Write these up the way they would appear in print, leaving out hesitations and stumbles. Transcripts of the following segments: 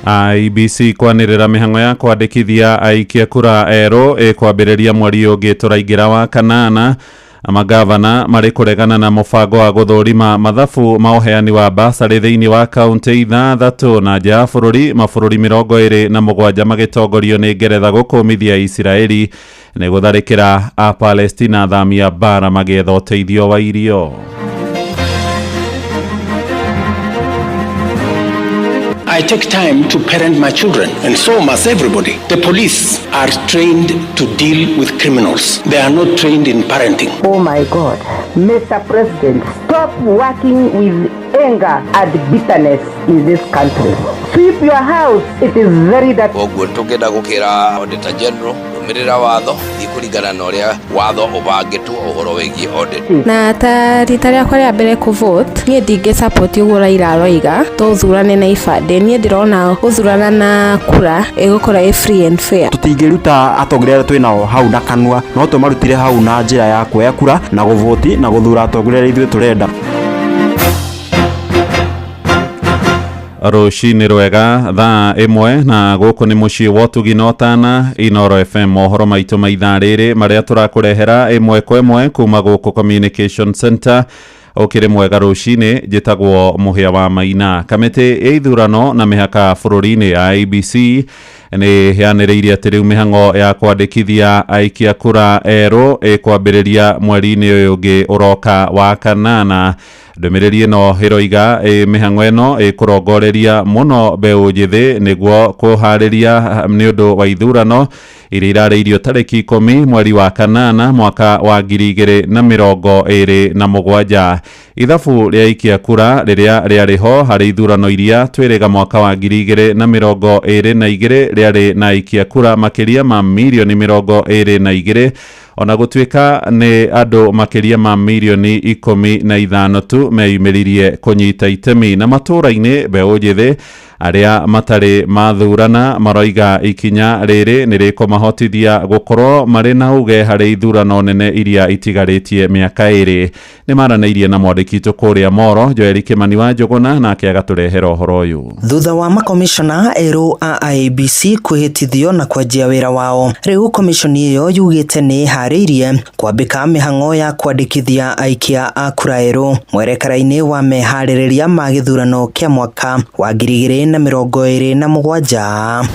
IEBC kwanĩrĩra mĩhang'o ya kwandĩkithia aikia kura erũ ĩkwambĩrĩria mweri ũngĩ tũraingĩra wa kanana. Magavana marĩ kũregana na mũbango wa gũthũrima mathabu ma ũheani wa basarĩ thĩinĩ wa kaunti 6 na nja ya bũrũri, mabũrũri 27 magĩtongorio nĩ Ngeretha gũkũmithia Isiraeli nĩ gũtharĩkĩra a Palestina athami a mbara magĩetha ũteithio wa irio. I take time to parent my children, and so must everybody. The police are trained to deal with criminals. They are not trained in parenting. Oh my God. Mr. President, stop working with anger and bitterness in this country. Sweep your house. It is very dirty. Koguo tũngĩenda gũkĩra Auditor General, rũmĩrĩra watho, thiĩ kũringana na ũrĩa watho ũbangĩtwo ũhoro wĩgiĩ audit. Na ta rita rĩakwa rĩa mbere kũ vote, niĩ ndingĩ support ũguo Raila aroiga tũthurane na ibandĩ. Niĩ ndĩrona gũthurana na kura ĩgũkorwo ĩ free and fair. Tũtingĩruta atongoria arĩa twĩnao hau na kanua, no tũmarutire hau na njĩra ya kuoya kura na gũvoti na gũthura atongoria arĩa ithuĩ tũrenda. Rũcinĩ rwega, thaa 1 na gũkũ nĩ mũciĩ wa ũtugi na ũtana Inoro FM. Mohoro maitũ ma ithaa rĩrĩ marĩa tũrakũrehera ĩmwe kwa ĩmwe kuma gũkũ Communication Center. Ũkĩrĩ mwega rũcinĩ, njĩtagwo Mũhĩa wa Maina. Kamĩtĩ ya ithurano na mĩhaka bũrũri-inĩ ya IEBC nĩ yanĩrĩirie atĩ rĩu mĩhang'o ya kwandĩkithia aikia kura erũ ĩkwambĩrĩria mweri-inĩ ũyũ ũngĩ ũroka wa kanana. Ndũmĩrĩri ĩno ĩroiga mĩhang'o ĩno ĩkũrongoreria mũno mbeũ njĩthĩ nĩguo kũharĩria nĩ ũndũ wa ithurano iria irarĩirio tarĩki 10 mweri wa kanana mwaka wa 2027. Ithabu rĩa aikia kura rĩrĩa rĩarĩ ho harĩ ithurano iria twĩrĩga mwaka wa 2022 rĩarĩ na aikia kura makĩria ma mirioni 22, ona gũtuĩka nĩ andũ makĩria ma mirioni 15 tu meyumĩririe kũnyita itemi. Na matũũra-inĩ mbeũ njĩthĩ arĩa matarĩ mathurana maroiga ikinya rĩrĩ nĩ rĩkũmahotithia gũkorwo marĩ na uge harĩ ithurano nene iria itigarĩtie mĩaka 2. Nĩ maranĩirie na mwandĩki witũ kũrĩa Moro, Joel Kimani wa Njũgũna, nake agatũrehera ũhoro ũyũ. Thutha wa makomishona erũ a IEBC kwĩhĩtithio na kwanjia wĩra wao, rĩu komishoni ĩyo yugĩte nĩ ĩharĩirie kwambĩka mĩhang'o ya kwandĩkithia aikia a kura erũ mwerekera-inĩ wa meharĩrĩria ma gĩthurano kĩa mwaka wa 2027.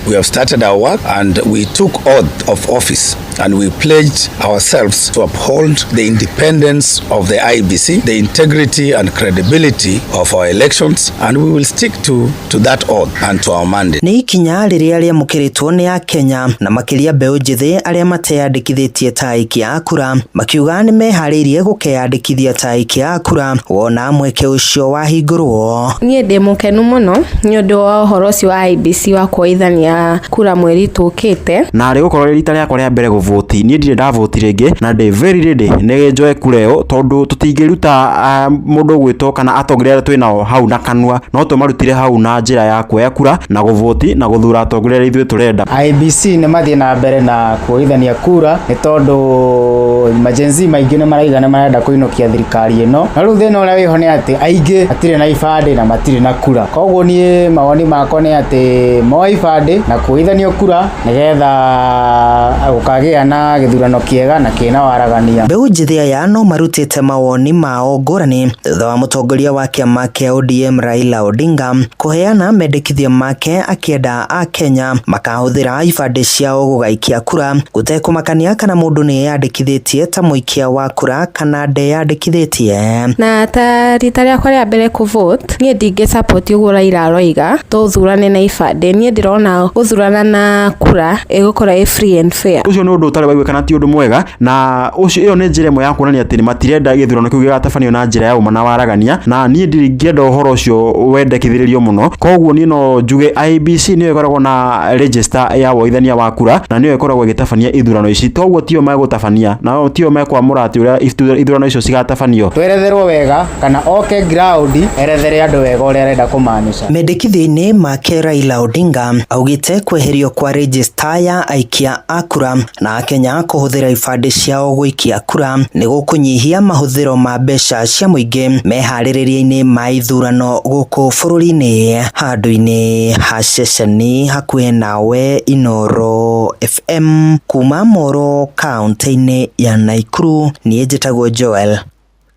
We have started our work and we took oath of office and we pledged ourselves to uphold the independence of the IEBC, the integrity and credibility of our elections, and we will stick to that oath and to our mandate. Nĩ ikinya rĩrĩa rĩamũkĩrĩtwo nĩ Akenya na makĩria mbeũ njĩthĩ arĩa mateyandĩkithĩtie ta aikia a kura, makiuga nĩ meharĩirie gũkeyandĩkithia ta aikia a kura wona mweke ũcio wahingũrwo. Niĩ ndĩ mũkenu mũno nĩ ũndũ wa ũhoro ũcio wa IEBC wa kuoithania kura mweri tũkĩte. Na rĩ gũkorwo rĩ rita rĩakwa rĩa mbere gũvoti, niĩ ndirĩ ndavoti rĩngĩ na ndĩ very ready nĩ njoe kura ĩyo, tondũ tũtingĩruta mũndũ ũgwĩtwo kana atongoria arĩa twĩnao hau na kanua, no tũmarutire hau na njĩra ya kuoya kura na gũvoti na gũthura atongoria arĩa ithuĩ tũrenda. IEBC nĩ mathiĩ na mbere na kuoithania kura nĩ tondũ majenzi maingĩ nĩ maraiga nĩ marenda kũinũkia thirikari ĩno, na rĩu thĩna ũrĩa wĩho nĩ atĩ aingĩ matirĩ na ibandĩ na matirĩ na kura. Koguo niĩ mawoni makwa nĩ atĩ moe ibandĩ na kuoithanio kura nĩgetha gũkagĩa na gĩthurano kĩega na kĩna waragania. Mbeũ njĩthĩ aya no marutĩte mawoni mao ngũrani thutha wa mũtongoria wa kĩama kĩa ODM Raila Odinga kũheana mendekithia make akĩenda Akenya makahũthĩra ibandĩ ciao gũgaikia kura gũtekũmakania kana mũndũ nĩ eyandĩkithĩtie ta mũikia wa kura kana ndeyandĩkithĩtie. Na ta rita rĩakwa rĩa mbere kũ vote, niĩ ndingĩ support ũguo Raila aroiga tũthurane na ibandĩ. Niĩ ndĩrona gũthurana na kura ĩgũkorwo ĩ free and fair. Ũcio nĩ ũndũ ũtarĩ waiguĩkana, ti ũndũ mwega, na ũcio ĩyo nĩ njĩra ĩmwe ya kuonania atĩ matirenda gĩthurano kĩu gĩgatabanio na njĩra ya ũma na waragania, na niĩ ndingĩenda ũhoro ũcio wendekithĩrĩrio mũno. Koguo niĩ no njuge IEBC nĩyo ĩkoragwo na register ya woithania wa kura na nĩyo ĩkoragwo ĩgĩtabania ithurano ici, toguo tio megũtua gũtabania, nao tio mekwamũra atĩ ũrĩa ithurano icio cigatabanio. Tweretherwo wega kana oke ground erethere andũ wega ũrĩa arenda kũmaanisha. Mendekithio-inĩ make Raila Odinga augĩte kweherio kwa rejista ya aikia a kura na akenya kũhũthĩra ibandĩ ciao gũikia kura nĩ gũkũnyihia mahũthĩro ma mbeca cia mũingĩ meharĩrĩria-inĩ ma ithurano gũkũ bũrũri-inĩ. Handũ-inĩ ha ceceni hakuhĩ nawe Inooro FM kuma Moro kaunti-inĩ ya Naikuru, niĩ njĩtagwo Joel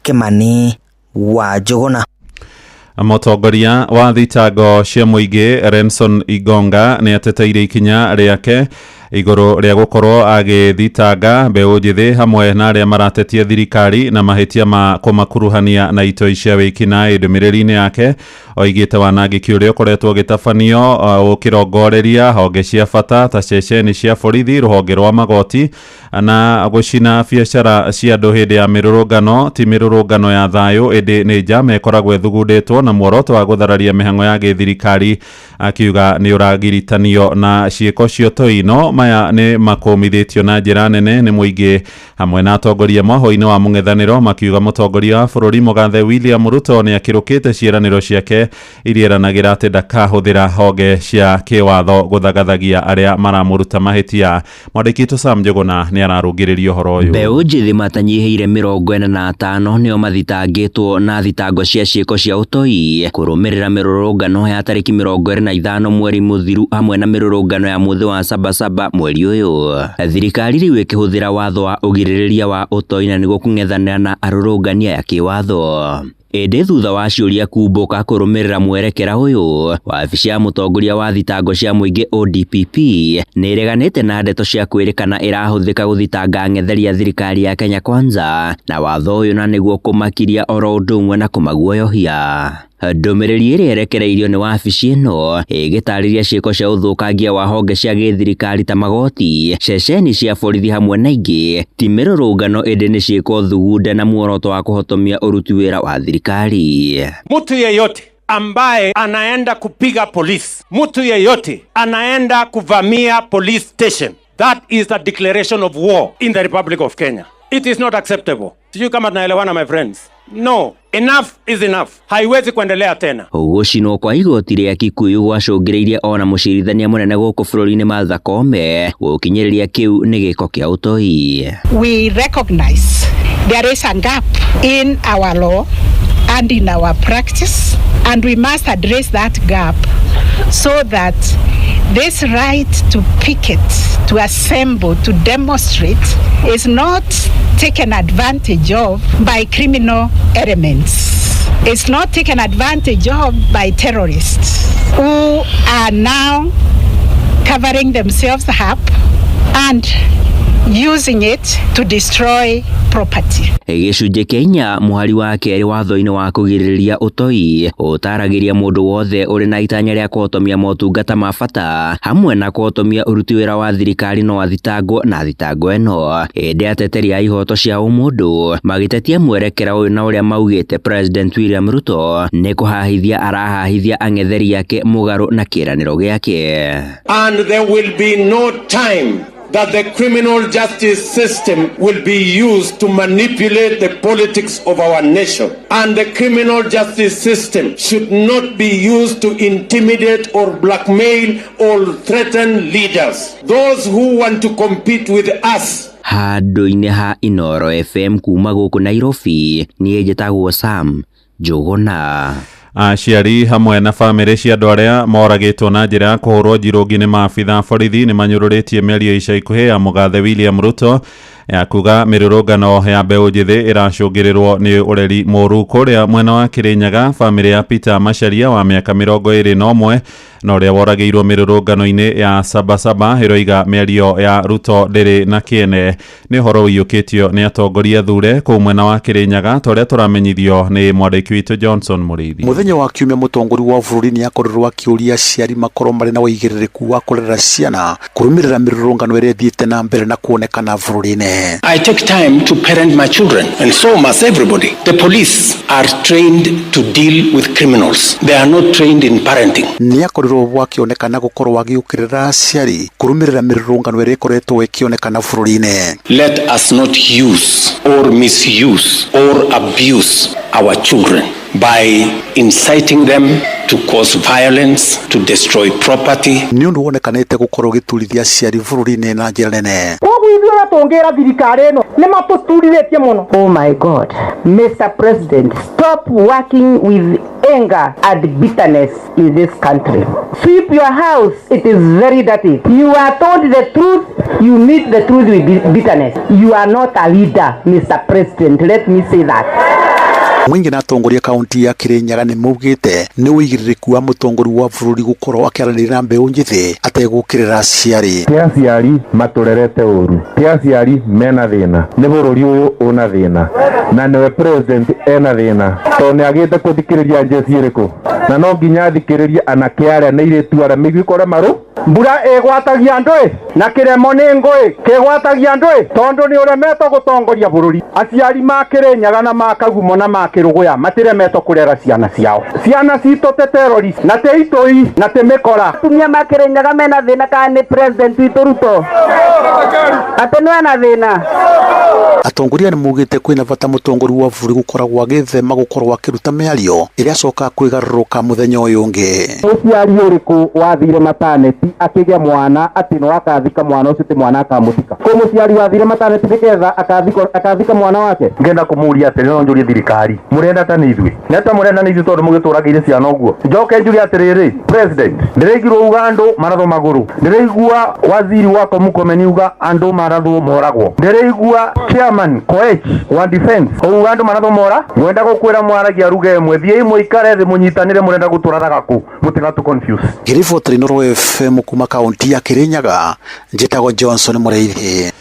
Kimani wa Njũgũna. Mũtongoria wa thitango cia mũingĩ Renson Igonga nĩ ateteire ikinya rĩake igũrũ rĩa gũkorwo agĩthitanga mbeũ njĩthĩ hamwe na arĩa maratetia thirikari na mahĩtia ma kũmakuruhania na itoi cia wĩkinaĩ. Ndũmĩrĩri-inĩ yake oigĩte wanangĩki ũrĩa ũkoretwo ũgĩtabanio ũkĩrongoreria honge cia bata ta ceceni cia borithi, rũhonge rwa magoti na gũcina biacara cia andũ hĩndĩ ya mĩrũrũngano ti mĩrũrũngano ya thayũ ĩndĩ nĩ njama ĩkoragwo ĩthugundĩtwo na muoroto wa gũthararia mĩhang'o ya gĩthirikari, akiuga nĩ ũragiritanio na ciĩko cia ũtoi. No maya nĩ makũmithĩtio na njĩra nene nĩ mũingĩ hamwe na atongoria mwahũ-inĩ wa mũng'ethanĩro, makiuga mũtongoria wa bũrũri mũgathe William Ruto nĩ akĩrũkĩte ciĩranĩro ciake iria eranagĩra atĩ ndakahũthĩra honge cia kĩwatho gũthagathagia arĩa maramũruta mahĩtia. Mwandĩki witũ Sam Njũgũna nĩ ararũngĩrĩria ũhoro ũyũ. Mbeũ njĩthĩ matanyihĩire 45 nĩo mathitangĩtwo na thitango cia ciĩko cia ũtoi kũrũmĩrĩra mĩrũrũngano ya tarĩki 25 mweri mũthiru hamwe na mĩrũrũngano ya mũthĩ wa Sabasaba mweri ũyũ. Thirikari rĩu ĩkĩhũthĩra watho wa ũgirĩrĩria wa ũtoi na nĩguo kũng'ethanĩra na arũrũngani aya kĩwatho. Ĩndĩ thutha wa ciũria kumbũka kũrũmĩrĩra mwerekera ũyũ, wabici ya mũtongoria wa thitango cia mũingĩ ODPP nĩ ĩreganĩte na ndeto cia kwĩrĩkana ĩrahũthĩka gũthitanga ang'etheri a thirikari ya Kenya Kwanza na watho ũyũ na nĩguo kũmakiria oro ũndũ ũmwe na kũmaguoyohia. Ndũmĩrĩri ĩrĩa ĩrekereirio nĩ wabici ĩno ĩgĩtarĩria ciĩko cia ũthũkangia wa honge cia gĩthirikari ta magoti, ceceni cia borithi hamwe na ingĩ ti mĩrũrũngano ĩndĩ nĩ ciĩko thugunde na muoroto wa kũhotomia ũruti wĩra wa thirikari. Mtu yeyote ambaye anaenda kupiga polisi, mtu yeyote anaenda kuvamia police station, that is a declaration of war in the Republic of Kenya. It is not acceptable. Sijui kama tunaelewana my friends. No, enough is enough. Haiwezi kuendelea tena. Gũcinwo kwa igoti rĩa Kikuyu gwacũngĩrĩirie ona mũcirithania mũnene gũkũ bũrũri-inĩ Martha Koome gũkinyĩrĩria kĩu nĩ gĩko kĩa ũtoi. We recognize there is a gap in our law and in our practice, and we must address that gap so that this right to picket, to assemble, to demonstrate is not taken advantage of by criminal elements. It's not taken advantage of by terrorists who are now covering themselves up and using it to destroy property. Gĩcunjĩ kĩa inya mũhari wa kerĩ watho-inĩ wa kũgirĩrĩria ũtoi ũtaragĩria mũndũ wothe ũrĩ na itanya rĩa kũhotomia motungata ma bata hamwe na kũhotomia ũruti wĩra wa thirikari no athitangwo na thitango ĩno. Ĩndĩ ateteri a ihoto cia ũmũndũ magĩtetia mwerekera ũyũ na ũrĩa maugĩte President William Ruto nĩ kũhahithia arahahithia ang'etheri ake mũgarũ na kĩĩranĩro gĩake. And there will be no time that the criminal justice system will be used to manipulate the politics of our nation. And the criminal justice system should not be used to intimidate or blackmail or threaten leaders. Those who want to compete with us. Handũ-inĩ ha Inooro FM kuma gũkũ Nairobi, niĩ njĩtagwo Sam Njũgũna. Aciari hamwe na bamĩrĩ cia andũ arĩa moragĩtwo na njĩra ya kũhũrwo njirũngi nĩ maabitha borithi nĩ manyũrũrĩtie mĩario ica ikuhĩ ya mũgathe William Ruto ya kuga mĩrũrũngano ya mbeũ njĩthĩ ĩracũngĩrĩrwo nĩ ũreri mũru. Kũrĩa mwena wa Kĩrĩnyaga, bamĩrĩ ya Peter Macharia wa mĩaka 21 na ũrĩa woragĩirwo mĩrũrũngano-inĩ ya Sabasaba ĩroiga mĩario ya Ruto ndĩrĩ na kĩene. Nĩ ũhoro ũiyũkĩtio nĩ atongoria thure kũu mwena wa Kĩrĩnyaga ta ũrĩa tũramenyithio nĩ mwandĩki witũ Johnson Mũrĩithi. Mũthenya wa kiumia mũtongoria wa bũrũri nĩ akorirwo akĩũria aciari makorwo marĩ na ũigĩrĩrĩku wa kũrera ciana kũrũmĩrĩra mĩrũrũngano ĩrĩa ĩthiĩte na mbere na kuonekana bũrũri-inĩ. nene. I take time to parent my children, and so must everybody. The police are trained to deal with criminals. They are not trained in parenting. Nĩ akorirwo akĩonekana gũkorwo agĩũkĩrĩra aciari kũrũmĩrĩra mĩrũrũngano ĩrĩa ĩkoretwo ĩkĩonekana bũrũri-inĩ. Let us not use or misuse or abuse our children by inciting them to cause violence, to destroy property. Nĩ ũndũ wonekanĩte gũkorwo ũgĩturithia aciari bũrũri-inĩ na njĩra nene. Koguo ithuĩ ũrĩa tũngĩra thirikari ĩno nĩ matũturithĩtie mũno. Oh my God, Mr. President, stop working with anger and bitterness in this country. Sweep your house, it is very dirty. You are told the truth, you meet the truth with bitterness. You are not a leader, Mr. President, let me say that. Mũingĩ na atongoria kaunti ya Kirinyaga nĩ maugĩte nĩ ũigĩrĩrĩku wa mũtongoria wa bũrũri gũkorwo akĩaranĩria na mbeũ njĩthĩ ategũkĩrĩra aciari. Ti aciari matũrerete ũru, ti aciari mena thĩna, nĩ bũrũri ũyũ ũna thĩna, na nĩwe president ena thĩna tondũ nĩ agĩte kũthikĩrĩria njeci ĩrĩkũ, na no nginya athikĩrĩrie anake arĩa na airĩtu arĩa mĩiguĩko ũrĩa marũ mbura ĩgwatagia andũ na kĩremo nĩ ngũĩ kĩgwatagia andũ tondũ nĩ ũremetwo gũtongoria bũrũri. Aciari ma Kĩrĩnyaga na ma Kagumo na ma Kĩrũgũya matiremetwo kũrera ciana ciao. Ciana citũ te terrorist na te itoi na te mĩkora. Atumia ma Kĩrĩnyaga mena thĩna kana nĩ president witũ Ruto atĩ nĩ ena thĩna. Atongoria nĩ maugĩte kwĩna bata mũtongoria wa bũrũri gũkoragwo agĩthema gũkorwo akĩruta mĩario ĩrĩa acokaga kwĩgarũrũka mũthenya ũyũ ũngĩ. Mũciari ũrĩkũ wathire mataneti akĩgĩa mwana atĩ no akathika mwana ũcio ti mwana akamũthika? Kũ mũciari wathire mataneti nĩgetha akathika mwana wake? Ngenda kũmũria atĩrĩ, no njũrie thirikari, mũrenda ta nĩ ithuĩ? Nĩ ta mũrenda nĩ ithuĩ tondũ mũgĩtũragĩire ciana ũguo? Njoke njuge atĩrĩrĩ, president, ndĩraigirwo uga andũ marathwo magũrũ, ndĩraigua waziri wako Murkomen uga andũ marathwo moragwo, ndĩraigua chairman Koech wa defense uga andũ marathwo mora. Mwenda gũkwĩra mwaragia ruga ĩmwe, thiĩi mũikare thĩ mũnyitanĩre, mũrenda gũtũraraga kũ? Mũtigatũ confuse. Ngĩribotera Inooro FM kuma kaunti ya Kirinyaga, njĩtagwo Johnson Mũrĩithi.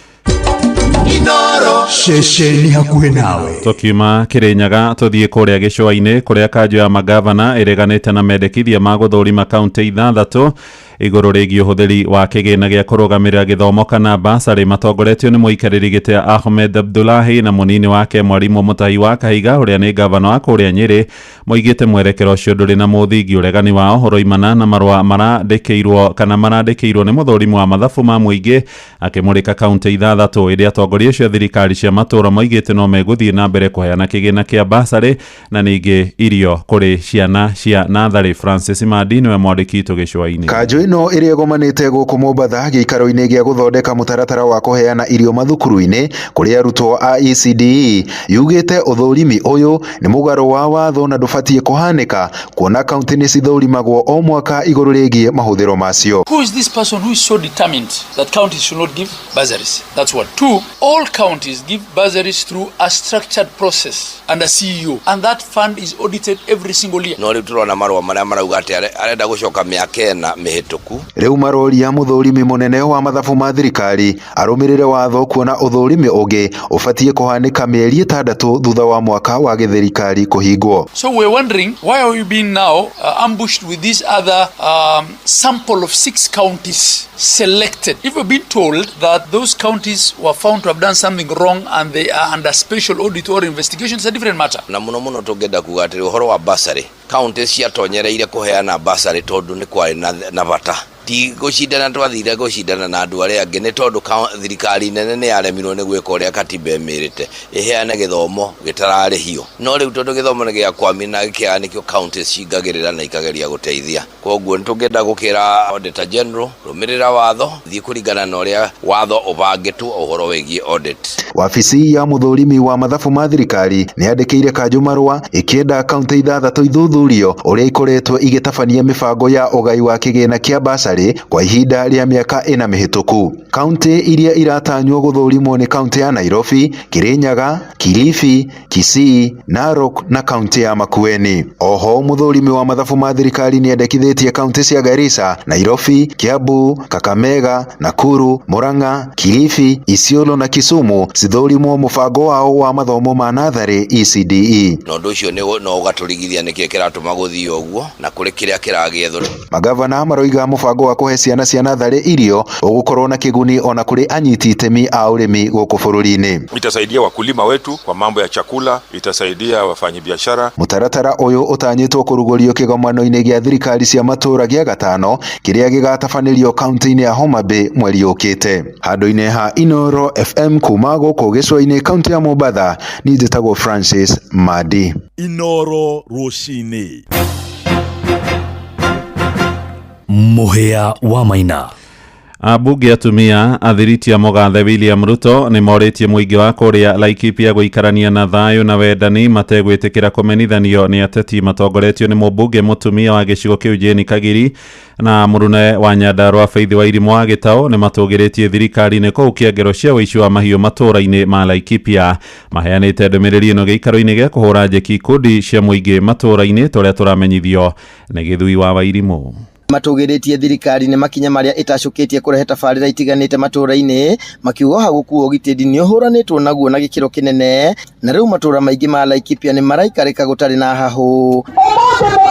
Ceceni hakuhĩ nawe. Tukiuma Kirinyaga tuthiĩ kũrĩa gĩcũa-inĩ kũrĩa kanjũ ya magavana ĩreganĩte na mendekithia ma gũthũrima kaunti ithathatũ igũrũ rĩgiĩ ũhũthĩri wa kĩgĩna gĩa kũrũgamĩrĩra gĩthomo kana basarĩ matongoretio nĩ mũikarĩri gĩtĩ Ahmed Abdullahi na mũnini wake Mwarimũ Mutahi wa Kahiga ũrĩa nĩ gavana wa kũrĩa Nyĩrĩ moigĩte mwerekero ũcio ndũrĩ na mũthingi. Ũregani wao ũroimana na marũa marandĩkĩirwo kana marandĩkĩirwo nĩ mũthũrimi wa mathabu ma mũingĩ akĩmũrĩka kaunti ithathatũ ĩrĩa atongoria acio a thirikari cia matũũra moigĩte no megũthiĩ na mbere kũheana kĩgĩna kĩa basarĩ na ningĩ irio kũrĩ ciana cia natharĩ. Francis Mandi nĩwe mwandĩki witũ gĩcũa-inĩ. Kanjũ ĩno ĩrĩa ĩgomanĩte gũkũ Mombatha gĩikaro-inĩ gĩa gũthondeka mũtaratara wa kũheana irio mathukuru-inĩ kũrĩ arutwo a ECDE yugĩte ũthũrimi ũyũ nĩ mũgarũ wa watho na ndũbatiĩ kũhanĩka kuona kaunti nĩ cithũrimagwo o mwaka igũrũ rĩgiĩ mahũthĩro macio. Who is this person who is so determined that counties should not give bursaries? That's one. Two, all counties give bursaries through a structured process and a CEO, and that fund is audited every single year. No rĩu tũrona marũa marĩa marauga atĩ arenda gũcoka mĩaka ĩna mĩhĩtũku. Rĩu maroria mũthũrimi mũnene wa mathabu ma thirikari arũmĩrĩre watho kuona ũthũrimi ũngĩ ũbatiĩ kũhanĩka mĩeri 6 thutha wa mwaka wa gĩthirikari kũhingwo. So we're wondering why are we being now ambushed with this other sample of 6 counties selected? If we've been told that those counties were found to have done something wrong and they are under special audit or investigation, it's a different matter. Na mũno mũno tũngĩenda kuga atĩrĩ ũhoro wa basarĩ, kaunti ciatonyereire kũheana basarĩ tondũ nĩ kwarĩ na bata. Ti gũcindana twathire gũcindana na andũ arĩa angĩ nĩ tondũ thirikari nene nĩ yaremirwo nĩ gwĩka ũrĩa katiba ĩmĩrĩte ĩheane gĩthomo gĩtararĩhio. No rĩu tondũ gĩthomo nĩ gĩa kwami na gĩkĩaga nĩkĩo kaunti cingagĩrĩra na ikageria gũteithia. Koguo nĩ tũngĩenda gũkĩra Auditor General rũmĩrĩra watho, thiĩ kũringana na ũrĩa watho ũbangĩtwo ũhoro wĩgiĩ audit. Wabici ya mũthũrimi wa mathabu ma thirikari nĩ yandĩkĩire kanjũ marũa ĩkĩenda kaunti 6 ithuthurio ũrĩa ikoretwo igĩtabania mĩbango ya ũgai wa kĩgĩna kĩa basarĩ kwa ihinda rĩa mĩaka 4 mĩhĩtũku. Kaunti iria iratanywo gũthũrimwo nĩ kaunti ya Nairobi, Kirinyaga, Kilifi, Kisii, Narok na kaunti ya Makueni. Oho mũthũrimi wa mathabu ma thirikari nĩ endekithĩtie kaunti cia Garissa, Nairobi, Kiambu, Kakamega, Nakuru, Murang'a, Kilifi, Isiolo na Kisumu cithũrimwo mũbango wao wa mathomo ma natharĩ ECDE. Na ũndũ ũcio no ũgatũrigithia nĩkĩĩ kĩratũma gũthiĩ ũguo na kũrĩ kĩrĩa kĩragĩethwo. Magavana maroiga mũbango mũbango wa kũhe ciana cia natharĩ irio ũgũkorwo na kĩguni ona kũrĩ anyiti itemi a ũrĩmi gũkũ bũrũri-inĩ. Itasaidia wakulima wetu kwa mambo ya chakula, itasaidia wafanyabiashara. Mũtaratara ũyũ ũtanyĩtwo kũrugũrio kĩgomano-inĩ gĩa thirikari cia matũũra gĩa gatano kĩrĩa gĩgatabanĩrio kaunti-inĩ ya Homa Bay mweri ũkĩte. Handũ-inĩ ha Inooro FM kuma gũkũ gĩcũa-inĩ kaunti ya Mombatha, niĩ njĩtagwo Francis Madi. Inooro rũcinĩ. Mũhĩa wa Maina. Ambunge atumia athiriti a mũgathe William Ruto nĩ morĩtie mũingĩ wa kũrĩa Laikipia gũikarania na thayũ na wendani mategwĩtĩkĩra kũmenithanio nĩ ateti matongoretio nĩ mũmbunge mũtumia wa gĩcigo kĩu Jane Kagiri na mũrune wa Nyandarua Faith Wairimu wa Gĩtaũ nĩ matũgĩrĩtie thirikari-inĩ kũu kĩangero cia ũici wa mahiũ matũũra-inĩ ma Laikipia. Maheanĩte ndũmĩrĩri ĩno gĩikaro-inĩ gĩa kũhũra njeki ikundi cia mũingĩ matũũra-inĩ tũrĩa tũramenyithio nĩ Gĩthui wa Wairimũ. Matũgĩrĩtie thirikari nĩ makinya marĩa ĩtacũkĩtie kũrehe tabarĩra itiganĩte matũũra-inĩ, makiuga ũhagũku wa ũgitĩri nĩ ũhũranĩtwo naguo na gĩkĩro kĩnene, na rĩu matũũra maingĩ ma Laikipia nĩ maraikarĩka gũtarĩ na hahũ.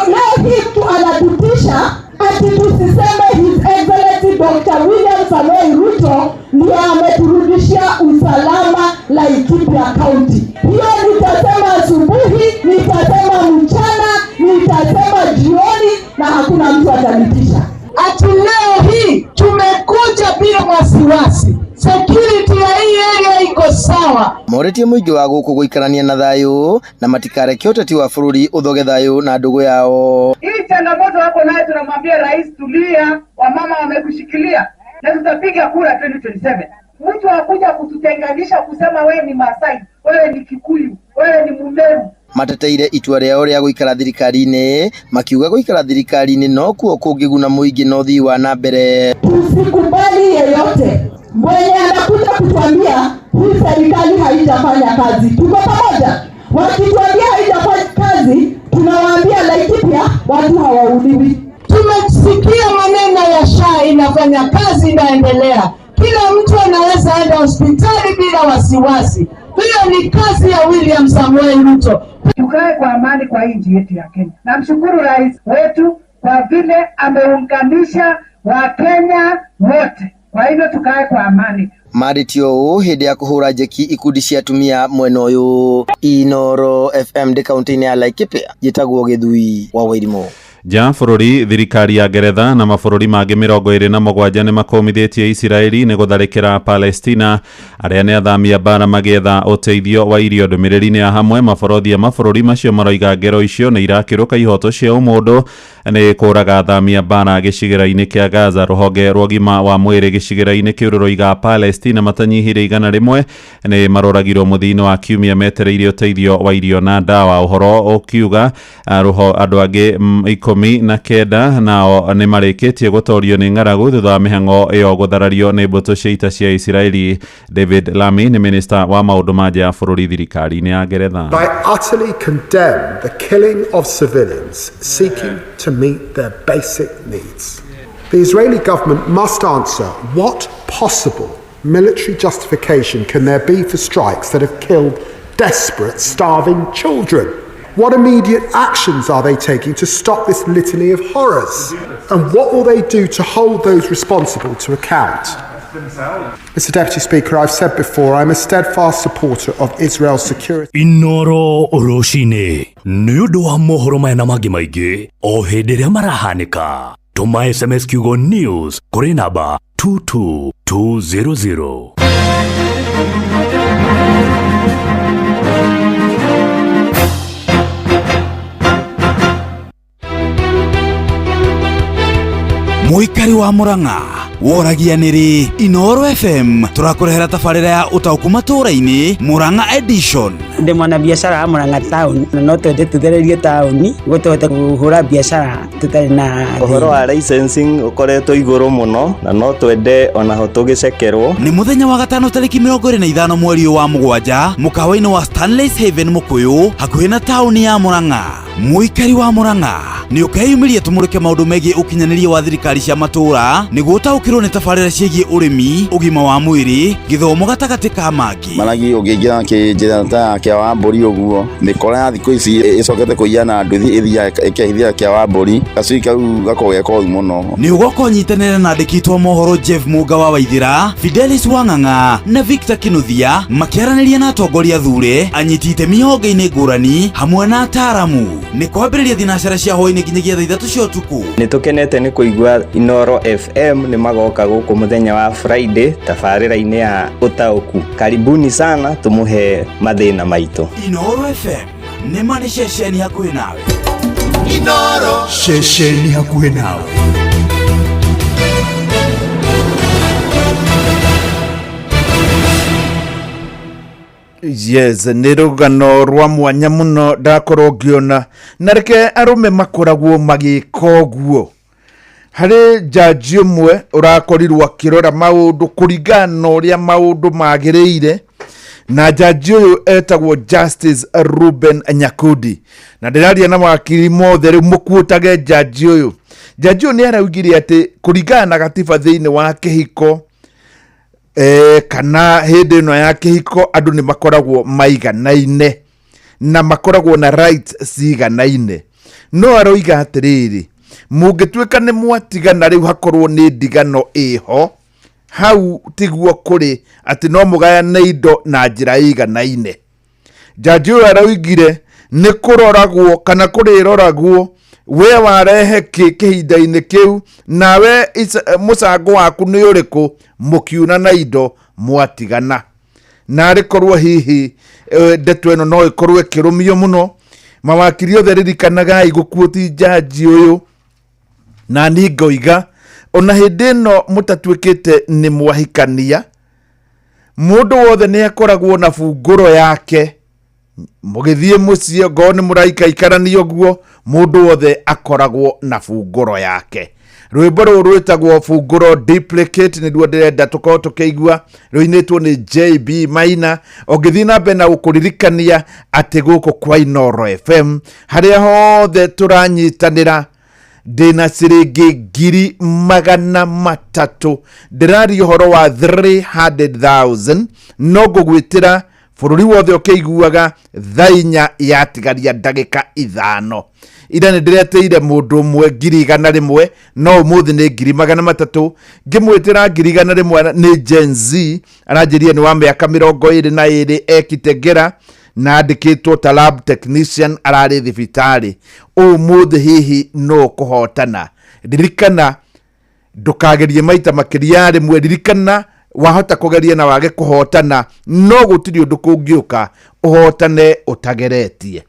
Leo hii mtu anatutisha ati tusiseme His Excellency Dr. William Samoei Ruto ndiye ameturudishia usalama Laikipia County. Hiyo nitasema asubuhi, nitasema mchana, nitasema jioni na hakuna mtu atanitisha. Ati leo hii tumekuja bila wasiwasi. Security ya hii area iko sawa. Morĩtie mũingĩ wa gũkũ gũikarania na thayũ na matikareke ũteti wa bũrũri ũthoge thayũ na ndũgũ yao. Hii changamoto wako nayo, tunamwambia rais tulia, wamama wamekushikilia na tutapiga kura 2027. Mtu hakuja kututenganisha kusema wewe ni Masai, wewe ni Kikuyu, wewe ni Mumeru. Mateteire itua rĩao rĩa gũikara thirikari-inĩ, makiuga gũikara thirikari-inĩ nokuo kũngĩguna mũingĩ na ũthii wa na mbere. Tusikubali yeyote mwenye anakuja kutuambia hii serikali haijafanya kazi. Tuko pamoja. Wakituambia haijafanya kazi, tunawaambia Laikipia watu hawauliwi. Tumesikia maneno ya SHA inafanya kazi, inaendelea. Kila mtu anaweza enda hospitali bila wasiwasi. Hiyo ni kazi ya William Samoei Ruto. Tukae kwa amani kwa nchi yetu ya Kenya. Namshukuru rais wetu kwa vile ameunganisha Wakenya wote. Kwa hivyo tukae kwa amani. Marĩtio ũũ hĩndĩ ya kũhũra njeki ikundi cia atumia mwena ũyũ. Inooro FM ndĩ kaunti-inĩ ya Laikipia, njĩtagwo Gĩthui wa Wairimũ. Nja bũrũri, thirikari ya Ngeretha na mabũrũri mangĩ 27 nĩ makũmithĩtie Isiraeli nĩ gũtharĩkĩra Palestina arĩa nĩ athami a mbara magĩetha ũteithio wa irio. Ndũmĩrĩri-inĩ ya hamwe, mabũrũri a mabũrũri macio maroiga ngero icio nĩ irakĩrũka ihoto cia ũmũndũ nĩ kũraga athami a mbara gĩcigĩrĩra-inĩ kĩa Gaza. Rũhonge rwa ũgima wa mwĩrĩ gĩcigĩrĩra-inĩ kĩu rũroiga Palestina matanyihĩire 100 nĩ maroragirwo mũthia-inĩ wa kiumia metereire ũteithio wa irio na ndawa. Ũhoro ũkiuga andũ angĩ 19 nao nĩ marĩkĩtie gũtorio nĩ ng'aragu thutha wa mĩhang'o ĩyo gũtharario nĩ mbũtũ cia ita cia Isiraeli. David Lammy nĩ minista wa maũndũ ma nja ya bũrũri thirikari-inĩ ya Ngeretha. I utterly condemn the killing of civilians seeking to meet their basic needs. The Israeli government must answer what possible military justification can there be for strikes that have killed desperate, starving children? What immediate actions are they taking to stop this litany of horrors? And what will they do to hold those responsible to account? Mr. Deputy Speaker, I've said before, I'm a steadfast supporter of Israel's security. Inooro rũcinĩ nĩ ũndũ wa mohoro maya na mangĩ maingĩ o hĩndĩ ĩrĩa marahanĩka, tũma SMS kiugo news kũrĩ namba 22200. Mũikari wa Murang'a woragia nĩrĩ Inooro FM tũrakũrehera tabarĩra ya ũtaũku matũũra-inĩ Murang'a edition. Ndĩ mwana biacara wa Murang'a town na no twende tũthererie taũni nĩguo tũhote kũhũra biacara tũtarĩ na ũhoro wa licensing ũkoretwo igũrũ mũno na no twende onaho tũgĩcekerwo. Nĩ mũthenya wa gatano tarĩki 25 mweri wa mũgwanja mũkawa-inĩ wa Stanley's Haven Mũkũyũ hakuhĩ na taũni ya Murang'a. Mũikari wa Murang'a nĩ ũkeyumĩria tũmũrĩke maũndũ megiĩ ũkinyanĩria wa thirikari cia matũũra nĩguo ũtaũkĩrwo nĩ tabarĩra ciĩgiĩ ũrĩmi, ũgima wa mwĩrĩ, gĩthomo gatagatĩ ka mangĩ. Maragi ũngĩingĩra kĩnjĩra ta kĩa wa mbũri ũguo mĩkora ya thikũ ici ĩcokete kũiya na nduthi ĩthiaga ĩkehithia kĩa wa mbũri. Gacui kau gakoragwo ge koru mũno. Nĩ ũgoka ũnyitanĩre na andĩki a mohoro Jeff Mũnga wa Waithĩra, Fidelis Wang'ang'a na Victor Kinuthia makĩaranĩria na atongoria thure, anyiti itemi honge-inĩ ngũrani hamwe na ataaramu. Nĩ kwambĩrĩria thinacara cia hwaĩ-inĩ nginyagia thaa 3 cia ũtukũ. Nĩ tũkenete nĩ kũigua Inooro FM nĩ magoka gũkũ mũthenya wa Friday tabarĩra-inĩ ya ũtaũku. Karibuni sana tũmũhe mathĩna maitũ. Inooro FM nĩ ma nĩ ceceni hakuhĩ nawe. Inooro ceceni hakuhĩ nawe. Yes, nĩ rũgano rwa mwanya mũno ndakorwo ngĩona, na reke arũme makoragwo magĩka ũguo. Harĩ njanji ũmwe ũrakorirwo akĩrora maũndũ kũringana na ũrĩa maũndũ magĩrĩire, na njanji ũyũ etagwo Justice Ruben Nyakundi, na ndĩraria na mawakiri mothe rĩu mũkuotage njanji ũyũ. Njanji ũyũ nĩ araugire atĩ kũringana na gatiba thĩinĩ wa kĩhiko, kana hĩndĩ ĩno ya kĩhiko andũ nĩ makoragwo maiganaine na makoragwo na rights ciganaine. No aroiga atĩrĩrĩ, mũngĩtuĩka nĩ mwatigana rĩu hakorwo nĩ ndigano ĩho, hau tiguo kũrĩ atĩ no mũgayane indo na njĩra ĩiganaine. Njanji ũyũ araugire nĩ kũroragwo kana kũrĩroragwo we warehe kĩ kĩhinda-inĩ kĩu, nawe mũcango waku nĩ ũrĩkũ mũkiuna na indo mwatigana. Na arĩkorwo hihi ndeto ĩno no ĩkorwo ĩkĩrũmio mũno. Mawakiri othe ririkanagai gũkuũti njanji ũyũ, na niĩ ngoiga ona hĩndĩ ĩno mũtatuĩkĩte nĩ mwahikania, mũndũ wothe nĩ akoragwo na bungũro yake. Mũgĩthiĩ mũciĩ ngorwo nĩ mũraikaikarania ũguo, mũndũ wothe akoragwo na bungũro yake. Rwĩmbo rũrũ rwĩtagwo Bungũro Duplicate nĩruo ndĩrenda tũkorwo tũkĩigua, rũinĩtwo nĩ JB Maina. Ũngĩthiĩ na mbere na gũkũririkania atĩ gũkũ kwa Inooro FM harĩa hothe tũranyitanĩra, ndĩna ciringi 300,000, ndĩraria ũhoro wa 300,000, no ngũgwĩtĩra bũrũri wothe ũkĩiguaga thaa 4 yatigaria ndagĩka 5. Ira nĩ ndĩretĩire mũndũ ũmwe 100,000, no ũmũthĩ nĩ 300,000. Ngĩmwĩtĩra 100,000 nĩ Gen Z, aranjĩrire nĩ wa mĩaka 22, ekitengera na andĩkĩtwo ta lab technician, ararĩ thibitarĩ. Ũmũthĩ hihi no kũhotana. Ririkana ndũkagerie maita makĩria ya rĩmwe, ririkana wahota kũgeria na wage kũhotana, no gũtirĩ ũndũ kũngĩũka ũhotane ũtageretie.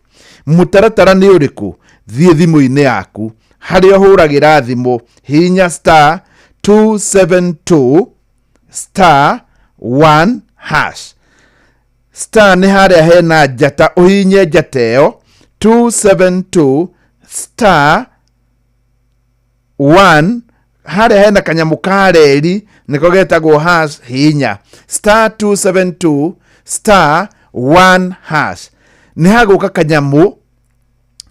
Mũtaratara nĩ ũrĩkũ? Thiĩ thimũ-inĩ yaku harĩa ũhũragĩra thimũ, hihinya star 272 star 1 hash. Star nĩ harĩa hena njata, ũhihinye njata ĩyo 272 star 1, harĩa hena kanyamũ ka reri nĩko getagwo hash, hihinya star 272 star 1 hash. Nĩ hagũka kanyamũ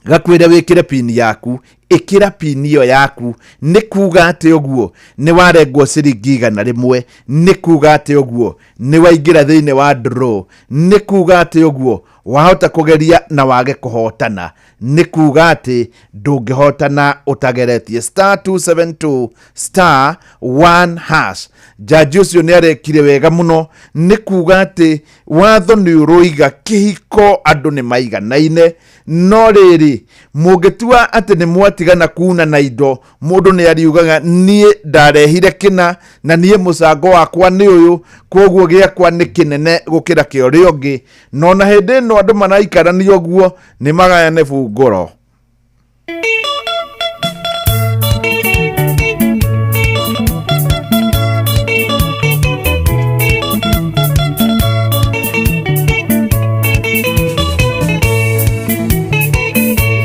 gakwĩre wĩkĩre pin yaku, ĩkĩra pin ĩyo yaku. Nĩ kuga atĩ ũguo nĩ warengwo ciringi 100, nĩ kuga atĩ ũguo nĩ waingĩra thĩinĩ wa draw, nĩ kuga atĩ ũguo wahota kũgeria na wage kũhotana, nĩ kuga atĩ ndũngĩhotana ũtageretie. Star 272 star 1 hash. Njanji ũcio nĩ arekire wega mũno, nĩ kuga atĩ watho nĩ ũroiga kĩhiko andũ nĩ maiganaine, no rĩrĩ mũngĩtua atĩ nĩ mwatigana kuna na indo, mũndũ nĩ ariugaga niĩ ndarehire kĩna na niĩ mũcango wakwa nĩ ũyũ, kwoguo gĩakwa nĩ kĩnene gũkĩra kĩa ũrĩa ũngĩ. No na hĩndĩ ĩno andũ maraikarania ũguo nĩ magayane bungũro.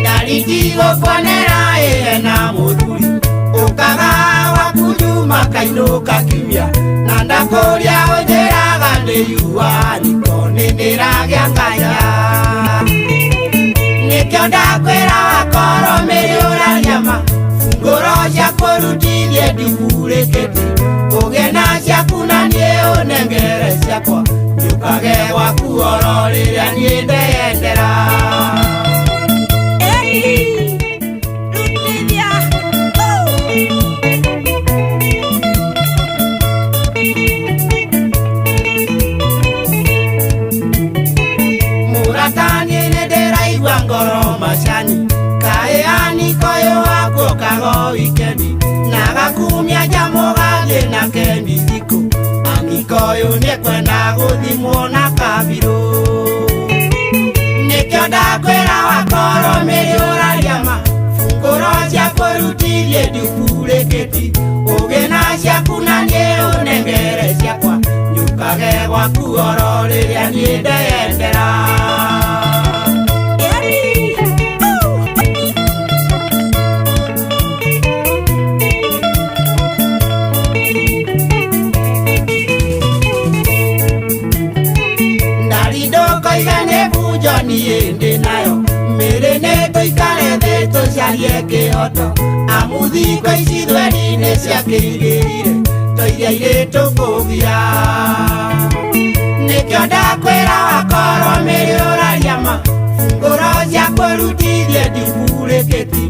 Ndarigwo kuonera ĩna mũthuri ũkaga waku Juma kainũka kiumia, na ndakũria ũnjĩraga nĩ yua niko nĩ ndĩragĩa nganja. Nĩkĩo ndakwĩra wakorwo mĩrĩ ũraria ma, bungũro cia kũrutithie ndimburĩkĩte, ũgĩe na ciaku na niĩ ũnengere ciakwa, njũkage gwaku oro rĩrĩa niĩ ndeyendera. Agĩkũyũ wakuokaga o wikendi na agakumia njamũ gathiĩ na kendi thikũ. Agĩkũyũ nĩekwenda gũthimwo na kabirũ. Nĩkĩo ndakwĩra wakorwo mĩrĩ ũraria ma ngoro cia kũrutithie ndikũrĩkĩti ũgĩ na ciaku na niĩ ũnengere ciakwa nyũkage gwaku oro rĩrĩa niĩ ndeyendera. Ndari ndũkoiga nĩ bunjo niĩ ndĩ nayo mĩrĩ nĩ tũikare thĩ tũcarie kĩhoto amu thikũ ici thweri nĩ ciakĩigĩrire tũiria irĩ tũkũgia. Nĩkĩo ndakwĩra wakorwo mĩrĩ ũraria ma ngoro cia kũrutithie ndikũrĩkĩti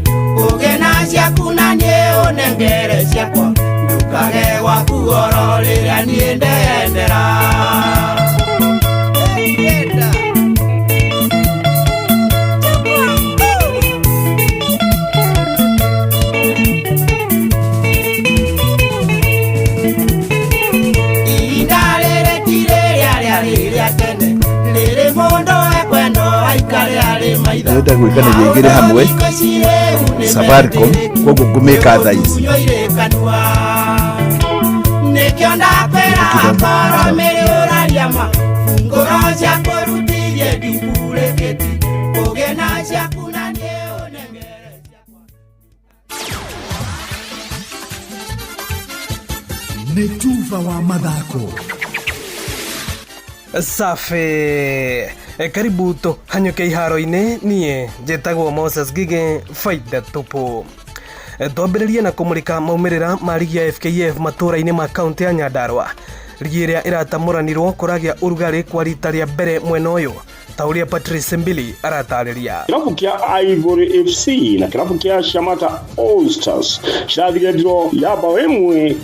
ũgĩ na ciaku na niĩ ũnengere ciakwa ndũkage gwaku oro rĩrĩa niĩ ndeyendera. Ndĩrenda gwĩkanĩria igĩrĩ hamwe Safaricom koguo ngũmĩka thaa ici. Nĩkĩo ndakwĩra wakorwo mĩrĩ ũraria ma ngoro cia kũrutithie ndikũrĩkĩti ũgĩ na ciaku na niĩ ũnengere ciakwa. Nĩ tuba wa mathako. Safi. Karibu tũhanyũke iharo-inĩ. Niĩ njĩtagwo Moses Ngigĩ, faida tupu. Twambĩrĩrie na kũmũrĩka maumĩrĩra ma rigi ya FKF matũũra-inĩ ma kaunti ya Nyandarua. Rigi ĩrĩa ĩratamũranirwo kũragĩa ũrugarĩ kwa rita rĩa mbere mwena ũyũ, ta ũrĩa Patrice Mbili aratarĩria. Kĩrabu kĩa Ivory FC na kĩrabu kĩa Shamata All Stars cirathire ndiro ya bao 1-1.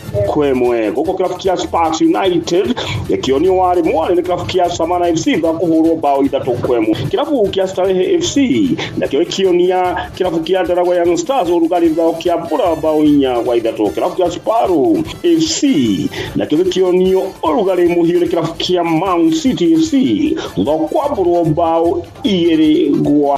Gũkũ kĩrabu kĩa Sparks United gĩkĩonio warĩ mwarĩ nĩ kĩrabu kĩa Samana FC thutha kũhũrwo bao 3-1. Kĩrabu kĩa Starehe FC nakĩo gĩkĩonia kĩrabu kĩa Ndaragwa Young Stars ũrugarĩ thutha kĩambũra bao 4-3. Kĩrabu kĩa Sparrow FC nakĩo gĩkĩonio ũrugarĩ mũhiũ nĩ kĩrabu kĩa Mount City FC thutha kwambũrwo bao 2-0.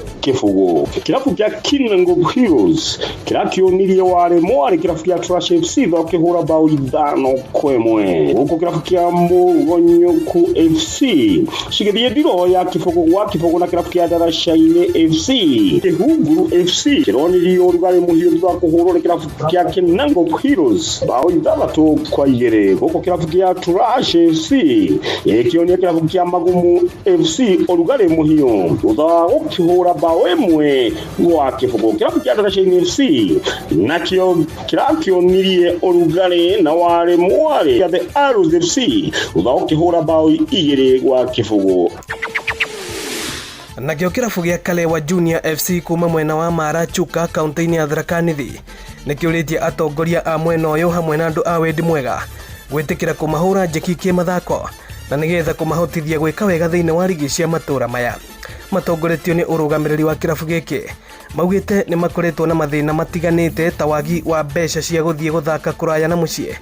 Kĩrabu kĩa Kinango Heroes kĩrakĩonirie warĩ mwarĩ kĩrabu kĩa Trash FC thutha kĩhũra bao 5-1. Gũkũ kĩrabu kĩa Mũgonyoku FC cigĩthiĩ ndiro ya 0-0 na kĩrabu kĩa Ndaraca-inĩ FC. Kĩhunguru FC kĩronirio ũrugarĩ mũhiũ thutha kũhũrwo nĩ kĩrabu kĩa Kinango Heroes bao 6-2. Gũkũ kĩrabu kĩa Trash FC gĩkĩonia kĩrabu kĩa Magumu FC ũrugarĩ mũhiũ thutha wa gũkĩhũra bao 1-0. Kĩrabu kĩa Ndaraca-inĩ FC nakĩo kĩrakĩonirie ũrugarĩ na warĩ mwarĩ kĩa The Arrows FC thutha wa gũkĩhũra bao 2-0. Nakĩo kĩrabu gĩa Kalewa Junior FC kuma mwena wa Mara Chuka kaunti-inĩ ya Tharaka Nithi nĩkĩũrĩtie atongoria a mwena ũyũ hamwe na andũ a wendi mwega gwĩtĩkĩra kũmahũra njeki kĩmathako na nĩgetha kũmahotithia gwĩka wega thĩinĩ wa rigi cia matũũra maya. Matongoretio nĩ ũrũgamĩrĩri wa kĩrabu gĩkĩ maugĩte nĩ makoretwo na mathĩna matiganĩte ta wagi wa mbeca cia gũthiĩ gũthaka kũraya na mũciĩ,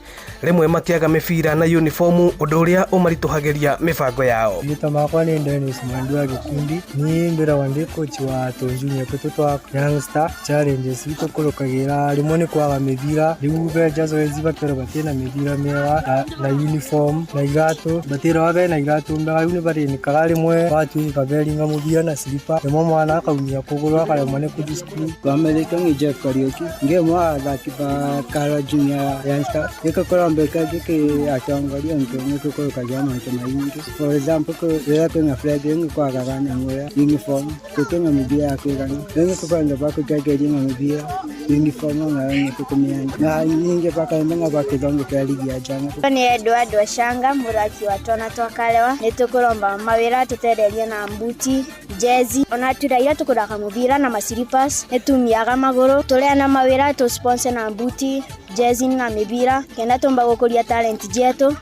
rĩmwe makĩaga mĩbira na uniformu, ũndũ ũrĩa ũmaritũhagĩria mĩbango yao. Rĩtwa makwa nĩ Dennis Mwandu wa gĩkundi. Niĩ ngoragwo ndĩ coach wa tũjunior tũtũ twa Young Star. Challenges itũkũrũkagĩra rĩmwe nĩ kwaga mĩbira, rĩu benja zoezi bakerwo batina mĩbira mĩega na uniform na iratũ, batirwo bena iratũ mbega, rĩu nĩ barĩnĩkaga rĩmwe batuĩka beringa mũbira na slipper, rĩmwe mwana akaumia kũgũrũ akaremwo nĩ kũthiĩ cukuru. Kwa ngi Jeff Kariuki nge mwa athaki ba Kara Junior Young Star gĩkũkũrombeka gĩkĩ atongoria nĩkũkũrũkagia maũndũ maingĩ. For example, rĩrĩa kwĩna friendly nĩkwagaga nyamũ ya uniform, gũkĩna mĩbira ya kũigana, rĩu nĩkũkwenda bakũtegeria na mĩbira uniform nayo nĩtũkũmĩanya na ningĩ bakaenda bakĩthondekera ligi ya jana. Nĩ Edward Washanga mũthaki wa Twana twa Kalewa. Nĩtũkũromba mawĩra tũtererie na mbuti, jezi, ona tũraira tũkũthaka mũbira na masilipas, nĩtumiaga magũrũ, tũrĩa na mawĩra tũ sponsor na mbuti, jezi na mĩbira kenda tũmba gũkũria talent jetu.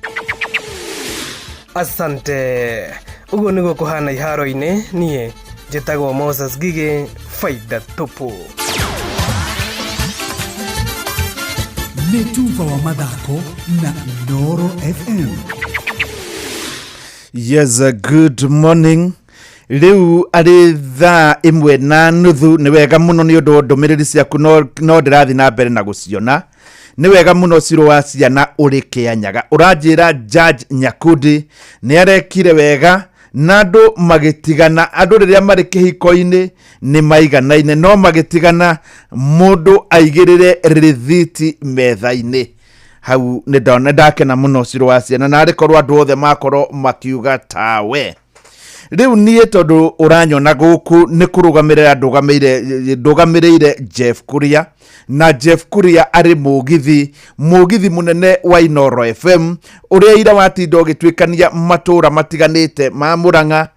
Asante. Ũguo nĩguo kũhana iharo-inĩ. Niĩ njĩtagwo Moses Ngigĩ, faida tupu. Nĩ tuba wa mathako na Inooro FM. Yes, good morning. Rĩu arĩ 1:30. Nĩ wega mũno nĩ ũndũ wa ndũmĩrĩri ciaku, no ndĩrathiĩ na mbere na gũciona. Nĩ wega mũno. Ciro wa ciana ũrĩ Kĩanyaga ũranjĩra Judge Nyakundi nĩ arekire wega na andũ magĩtigana. Andũ rĩrĩa marĩ kĩhiko-inĩ nĩ maiganaine, no magĩtigana mũndũ aigĩrĩre rĩthiti metha-inĩ hau. Nĩ ndona ndakena mũno, Ciro wa ciana, na arĩ korwo andũ othe makorwo makiuga tawe. Rĩu niĩ tondũ ũranyona gũkũ nĩ kũrũgamĩrĩra ndũgamĩrĩire Jeff Kuria, na Jeff Kuria arĩ mũgithi mũnene wa Inooro FM ũrĩa ira watinda ũgĩtuĩkania matũũra matiganĩte ma Mũrang'a,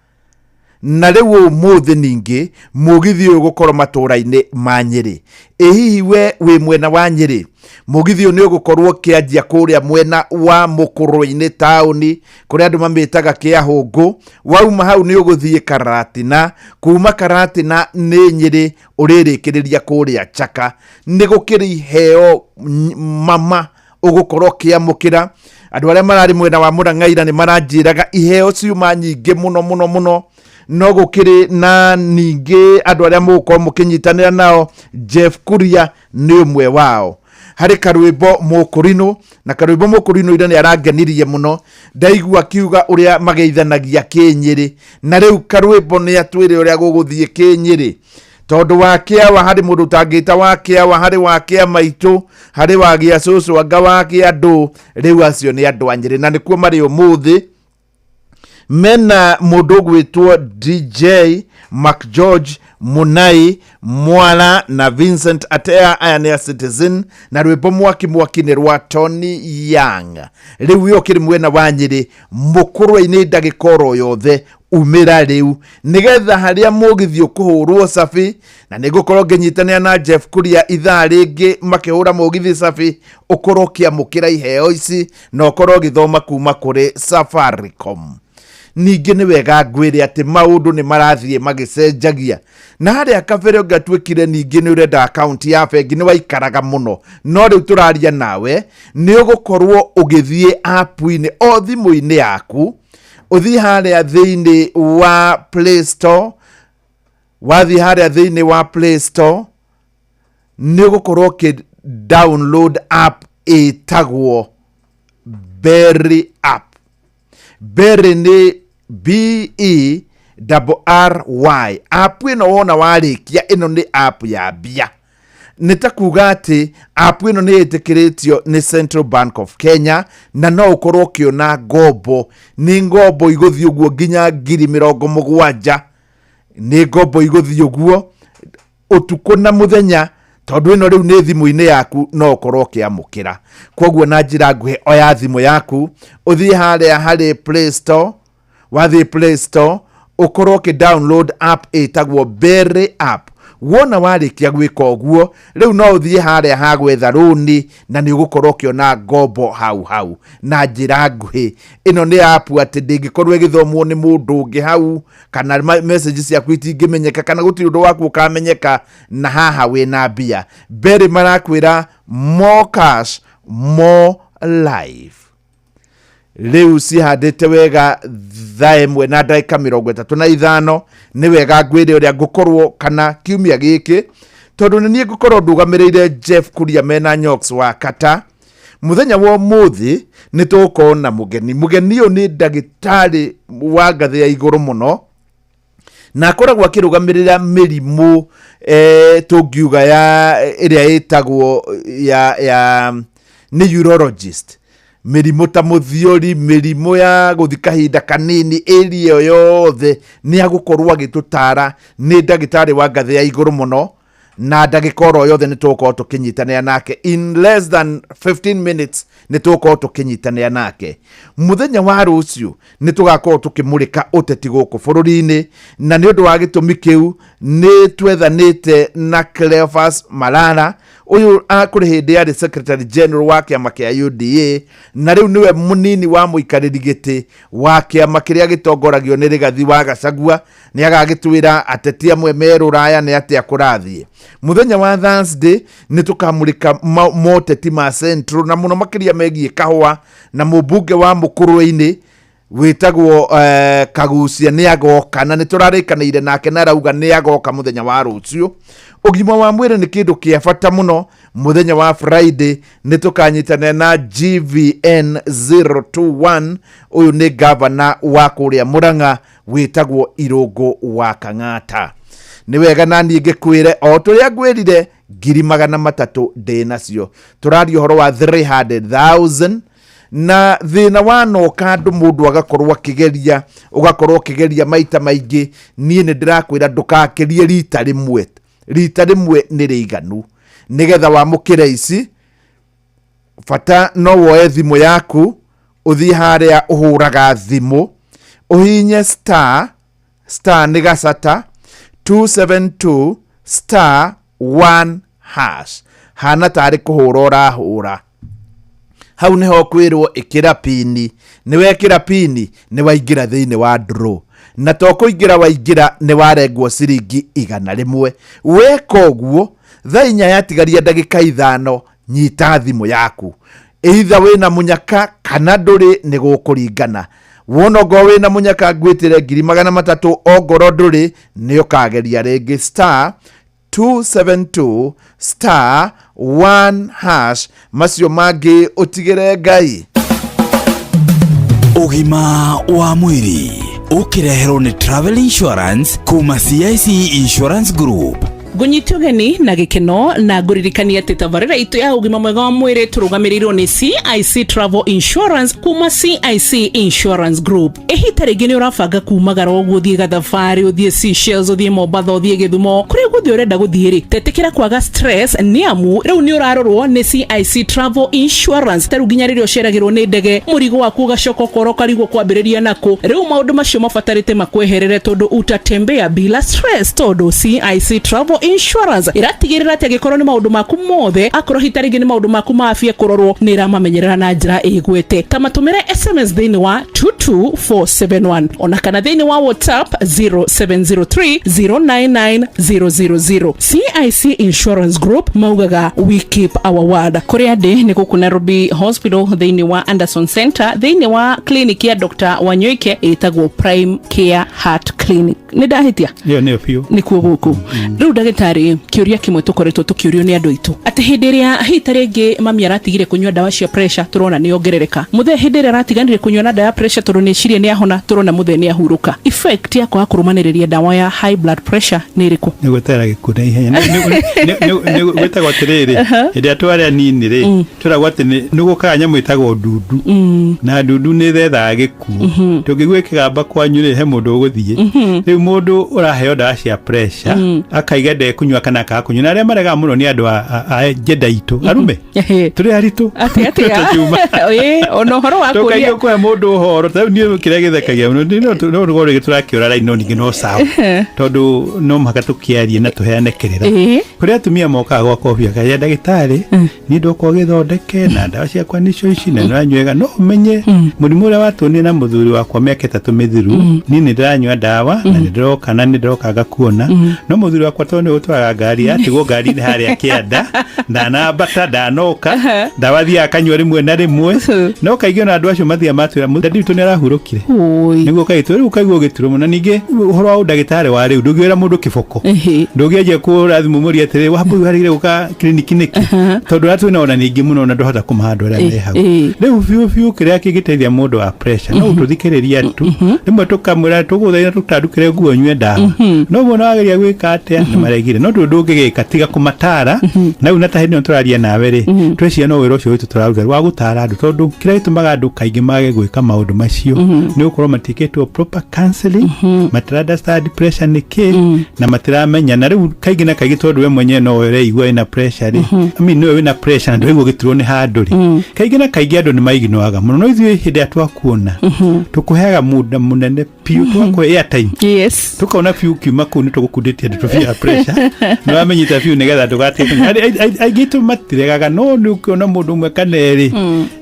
na rĩu ũmũthĩ ningĩ mũgithi ũyũ ũgũkorwo matũũra-inĩ ma Nyĩrĩ. Ĩ hihi we wĩ mwena wa Nyĩrĩ? Mũgithi ũyũ nĩ ũgũkorwo ũkĩanjia kũrĩa mwena wa Mũkũrũ-inĩ taũni, kũrĩa andũ mamĩtaga Kĩahũngũ. Wauma hau nĩ ũgũthiĩ Karatina, kuma Karatina nĩ Nyĩrĩ, ũrĩrĩkĩrĩria kũrĩa Chaka. Nĩ gũkĩrĩ iheo mama ũgũkorwo ũkĩamũkĩra. Andũ arĩa mararĩ mwena wa Mũrang'a ira nĩ maranjĩraga iheo ciuma nyingĩ mũno mũno mũno. No gũkĩrĩ na ningĩ andũ arĩa mũgũkorwo mũkĩnyitanĩra nao. Jeff Kuria nĩ ũmwe wao. Harĩ karwĩmbo Mũkũrinũ, na karwĩmbo Mũkũrinũ ira nĩ arangenirie mũno ndaigua akiuga ũrĩa mageithanagia kĩnyĩrĩ, na rĩu karwĩmbo nĩ atwĩre ũrĩa gũgũthiĩ kĩnyĩrĩ, tondũ wa kĩawa harĩ mũndũ ũtangĩta wa kĩawa, harĩ wa kĩa maitũ, harĩ wa gĩa cũcũ, anga wa kĩa andũ. Rĩu acio nĩ andũ a Nyĩrĩ na nĩkuo marĩ ũmũthĩ. Mena mũndũ ũgwĩtwo DJ Mac George Munai Mwala na Vincent Atea. Aya nĩ a Citizen, na rwĩmbo Mwaki Mwaki nĩ rwa Tony Young. Rĩu we ũkĩrĩ mwena wa Nyĩrĩ, Mũkũrwe-inĩ, ndagĩka oro yothe umĩra rĩu nĩgetha harĩa mũgithi ũkũhũrwo cabi, na nĩ ngũkorwo ngĩnyitanĩra na Jeff Kuria ithaa rĩngĩ makĩhũra mũgithi cabi, ũkorwo ũkĩamũkĩra iheo ici na ũkorwo ũgĩthoma kuma kũrĩ Safaricom. Ningĩ nĩ wega ngwĩre atĩ maũndũ nĩ marathiĩ magĩcenjagia, na harĩa kabere ũngĩatuĩkire ningĩ nĩ ũrenda akaunti ya bengi nĩ waikaraga mũno, no rĩu tũraria nawe nĩ ũgũkorwo ũgĩthiĩ app-inĩ o thimũ-inĩ yaku, ũthiĩ harĩa thĩinĩ wa Play Store. Wathiĩ harĩa thĩinĩ wa Play Store nĩ ũgũkorwo ũkĩ download app ĩtagwo Berry app. Berry nĩ B E R Y. App ĩno wona warĩkia, ĩno nĩ app ya mbia. Nĩ ta kuga atĩ app ĩno nĩ ĩtĩkĩrĩtio nĩ Central Bank of Kenya, na no ũkorwo ũkĩona ngombo. Nĩ ngombo igũthiĩ ũguo nginya 70,000. Nĩ ngombo igũthiĩ ũguo ũtukũ na mũthenya, tondũ ĩno rĩu nĩ thimũ-inĩ yaku, no ũkorwo ũkĩamũkĩra. Koguo na njĩra nguhĩ, oya thimũ yaku, ũthiĩ harĩa harĩ Play Store. Wathiĩ Play Store ũkorwo ũkĩ download app ĩtagwo Berry app. Wona warĩkia gwĩka ũguo, rĩu no ũthiĩ harĩa ha gwetha rũni na nĩ ũgũkorwo ũkĩona ngombo hau hau. Na njĩra nguhĩ, ĩno nĩ app atĩ ndĩngĩkorwo ĩgĩthomwo nĩ mũndũ ũngĩ hau, kana message ciaku itingĩmenyeka, kana gũtirĩ ũndũ waku ũkamenyeka na haha wĩna mbia. Berry marakwĩra more cash, more life. Rĩu cihandĩte wega 1:35. Nĩ wega ngwĩre ũrĩa ngũkorwo kana kiumia gĩkĩ, tondũ nĩ niĩ ngũkorwo ndũgamĩrĩire Jeff Kuria mena Nyox wa Kata. Mũthenya wa ũmũthĩ nĩ tũgũkorwo na mũgeni. Mũgeni ũyũ nĩ ndagĩtarĩ wa ngathĩ ya igũrũ mũno, na akoragwo akĩrũgamĩrĩra mĩrimũ tũngiuga ya ĩrĩa ĩtagwo ya nĩ urologist, mĩrimũ ta mũthiori, mĩrimũ ya gũthi kahinda kanini, ĩria ĩyo yothe nĩ agũkorwo agĩtũtara. Nĩ ndagĩtarĩ wa ngathĩ ya igũrũ mũno, na ndagĩka oro yothe nĩ tũgũkorwo tũkĩnyitanĩra nake. In less than 15 minutes nĩ tũgũkorwo tũkĩnyitanĩra nake. Mũthenya wa rũciũ nĩ tũgakorwo tũkĩmũrĩka ũteti gũkũ bũrũri-inĩ, na nĩ ũndũ wa gĩtũmi kĩu nĩ twethanĩte na Cleophas Malala. Ũyũ kũrĩ hĩndĩ arĩ secretary general wa kĩama kĩa UDA, na rĩu nĩwe mũnini wa mũikarĩri gĩtĩ wa kĩama kĩrĩa gĩtongoragio nĩ Rigathi wa Gachagua. Nĩ agagĩtwĩra ateti amwe me rũraya nĩ atĩa kũrathiĩ. Mũthenya wa Thursday nĩ tũkamũrĩka moteti ma Central, na mũno makĩria megiĩ kahũa, na mũmbunge wa Mũkũrwe-inĩ wĩtagwo Kagucia nĩ agoka, na nĩ tũrarĩkanĩire nake na arauga nĩ agoka mũthenya wa rũciũ. Ũgima wa mwĩrĩ nĩ kĩndũ kĩa bata mũno. Mũthenya wa Friday nĩ tũkanyitanĩra na GVN 021. Ũyũ nĩ gavana wa kũrĩa Mũrang'a wĩtagwo Irũngũ wa Kang'ata. Nĩ wega na niĩ ngĩkwĩre o tũrĩa ngwĩrire, 300,000 ndĩ nacio. Tũraria ũhoro wa 300,000, na thĩna wanoka andũ, mũndũ agakorwo akĩgeria, ũgakorwo ũkĩgeria maita maingĩ. Niĩ nĩ ndĩrakwĩra ndũgakĩrie rita rĩmwe. Rita rĩmwe nĩ rĩiganu nĩgetha wamũkĩre ici. Bata no woe thimũ yaku, ũthiĩ harĩa ũhũraga thimũ, ũhinye star, star nĩ gacata 272 star 1 hash, hana tarĩ kũhũra ũrahũra. Hau nĩho kwĩrwo ĩkĩra pini. Nĩ wekĩra pini, nĩ waingĩra thĩinĩ wa draw, na to kũingĩra waingĩra, nĩ warengwo ciringi 100. Weka ũguo, thaa 4 yatigaria ndagĩka 5, nyita thimũ yaku. Either wĩna mũnyaka kana ndũrĩ, nĩ gũkũringana. Wona ongorwo wĩna mũnyaka, ngwĩtĩre 300,000. Ongorwo ndũrĩ, nĩ ũkageria rĩngĩ, star 272 star 1 hash. Macio mangĩ ũtigĩre Ngai. Ũgima wa mwĩrĩ ũkĩreherwo nĩ Travel Insurance kuma CIC Insurance Group. Ngũnyita ũgeni na gĩkeno na ngũririkania atĩ tabarĩra itũ ya ũgima mwega wa mwĩrĩ tũrũgamĩrĩirwo nĩ CIC Travel Insurance kuma CIC Insurance Group. Ihita rĩngĩ nĩ ũrabanga kumagara ũguo, ũthiĩ gathabarĩ, ũthiĩ Seychelles, ũthiĩ Mombatha, ũthiĩ Gĩthumo, kũrĩa guothe ũrenda gũthiĩ rĩ, tetĩkĩra kwaga stress, nĩ amu rĩu nĩ ũrarorwo nĩ CIC Travel Insurance. Ta rĩu nginya rĩrĩa ũceragĩrwo nĩ ndege, mũrigo waku ũgacoka ũkora ũkarigwo kwambĩrĩria nakũ. Rĩu maũndũ macio mabatarĩte makweherere, tondũ utatembea bila stress, tondũ CIC Travel Insurance ĩratigĩrĩra atĩ angĩkorwo nĩ maũndũ maku mothe, akorwo hita rĩngĩ nĩ maũndũ maku ma afya kũrorwo, nĩ ĩramamenyerera na njĩra ĩgwete. Ta matũmĩre SMS thĩinĩ wa 22471, ona kana thĩinĩ wa WhatsApp 0703 099 000. CIC Insurance Group maugaga, "We keep our word." Kũrĩa ndĩ nĩ gũkũ Nairobi Hospital, thĩinĩ wa Anderson Center, thĩinĩ wa clinic ya Dr. Wanyoike ĩtagwo Prime Care Heart Clinic. Nĩ ndahĩtia? Ĩyo nĩyo biũ. Nĩkuo gũkũ. Rĩu ndagĩtarĩ, kĩũria kĩmwe tũkoretwo tũkĩũrio nĩ andũ aitũ, atĩ hĩndĩ ĩrĩa hita rĩngĩ mami aratigire kũnyua ndawa cia pressure, tũrona nĩ ongerereka. Mũthee hĩndĩ ĩrĩa aratiganire kũnyua na ndawa ya pressure tondũ nĩ ecirie nĩ ahona, tũrona mũthee nĩ ahurũka. Effect ya kwaga kũrũmanĩrĩria ndawa ya high blood pressure nĩ ĩrĩkũ? Nĩ gwĩterera gĩkuũ na ihenya. Gwĩtagwo atĩrĩrĩ, hĩndĩ ĩrĩa twarĩ anini rĩ, twĩragwo atĩ nĩ gũkaga nyamũ ĩtagwo ndundu, na ndundu nĩ thethaga gĩkuũ. Tũngĩigua ĩkĩgamba kwanyu rĩ, he mũndũ ũgũthiĩ. Rĩu mũndũ ũraheo ndawa cia pressure akaiga ndekũnyua kana akaga kũnyua, na arĩa maregaga mũno nĩ andũ a njenda itũ, arume tũrĩ aritũ. Atĩ atĩa? Tũkiuma. Ĩĩ, ona ũhoro wa kũria. Tũkaigua kũhe mũndũ ũhoro ta rĩu niĩ kĩrĩa gĩthekagia mũno no rũgo rĩngĩ tũrakĩũra raini, no ningĩ no sawa, tondũ no mũhaka tũkĩarie na tũheane kĩrĩra. Kũrĩ atumia mokaga gwakwa obi akaya, "Ndagĩtarĩ, niĩ ndoka ũgĩthondeke na ndawa ciakwa nĩcio ici na nĩranyuega, no ũmenye mũrimũ ũrĩa watuonire na mũthuri wakwa mĩaka 3 mĩthiru, niĩ nĩ ndĩranyua ndawa na nĩ ndĩroka na nĩ ndĩroka ngakuona, no mũthuri wakwa tondũ nĩ ũtwaraga ngari, atigwo ngari-inĩ harĩa kĩanda, ndanambata, ndanoka, ndawa thiaga akanyua rĩmwe na rĩmwe." No kaingĩ ona andũ acio mathiaga matwĩra, "Dadi witũ nĩ arahurũkire." Nĩguo kaitũ rĩu ũkaigua ũgĩturwo mũno. Na ningĩ ũhoro wa ũndagĩtarĩ wa rĩu, ndũngĩwĩra mũndũ kĩboko, ndũngĩanjia kũhũra thimũ mũrie atĩrĩ, "Wambui, warĩire gũka kiriniki nĩkĩ?" Tondũ ũrĩa twĩna ona ningĩ mũno, ona ndũhota kũmaha andũ arĩa me hau. Rĩu biũ biũ kĩrĩa kĩngĩteithia mũndũ wa pressure no gũtũthikĩrĩria tu. Rĩmwe tũkamwĩra, "Tũgũthaitha tũtandukĩre nguo nyue ndawa," no mũno wageria gwĩka atĩa nĩ maregire. No ndũ ndũngĩgĩka tiga kũmatara. Na rĩu na ta hĩndĩ ĩno tũraria nawe rĩ, tweciria no wĩra ũcio witũ tũraruta wa gũtara andũ, tondũ kĩrĩa gĩtũmaga andũ kaingĩ mage gwĩka maũndũ macio nĩ gũkorwo matiĩkĩtwo proper counseling, matira understand pressure nĩ kĩ na matiramenya. Na rĩu kaingĩ na kaingĩ, tondũ we mwenyewe no ũreigua wĩna pressure rĩ, I mean, nĩwe wĩna pressure na ndũraigua ũgĩturwo nĩ handũ rĩ, kaingĩ na kaingĩ andũ nĩ maiginoaga mũno. No ithuĩ hĩndĩ ĩrĩa twakuona, tũkũheaga muda mũnene Piũ twakũhe airtime. Yes. Tukona piũ kiuma kũu nĩ tũgũkundĩtie ndeto cia pressure. Nĩ wamenyita piũ nĩgetha ndũgatige kũnyua. Aingĩ aitũ matiregaga no nĩ ũkĩona mũndũ ũmwe kana erĩ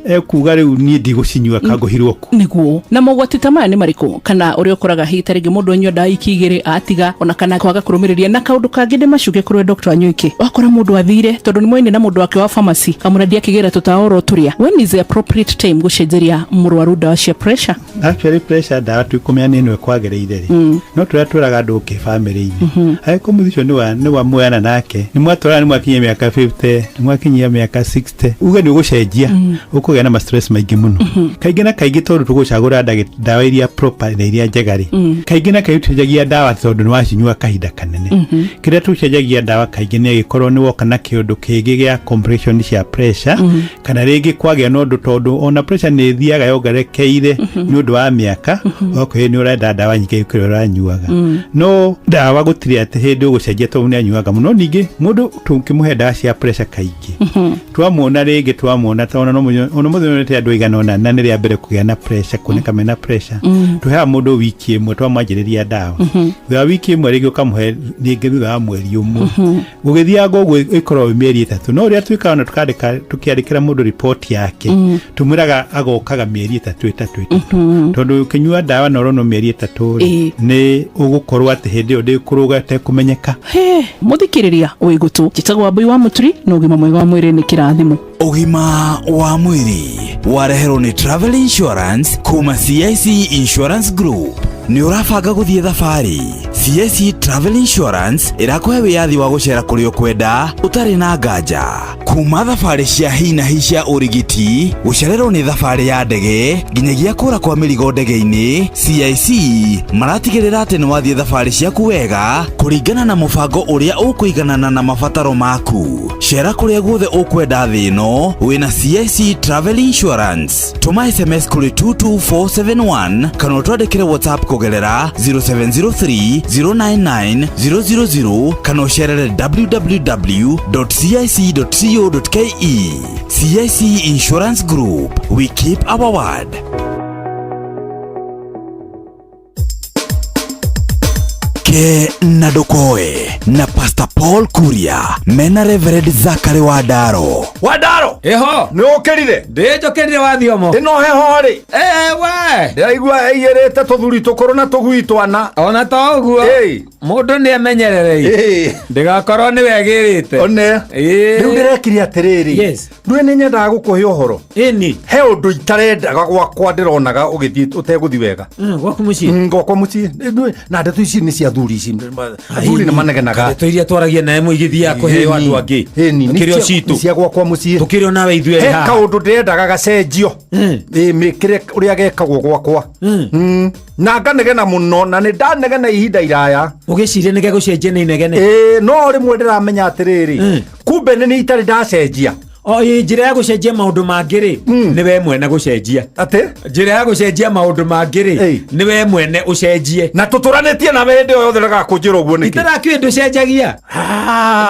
ekuga rĩu niĩ ndigũcinyua kangũhirwo ku. Nĩguo. Na mogwati ta maya nĩ marĩkũ? Kana ũrĩa ũkoraga hihi ta rĩngĩ mũndũ anyua ndawa iki igĩrĩ atiga, ona kana kwaga kũrũmĩrĩria. Na kaũndũ kangĩ ndĩmacuke kũrĩ we Dr. Wanyoike, wakora mũndũ athire tondũ nĩ moine na mũndũ wake wa pharmacy kamũra ndiakĩgĩra tũtawa oro tũrĩa, when is the appropriate time gũcenjeria mũrwaru ndawa cia pressure? Actually pressure ndawa tũikũmenya nĩ ĩno ĩkwagĩrĩire rĩ, no tũrĩa twĩraga andũ ũkĩ bamĩrĩ-inĩ, angĩkorwo mũthĩ ũcio nĩ wa muoyana nake, nĩ mwatwarana, nĩ mwakinyia mĩaka 50, nĩ mwakinyia mĩaka 60, uge nĩ ũgũcenjia, ũkũgĩa na ma stress maingĩ mũno. Kaingĩ na kaingĩ tondũ tũgũcagũra ndawa iria proper na iria njega rĩ, kaingĩ na kaingĩ tũcenjagia ndawa tondũ nĩ wacinyua kahinda kanene. Kĩrĩa tũcenjagia ndawa kaingĩ nĩ agĩkorwo nĩ woka na kĩũndũ kĩngĩ gĩa compression cia pressure, kana rĩngĩ kwagĩa na ũndũ, tondũ ona pressure nĩ ĩthiaga yongerekeire nĩ ũndũ wa mĩaka, okorwo nĩ ũrenda ndawa nyingĩ gũkĩra ũranyuaga. No ndawa gũtirĩ atĩ hĩndĩ ũgũcenjia tondũ nĩ anyuaga mũno. Ningĩ mũndũ tũngĩmũhe ndawa cia pressure kaingĩ, twamuona rĩngĩ, twamuona ta ona no ona mũthenya onete andũ aigana ũna na nĩ rĩa mbere kũgĩa na pressure, kuoneka mena pressure, tũheaga mũndũ wiki ĩmwe twamwanjĩrĩria ndawa. Thutha wa wiki ĩmwe rĩngĩ ũkamũhe rĩngĩ thutha wa mweri ũmwe, gũgĩthianga ũguo ĩkoragwo ĩ mĩeri 3. No ũrĩa twĩkaga na tukandĩka, tũkĩandĩkĩra mũndũ riboti yake, tũmwĩraga agokaga mĩeri 3 3 3, tondũ ũkĩnyua ndawa na ũronwo mĩeri 3 rĩ, nĩ ũgũkorwo atĩ hĩndĩ ĩyo ndĩkũrũga ĩtekũmenyeka. He mũthikĩrĩria wĩ gũtũ, njĩtagwo Wambui wa Mũturi, na ũgima mwega wa mwĩrĩ nĩ kĩrathimo. Ũgima wa mwĩrĩ wareherwo nĩ Travel Insurance kuma CIC Insurance Group. Nĩ ũrabanga gũthiĩ thabarĩ? CIC Travel Insurance ĩrakũhe wĩyathi wa gũcera kũrĩa ũkwenda ũtarĩ na nganja, kuma thabarĩ cia hi na hi cia ũrigiti, gũcererwo nĩ thabarĩ ya ndege, nginyagia kũra kwa mĩrigo ndege-inĩ. CIC maratigĩrĩra atĩ nĩ wathiĩ thabarĩ ciaku wega kũringana na mũbango ũrĩa ũkũiganana na mabataro maku. Cera kũrĩa guothe ũkwenda thĩ ĩno wĩna CIC Travel Insurance. Tũma SMS kũrĩ 22471 kana ũtwandĩkĩre WhatsApp kũgerera 0703 099 000 kana ũcerere www.cic.co.ke. CIC Insurance Group, we keep our word. Ke na ndũkoe na Pastor Paul Kuria mena Reverend Zakari Wandaro. Wandaro. Ĩho. Nĩ ũkĩrire? Ndĩnjũkĩrire wathiomo. Ĩno heho rĩ? Ewe. Ndĩraigua ĩiyĩrĩte tũthuri tũkũrũ na tũgui twana. Ona to ũguo. Mũndũ nĩ emenyerere. Ndĩgakorwo nĩ wegĩrĩte. One. Rĩu ndĩrekire atĩrĩrĩ. Yes. Ndũĩ nĩ nyendaga gũkũhe ũhoro. Ĩni. He ũndũ itarendaga gwakwa ndĩronaga ũgĩthiĩ ũtegũthiĩ wega. Gwaku mũciĩ? Gwakwa mũciĩ. Ndũĩ, na ndeto ici nĩ cia athuri ici. Athuri nĩ manegenaga. Ndeto iria twaragia nawe mũigithia kũheo andũ angĩ. Ĩni, nĩ Tũkĩrĩ o cia- citũ. cia gwakwa mũciĩ. Tũkĩrĩ o nawe ithuĩ He erĩ haha. kaũndũ ndĩrendaga gacenjio. Ĩ, mĩkĩre ũrĩa gekagwo gwakwa. Na nganegena mũno, na nĩ ndanegena ihinda iraya. Ũgĩciria nĩ gegũcenjia nĩ inegene. Ĩ, no rĩmwe ndĩramenya atĩrĩrĩ, kumbe nĩ niĩ itarĩ ndacenjia. O ĩ, njĩra ya gũcenjia maũndũ mangĩ rĩ, nĩ we mwene gũcenjia. Atĩ? Njĩra ya gũcenjia maũndũ mangĩ rĩ, nĩ we mwene ũcenjie. Na tũtũranĩtie nawe hĩndĩ ĩyo yothe ũregaga kũnjĩra ũguo nĩkĩ? Itarakĩũĩ ndũcenjagia.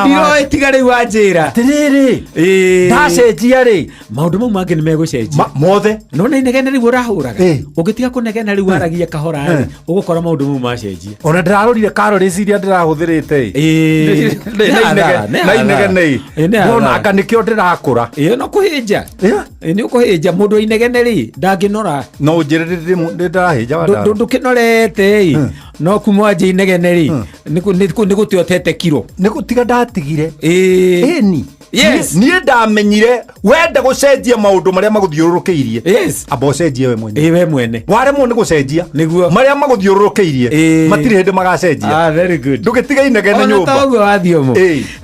Ndiroĩ tiga rĩu wanjĩra. Atĩrĩrĩ, ndacenjia rĩ, maũndũ mau mangĩ nĩ megũcenjia. Mothe. No na inegene rĩu ũrahũraga. Ũngĩtiga kũnegena rĩu waragia kahora rĩ, ũgũkora maũndũ mau macenjia. Ona ndĩrarorire calories iria ndĩrahũthĩrĩte ĩ. Nĩ hathara, nĩ Na inegene ĩ. Ĩ, nĩ hathara. Ndona anga nĩkĩo ndĩrakũra. Ĩ, no kũhĩnja. Ĩ, nĩ ũkũhĩnja mũndũ wa inegene rĩ, ndangĩnora. No ũnjĩre nĩ ndĩrahĩnja Wandaro. Ndũkĩnorete ĩ, no kuma wanjia inegene rĩ, nĩ gũte ũtete kiro. Nĩ gũtiga ndatigire. Ĩni. Yes. Niĩ ndamenyire wenda gũcenjia maũndũ marĩa magũthiũrũrũkĩirie. Yes. Amba ũcenjie we mwene. Ĩ, we mwene. Waremwo nĩ gũcenjia. Nĩguo. Marĩa magũthiũrũrũkĩirie matirĩ hĩndĩ magacenjia. Ah, very good. Ndũgĩtige inegene Ona nyũmba. ta ũguo wathiomo.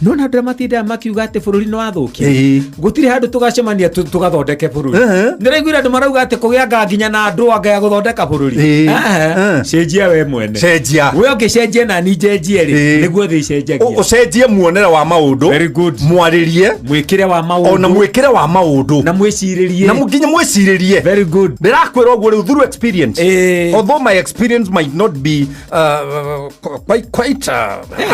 No na andũ arĩa matindaga makiuga atĩ bũrũri nĩ wathũkia. Gũtirĩ handũ tũgacemania tũgathondeke bũrũri. Ndĩraiguire andũ marauga atĩ kũgĩa anga nginya na andũ anga ya gũthondeka bũrũri. Cenjia we mwene. Cenjia. We ũngĩcenjia na ni njenjie rĩ, nĩguo thĩ icenjagia. Ũcenjie muonere wa maũndũ. Very good. Mwarĩrie. Mwĩcirĩrie. Mwĩkĩre wa maũndũ. Ona mwĩkĩre wa maũndũ. Na mwĩcirĩrie. Na nginya mwĩcirĩrie. Very good. Ndĩrakwĩra ũguo rĩu through experience. Although my experience might not be quite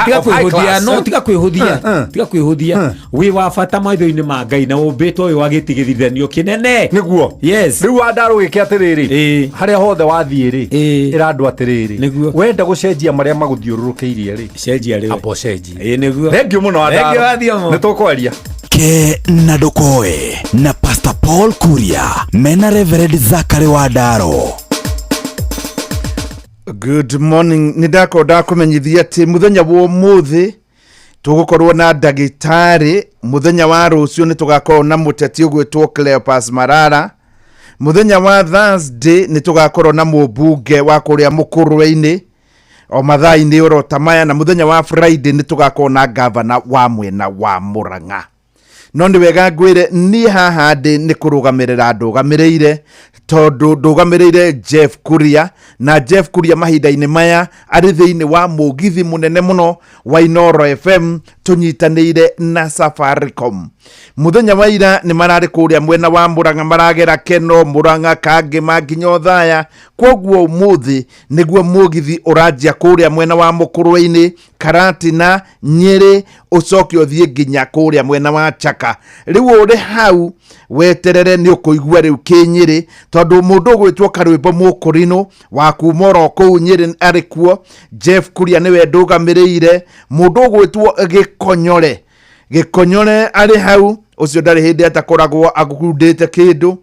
Tiga of high kwĩhũthia, class. no tiga kwĩhũthia, tiga kwĩhũthia. Wĩ wa bata maitho-inĩ ma Ngai na ũmbĩtwo wĩ wa gĩtigithithanio kĩnene. Nĩguo. Yes. Rĩu Wandarũ gĩke atĩrĩrĩ, harĩa hothe wathiĩ rĩ, ĩra andũ atĩrĩrĩ, wenda gũcenjia marĩa magũthiũrũrũkĩirie rĩ, cenjia rĩu, amba ũcenjie. Ĩĩ nĩguo. Thengiũ mũno Thengiũ Wandarũ. Wathiomo. Nĩ tũkwaria. Ke na ndũkoe na Pastor Paul Kuria mena Reverend Zachary Wandaro. Good morning. Nĩ ndakorwo ndakũmenyithia atĩ mũthenya wa ũmũthĩ tũgũkorwo na ndagĩtarĩ. Mũthenya wa rũciũ nĩ tũgakorwo na mũteti ũgwĩtwo Cleopas Marara. Mũthenya wa Thursday nĩ tũgakorwo na mũmbunge wa kũrĩa Mũkũrwe-inĩ o mathaa-inĩ oro ta maya, na mũthenya wa Friday nĩ tũgakorwo na gavana wa mwena wa Murang'a. No nĩ wega ngwĩre niĩ haha ndĩ nĩ kũrũgamĩrĩra ndũgamĩrĩire, tondũ ndũgamĩrĩire Jeff Kuria, na Jeff Kuria mahinda-inĩ maya arĩ thĩinĩ wa mũgithi mũnene mũno wa Inoro FM tũnyitanĩire na Safaricom. Mũthenya wa ira nĩ mararĩ kũrĩa mwena wa Murang'a, maragera Keno, Murang'a, Kangĩma nginya Othaya. Kwoguo ũmũthĩ nĩguo mũgithi ũranjia kũrĩa mwena wa Mũkũrwe-inĩ, Karatina, Nyĩrĩ, ũcoke ũthiĩ nginya kũrĩa mwena wa Chaka. Rĩu ũrĩ hau weterere nĩ ũkũigua rĩu kĩ Nyĩrĩ, tondũ mũndũ ũgwĩtwo Karwĩmbo Mũkũrinũ wa kuma oro kũu Nyĩrĩ arĩ kuo. Jeff Kuria nĩwe ndũgamĩrĩire. Mũndũ ũgwĩtwo Gĩkonyore, Gĩkonyore arĩ hau, ũcio ndarĩ hĩndĩ atakoragwo agundĩte kĩndũ.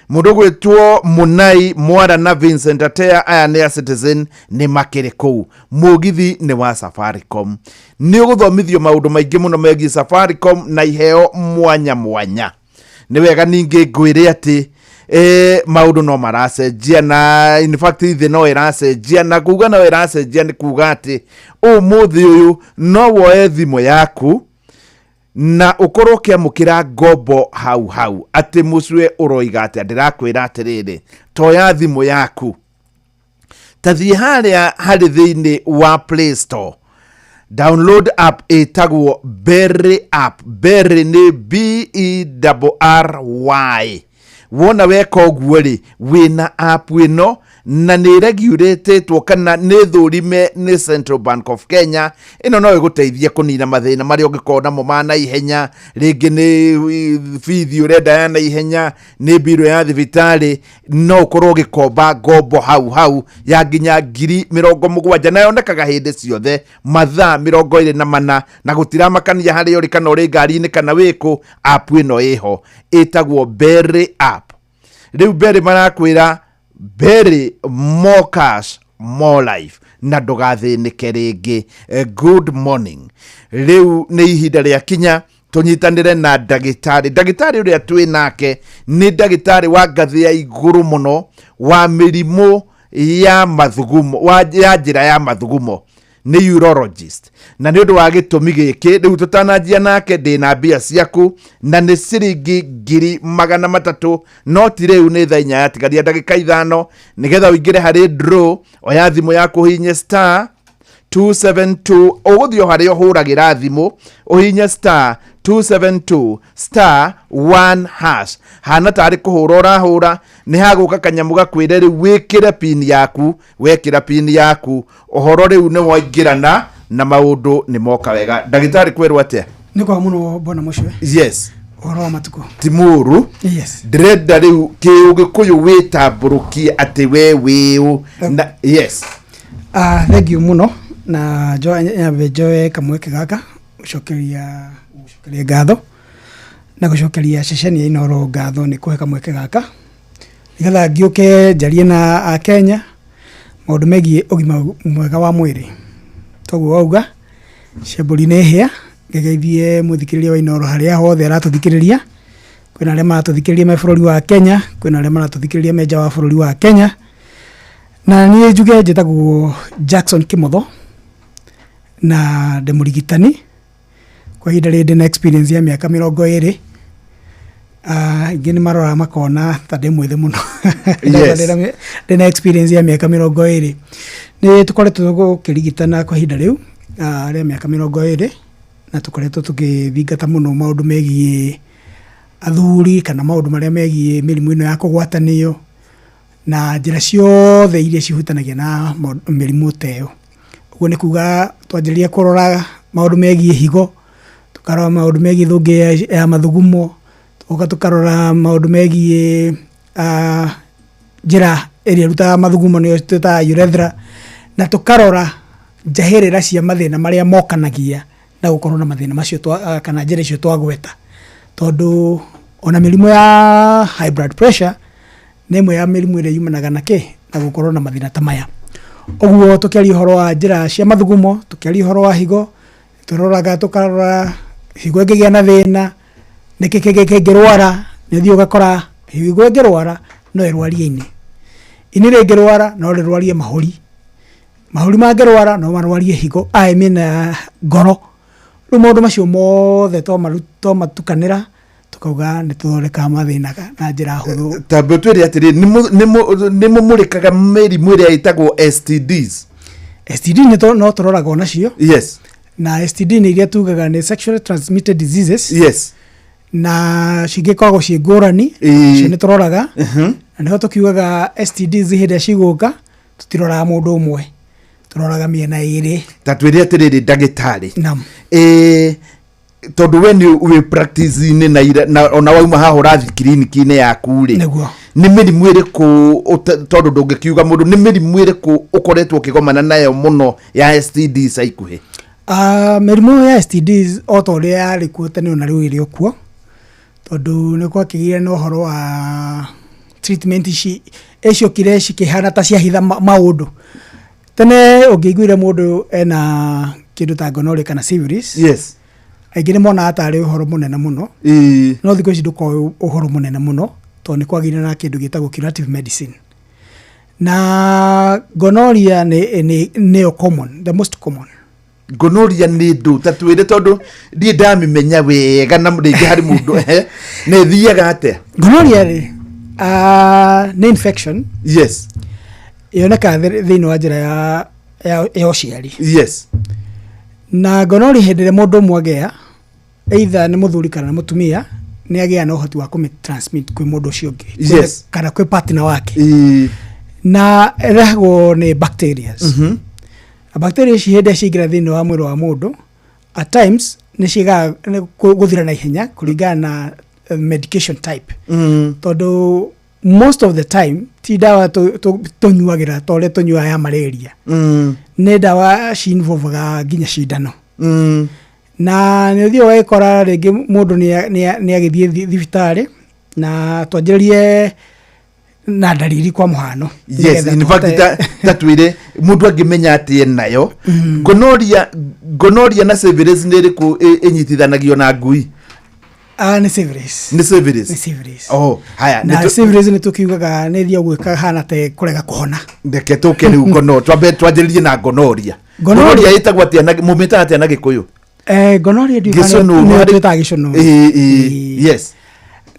Mũndũ ũgwĩtwo Mũnai Mwara na Vincent Atea, aya nĩ a Citizen, nĩ makĩrĩ kũu. Mũgithi nĩ wa Safaricom. Nĩ ũgũthomithio maũndũ maingĩ mũno megiĩ Safaricom na iheo mwanya mwanya. Nĩ wega ningĩ ngwĩre atĩ maũndũ no maracenjia, na in fact thĩ no ĩracenjia, na kuga no ĩracenjia nĩ kuga atĩ ũmũthĩ ũyũ no woe thimũ yaku na ũkorwo ũkĩamũkĩra ngombo hau hau. Atĩ mũcue ũroiga atĩa? Ndĩrakwĩra atĩrĩrĩ, toya thimũ yaku, ta thiĩ harĩa harĩ thĩinĩ wa Play Store, download app ĩtagwo Berry app. Berry nĩ Berry. Wona weka ũguo rĩ, wĩna app ĩno na nĩ regulatĩtwo kana nĩ thũrime nĩ Central Bank of Kenya. Ĩno no ĩgũteithie kũnina mathĩna marĩa ũngĩkorwo namo ma naihenya, rĩngĩ nĩ bithi ũrenda ya naihenya, nĩ mbirũ ya thibitarĩ. No ũkorwo ũgĩkomba ngombo hau hau ya nginya 70,000, na yonekaga hĩndĩ ciothe mathaa 24, na gũtiramakania harĩa ũrĩ, kana ũrĩ ngari-inĩ kana wĩkũ. App ĩno ĩho ĩtagwo Berry app. Rĩu Berry marakwĩra Berry, more cash, more life, na ndũgathĩnĩke rĩngĩ. Good morning. Rĩu nĩ ihinda rĩa kinya tũnyitanĩre na ndagĩtarĩ. Ndagĩtarĩ ũrĩa twĩ nake nĩ ndagĩtarĩ wa ngathĩ ya igũrũ mũno wa mĩrimũ ya mathugumo, ya njĩra ya mathugumo, nĩ urologist. Na nĩ ũndũ wa gĩtũmi gĩkĩ, rĩu tũtananjia nake ndĩna mbia ciaku, na nĩ ciringi 300,000, no ti rĩu, nĩ thaa 4 yatigaria ndagĩka 5. Nĩgetha ũingĩre harĩ draw, oya thimũ yaku, ũhihinye star 272, ũgũthiĩ o harĩa ũhũragĩra thimũ, ũhihinye star 272 star 1 hash. Hana tarĩ kũhũra ũrahũra, nĩ hagũka kanyamũ gakwĩre rĩu wĩkĩre pin yaku. Wekĩra pin yaku, ũhoro rĩu nĩ waingĩrana na maũndũ nĩ moka wega. Ndagĩtarĩ, kwĩrwo atĩa? Nĩ kwa mũno, bwana Mũcwe. Yes. Ũhoro wa matukũ? Ti mũũru. Yes. Ndĩrenda rĩu kĩũgĩkũyũ wĩtambũrũkie atĩ we wĩũ na yes. Thank you mũno, na nyambe njoe kamweke gaka gũcokeria ngatho na gũcokeria ceceni ya Inoro ngatho nĩ kũhe kamweke gaka nĩgetha ngĩũke njarie na Akenya maũndũ megiĩ ũgima mwega wa mwĩrĩ. Toguo wauga ciambũri nĩ hĩa, ngĩgeithie mũthikĩrĩria wa Inoro harĩa hothe aratũthikĩrĩria. Kwĩna arĩa maratũthikĩrĩria me bũrũri wa Kenya, kwĩna arĩa maratũthikĩrĩria me nja wa bũrũri wa Kenya. Na niĩ njuge njĩtagwo Jackson Kimotho na ndĩ mũrigitani kwa ihinda rĩrĩ, ndĩna experience ya mĩaka 20. Aingĩ nĩ maroraga makona ta ndĩ mwĩthĩ mũno. Ndĩna experience ya mĩaka 20. Nĩ tũkoretwo gũkĩrigitana kwa ihinda rĩu rĩa mĩaka 20. Na tũkoretwo tũgĩthingata mũno maũndũ megiĩ athuri kana maũndũ marĩa megiĩ mĩrimũ ĩno ya kũgwatanio na njĩra ciothe iria cihutanagia na mĩrimũ ta ĩyo. Ũguo nĩ kuga twanjĩrĩria kũrora maũndũ megiĩ higo, tũkarora maũndũ megiĩ thũngĩ ya mathugumo, tũgoka tũkarora maũndũ megiĩ njĩra ĩrĩa ĩrutaga mathugumo nĩyo twĩtaga urethra, na tũkarora njahĩrĩra cia mathĩna marĩa mokanagia na gũkorwo na mathĩna macio kana njĩra icio twagweta. Tondũ ona mĩrimũ ya high blood pressure nĩ ĩmwe ya mĩrimũ ĩrĩa yumanaga na kĩ na gũkorwo na mathĩna ta maya. Ũguo tũkĩaria ũhoro wa njĩra cia mathugumo, tũkĩaria ũhoro wa higo, tũroraga tũkarora higo ĩngĩgĩa na thĩna, nĩkĩ kĩngĩ kĩngĩrwara, nĩ ũthiĩ ũgakora higo ĩngĩrwara no ĩrwarie ini. Ini rĩngĩrwara no rĩrwarie mahũri. Mahũri mangĩrwara no marwarie higo, I mean, ngoro. Rĩu maũndũ macio mothe twamatukanĩra tukauga nĩ tũthondekaga mathĩna na njĩra hũthũ. Tambe twĩre atĩrĩ, nĩ mũmũrĩkaga mĩrimũ ĩrĩa ĩtagwo STDs? STD no tũroraga onacio. Na STD nĩ iria tugaga nĩ sexually transmitted diseases. Na cingĩkoragwo ciĩ ngũrani, nacio nĩ tũroraga. Na nĩho tũkiugaga STDs hĩndĩ ĩrĩa cigũka, tũtiroraga mũndũ ũmwe, tũroraga mĩena ĩrĩ. Ta twĩre atĩrĩrĩ ndagĩtarĩ. Naam. Tondũ we nĩ wĩ practice-inĩ na ira, na ona wauma haha ũrathiĩ kiriniki-inĩ yaku rĩ. Nĩguo. Nĩ mĩrimũ ĩrĩkũ tondũ ndũngĩkiuga mũndũ, nĩ mĩrimũ ĩrĩkũ ũkoretwo ũkĩgomana nayo mũno ya STD ica ikuhĩ? Mĩrimũ ya STDs o ta ũrĩa yarĩ kuo tene ona rĩu ĩrĩ o kuo, tondũ nĩ gwakĩgĩire na ũhoro wa treatment ici ĩciokire cikĩhana ta ciahitha maũndũ. Tene ũngĩaiguire mũndũ ena kĩndũ ta gonorrhea kana syphilis, aingĩ nĩ monaga tarĩ ũhoro mũnene mũno. No thikũ ici ndũkoragwo ũhoro mũnene mũno, tondũ nĩ kwagĩire na kĩndũ gĩtagwo curative medicine. Na gonorrhea nĩyo common, the most common. Gonorrhea nĩ ndũ? Ta twĩre, tondũ ndiĩ ndamĩmenya wega na rĩngĩ harĩ mũndũ, na ĩthiaga atĩa? Gonorrhea rĩ, nĩ infection. Yonekaga thĩinĩ wa njĩra ya ũciari. Na gonorrhea hĩndĩ ĩrĩa mũndũ ũmwe agĩa, either nĩ mũthuri kana nĩ mũtumia, nĩ agĩa na ũhoti wa kũmĩ-transmit kwĩ mũndũ ũcio ũngĩ. Kana kwĩ partner wake. Na ĩrehagwo nĩ bacteria. Na bacteria ici hĩndĩ ĩrĩa ciaingĩra thĩinĩ wa mwĩrĩ wa mũndũ, at times nĩ ciagaga gũthira na ihenya kũringana na medication type. Tondũ most of the time ti ndawa tũnyuagĩra ta ũrĩa tũnyuaga ya malaria. Nĩ ndawa ci-involvaga nginya cindano. Na nĩ ũthiaga ũgagĩkora rĩngĩ mũndũ nĩ agĩthiĩ thibitarĩ na twanjĩrĩrie na ndariri kwa mũhano. Yes, in fact, ta twĩre mũndũ angĩmenya atĩ enayo. Gonorrhea na syphilis nĩ ĩrĩkũ ĩnyitithanagio na ngui? Nĩ syphilis. Nĩ syphilis. Nĩ syphilis. Oh, haya, Na syphilis nĩ tũkiugaga nĩ ĩthiaga gwĩka hana ta kũrega kũhona. Reke tũke rĩu gono, twambe twanjĩrĩrie na gonorrhea. Gonorrhea. Gonorrhea ĩtagwo atĩa na mũmĩtaga atĩa na Gĩkũyũ? Gonorrhea ndiũĩ kana Gĩcũnũ, nĩ harĩ- twĩtaga gĩcũnũ. Yes.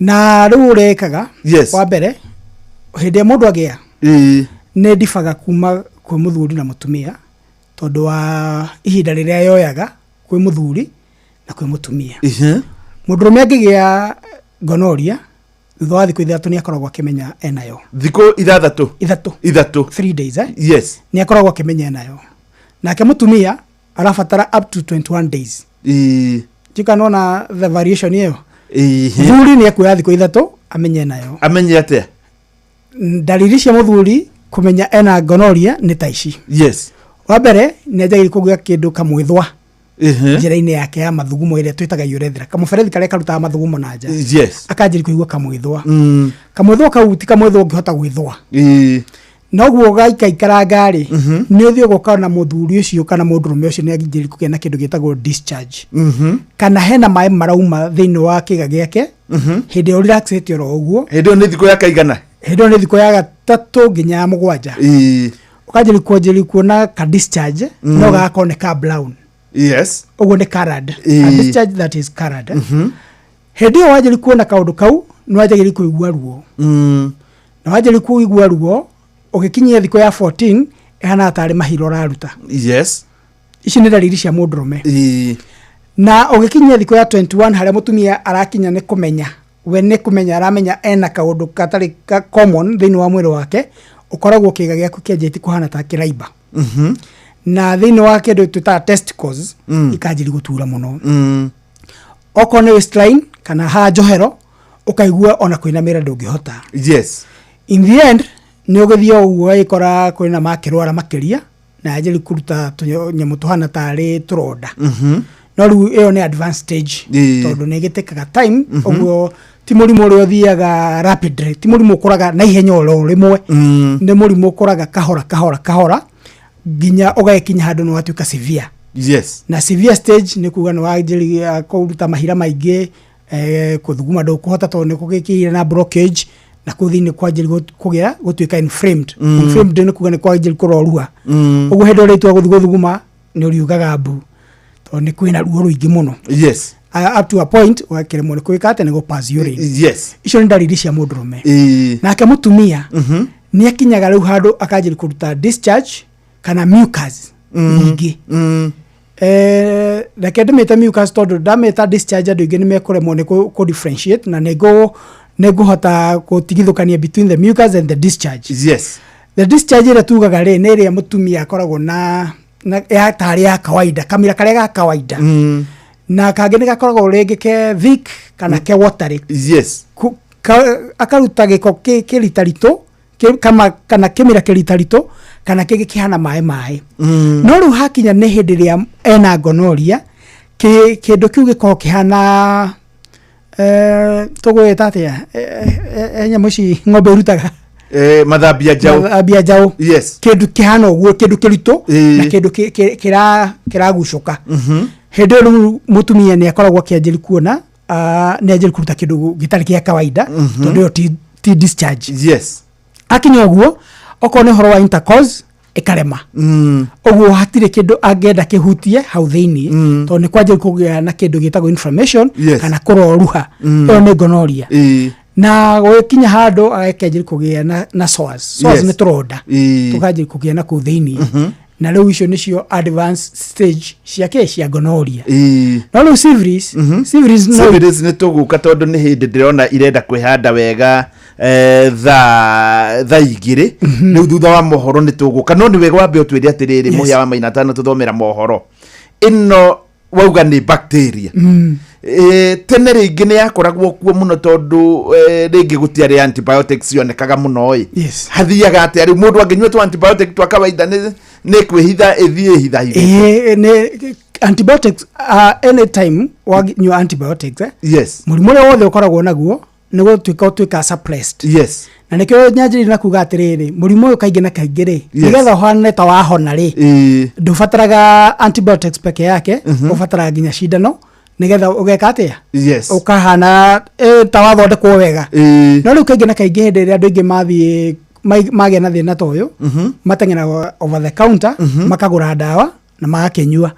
Na rĩu ũrĩa ĩkaga, wa mbere, hĩndĩ ĩrĩa mũndũ agĩa, nĩ ndibaga kuma kwĩ mũthuri na mũtumia, tondũ wa ihinda rĩrĩa yoyaga kwĩ mũthuri na kwĩ mũtumia. Mũndũrũme angĩgĩa gonorrhea, thutha wa thikũ 3 nĩ akoragwo akĩmenya enayo. Thikũ ithathatũ? Ithatũ. Ithatũ. 3 days? Nĩ akoragwo akĩmenya enayo. Nake mũtumia arabatara up to 21 days. Ndiũĩ kana nĩwona the variation ĩyo. Mũthuri nĩ ekuoya thikũ 3 amenye enayo. Amenye atĩa? Ndariri cia mũthuri kũmenya ena gonorrhea nĩ ta ici. Wa mbere nĩ anjagia kũgĩa kĩndũ kamwĩthwa. Njĩra-inĩ yake ya mathugumo ĩrĩa twĩtaga urethra, kamũberethi karĩa karutaga mathugumo na nja. Akanjĩrĩria kũigua kamwĩthwa. Kamwĩthwa kau ti kamwĩthwa ũngĩhota gwĩthũa. Noguo gaikaikaranga rĩ, nĩ ũthiaga ũkona mũthuri ũcio kana mũndũrũme ũcio nĩ anjĩrĩria kũgĩa na kĩndũ gĩtagwo discharge. Kana hena maĩ marauma thĩinĩ wa kĩga gĩake, hĩndĩ ĩyo relaxĩte oro ũguo. Hĩndĩ ĩyo nĩ thikũ ya kaigana? Hĩndĩ ĩyo nĩ thikũ ya 3 nginya ya 7. Ũkanjĩrĩria kwanjĩrĩria kuona ka discharge, no gagakorwo nĩ ka brown. Ũguo nĩ colored. A discharge that is colored. Hĩndĩ ĩyo wanjĩrĩria kuona kaũndũ kau, nĩ wanjagĩrĩria kũigua ruo. Na wanjĩrĩria kũigua ruo, ũgĩkinyia thikũ ya 14, ĩhanaga tarĩ mahira ũraruta. Ici nĩ ndariri cia mũndũrũme. Na ũgĩkinyia thikũ ya 21 harĩa mũtumia arakinya nĩ kũmenya, we nĩ kũmenya aramenya ena kaũndũ gatarĩ ka common thĩinĩ wa mwĩrĩ wake, ũkoragwo kĩga gĩaku kĩanjĩtie kũhana ta kĩraimba. Na thĩinĩ wa kĩndũ twĩtaga testicles ikanjĩri gũtura mũno. Okorwo nĩ waistline kana haha njohero, ũkaigua ona kwĩnamĩra ndũngĩhota. In the end nĩ ũgĩthiĩ o ũguo ũgagĩkora kwĩna makĩrwara makĩria na yanjĩrĩria kũruta tũnyamũ tũhana tarĩ tũronda. No rĩu ĩyo nĩ advanced stage, tondũ nĩ ĩgĩtĩkaga time. Ũguo ti mũrimũ ũrĩa ũthiaga rapidly, ti mũrimũ ũkũraga na ihenya oro rĩmwe. Nĩ mũrimũ ũkũraga kahora kahora kahora nginya ũgagĩkinya handũ nĩ watuĩka severe. Na severe stage nĩ kuga nĩ wanjĩrĩria kũruta mahira maingĩ, kũthuguma ndũkũhota tondũ nĩ kũgĩkĩire na blockage, na kũu thĩinĩ kwanjĩrĩria kũgĩa gũtuĩka inflamed. Inflamed nĩ kuga nĩ kwanjĩrĩria kũroruha. Ũguo hĩndĩ ĩrĩa ũrĩtua gũthiĩ gũthuguma nĩ ũriugaga mbu tondũ nĩ kwĩna ruo rũingĩ mũno. Up to a point ũgakĩremwo nĩ kwĩka atĩ nĩ gũ pass urine. Icio nĩ ndariri cia mũndũrũme. Nake mũtumia nĩ akinyaga rĩu handũ akanjĩrĩria kũruta discharge kana mucus nyingĩ. Reke ndĩmĩte mucus tondũ ndamĩta discharge andũ aingĩ nĩ mekũremwo nĩ kũ differentiate na nĩ ngũhota gũtigithũkania between the mucus and the discharge. The discharge ĩrĩa tugaga rĩ nĩ ĩrĩa mũtumia akoragwo na ya tarĩ ya kawaida, kamira karĩa ga kawaida. Na kangĩ nĩ gakoragwo rĩngĩ ke thick kana ke watery. Akaruta gĩko kĩritaritũ, kana kĩmira kĩritaritũ kana kĩngĩ kĩhana maĩ maĩ. No rĩu hakinya nĩ hĩndĩ ĩrĩa ena gonorrhea, kĩndũ kĩu gĩkoragwo kĩhana, tũgwĩta atĩa? Nyamũ ici ng'ombe irutaga. Mathambia njaũ. Mathambia njaũ. Kĩndũ kĩhana ũguo, kĩndũ kĩritũ na kĩndũ kĩragucũka. Hĩndĩ ĩyo rĩu mũtumia nĩ akoragwo akĩanjĩrĩria kuona, nĩ anjĩrĩria kũruta kĩndũ gĩtarĩ kĩa kawaida, tondũ ĩyo ti discharge. Akinya ũguo, okorwo nĩ ũhoro wa intercourse, ĩkarema. Ũguo hatirĩ kĩndũ angĩenda kĩhutie hau thĩinĩ, tondũ nĩ kwanjĩrĩria kũgĩa na kĩndũ gĩtagwo inflammation kana kũroruha. Ĩyo nĩ gonorrhea. Na gũgĩkinya handũ agakĩanjĩrĩria kũgĩa na sores. Sores nĩ tũronda. Tũkanjĩrĩria kũgĩa na kũu thĩinĩ. Na rĩu icio nĩcio advanced stage cia kĩ, cia gonorrhea. No rĩu syphilis, syphilis no Syphilis nĩ tũgũka tondũ nĩ hĩndĩ ndĩrona irenda kwĩhanda wega, thaa 2. Rĩu thutha wa mohoro nĩ tũgũka, no nĩ wega wambe ũtwĩre atĩrĩrĩ, mũhĩa wa Maina tano tũthomera mohoro ĩno wauga nĩ bacteria. Tene rĩngĩ nĩ yakoragwo kuo mũno tondũ rĩngĩ gũtiarĩ antibiotics cionekaga mũno ĩ. Hathiaga atĩa rĩu mũndũ angĩnyua tũ antibiotic twa kawaida nĩ kwĩhitha ĩthiĩ ĩhithahithĩte? Nĩ antibiotics, anytime wanyua antibiotics, mũrimũ ũrĩa wothe ũkoragwo naguo nĩ gũtuĩka ũtuĩka suppressed. Na nĩkĩo nyanjĩrĩirie na kuga atĩrĩrĩ, mũrimũ ũyũ kaingĩ na kaingĩ rĩ, nĩgetha ũhane ta wahona rĩ, ndũbataraga antibiotics peke yake, ũbataraga nginya cindano nĩgetha ũgeka atĩa? Ũkahana ta wathondekwo wega. No rĩu kaingĩ na kaingĩ hĩndĩ ĩrĩa andũ aingĩ mathiĩ magĩa na thĩna ta ũyũ, mateng'eraga over the counter, makagũra ndawa na magakĩnyua.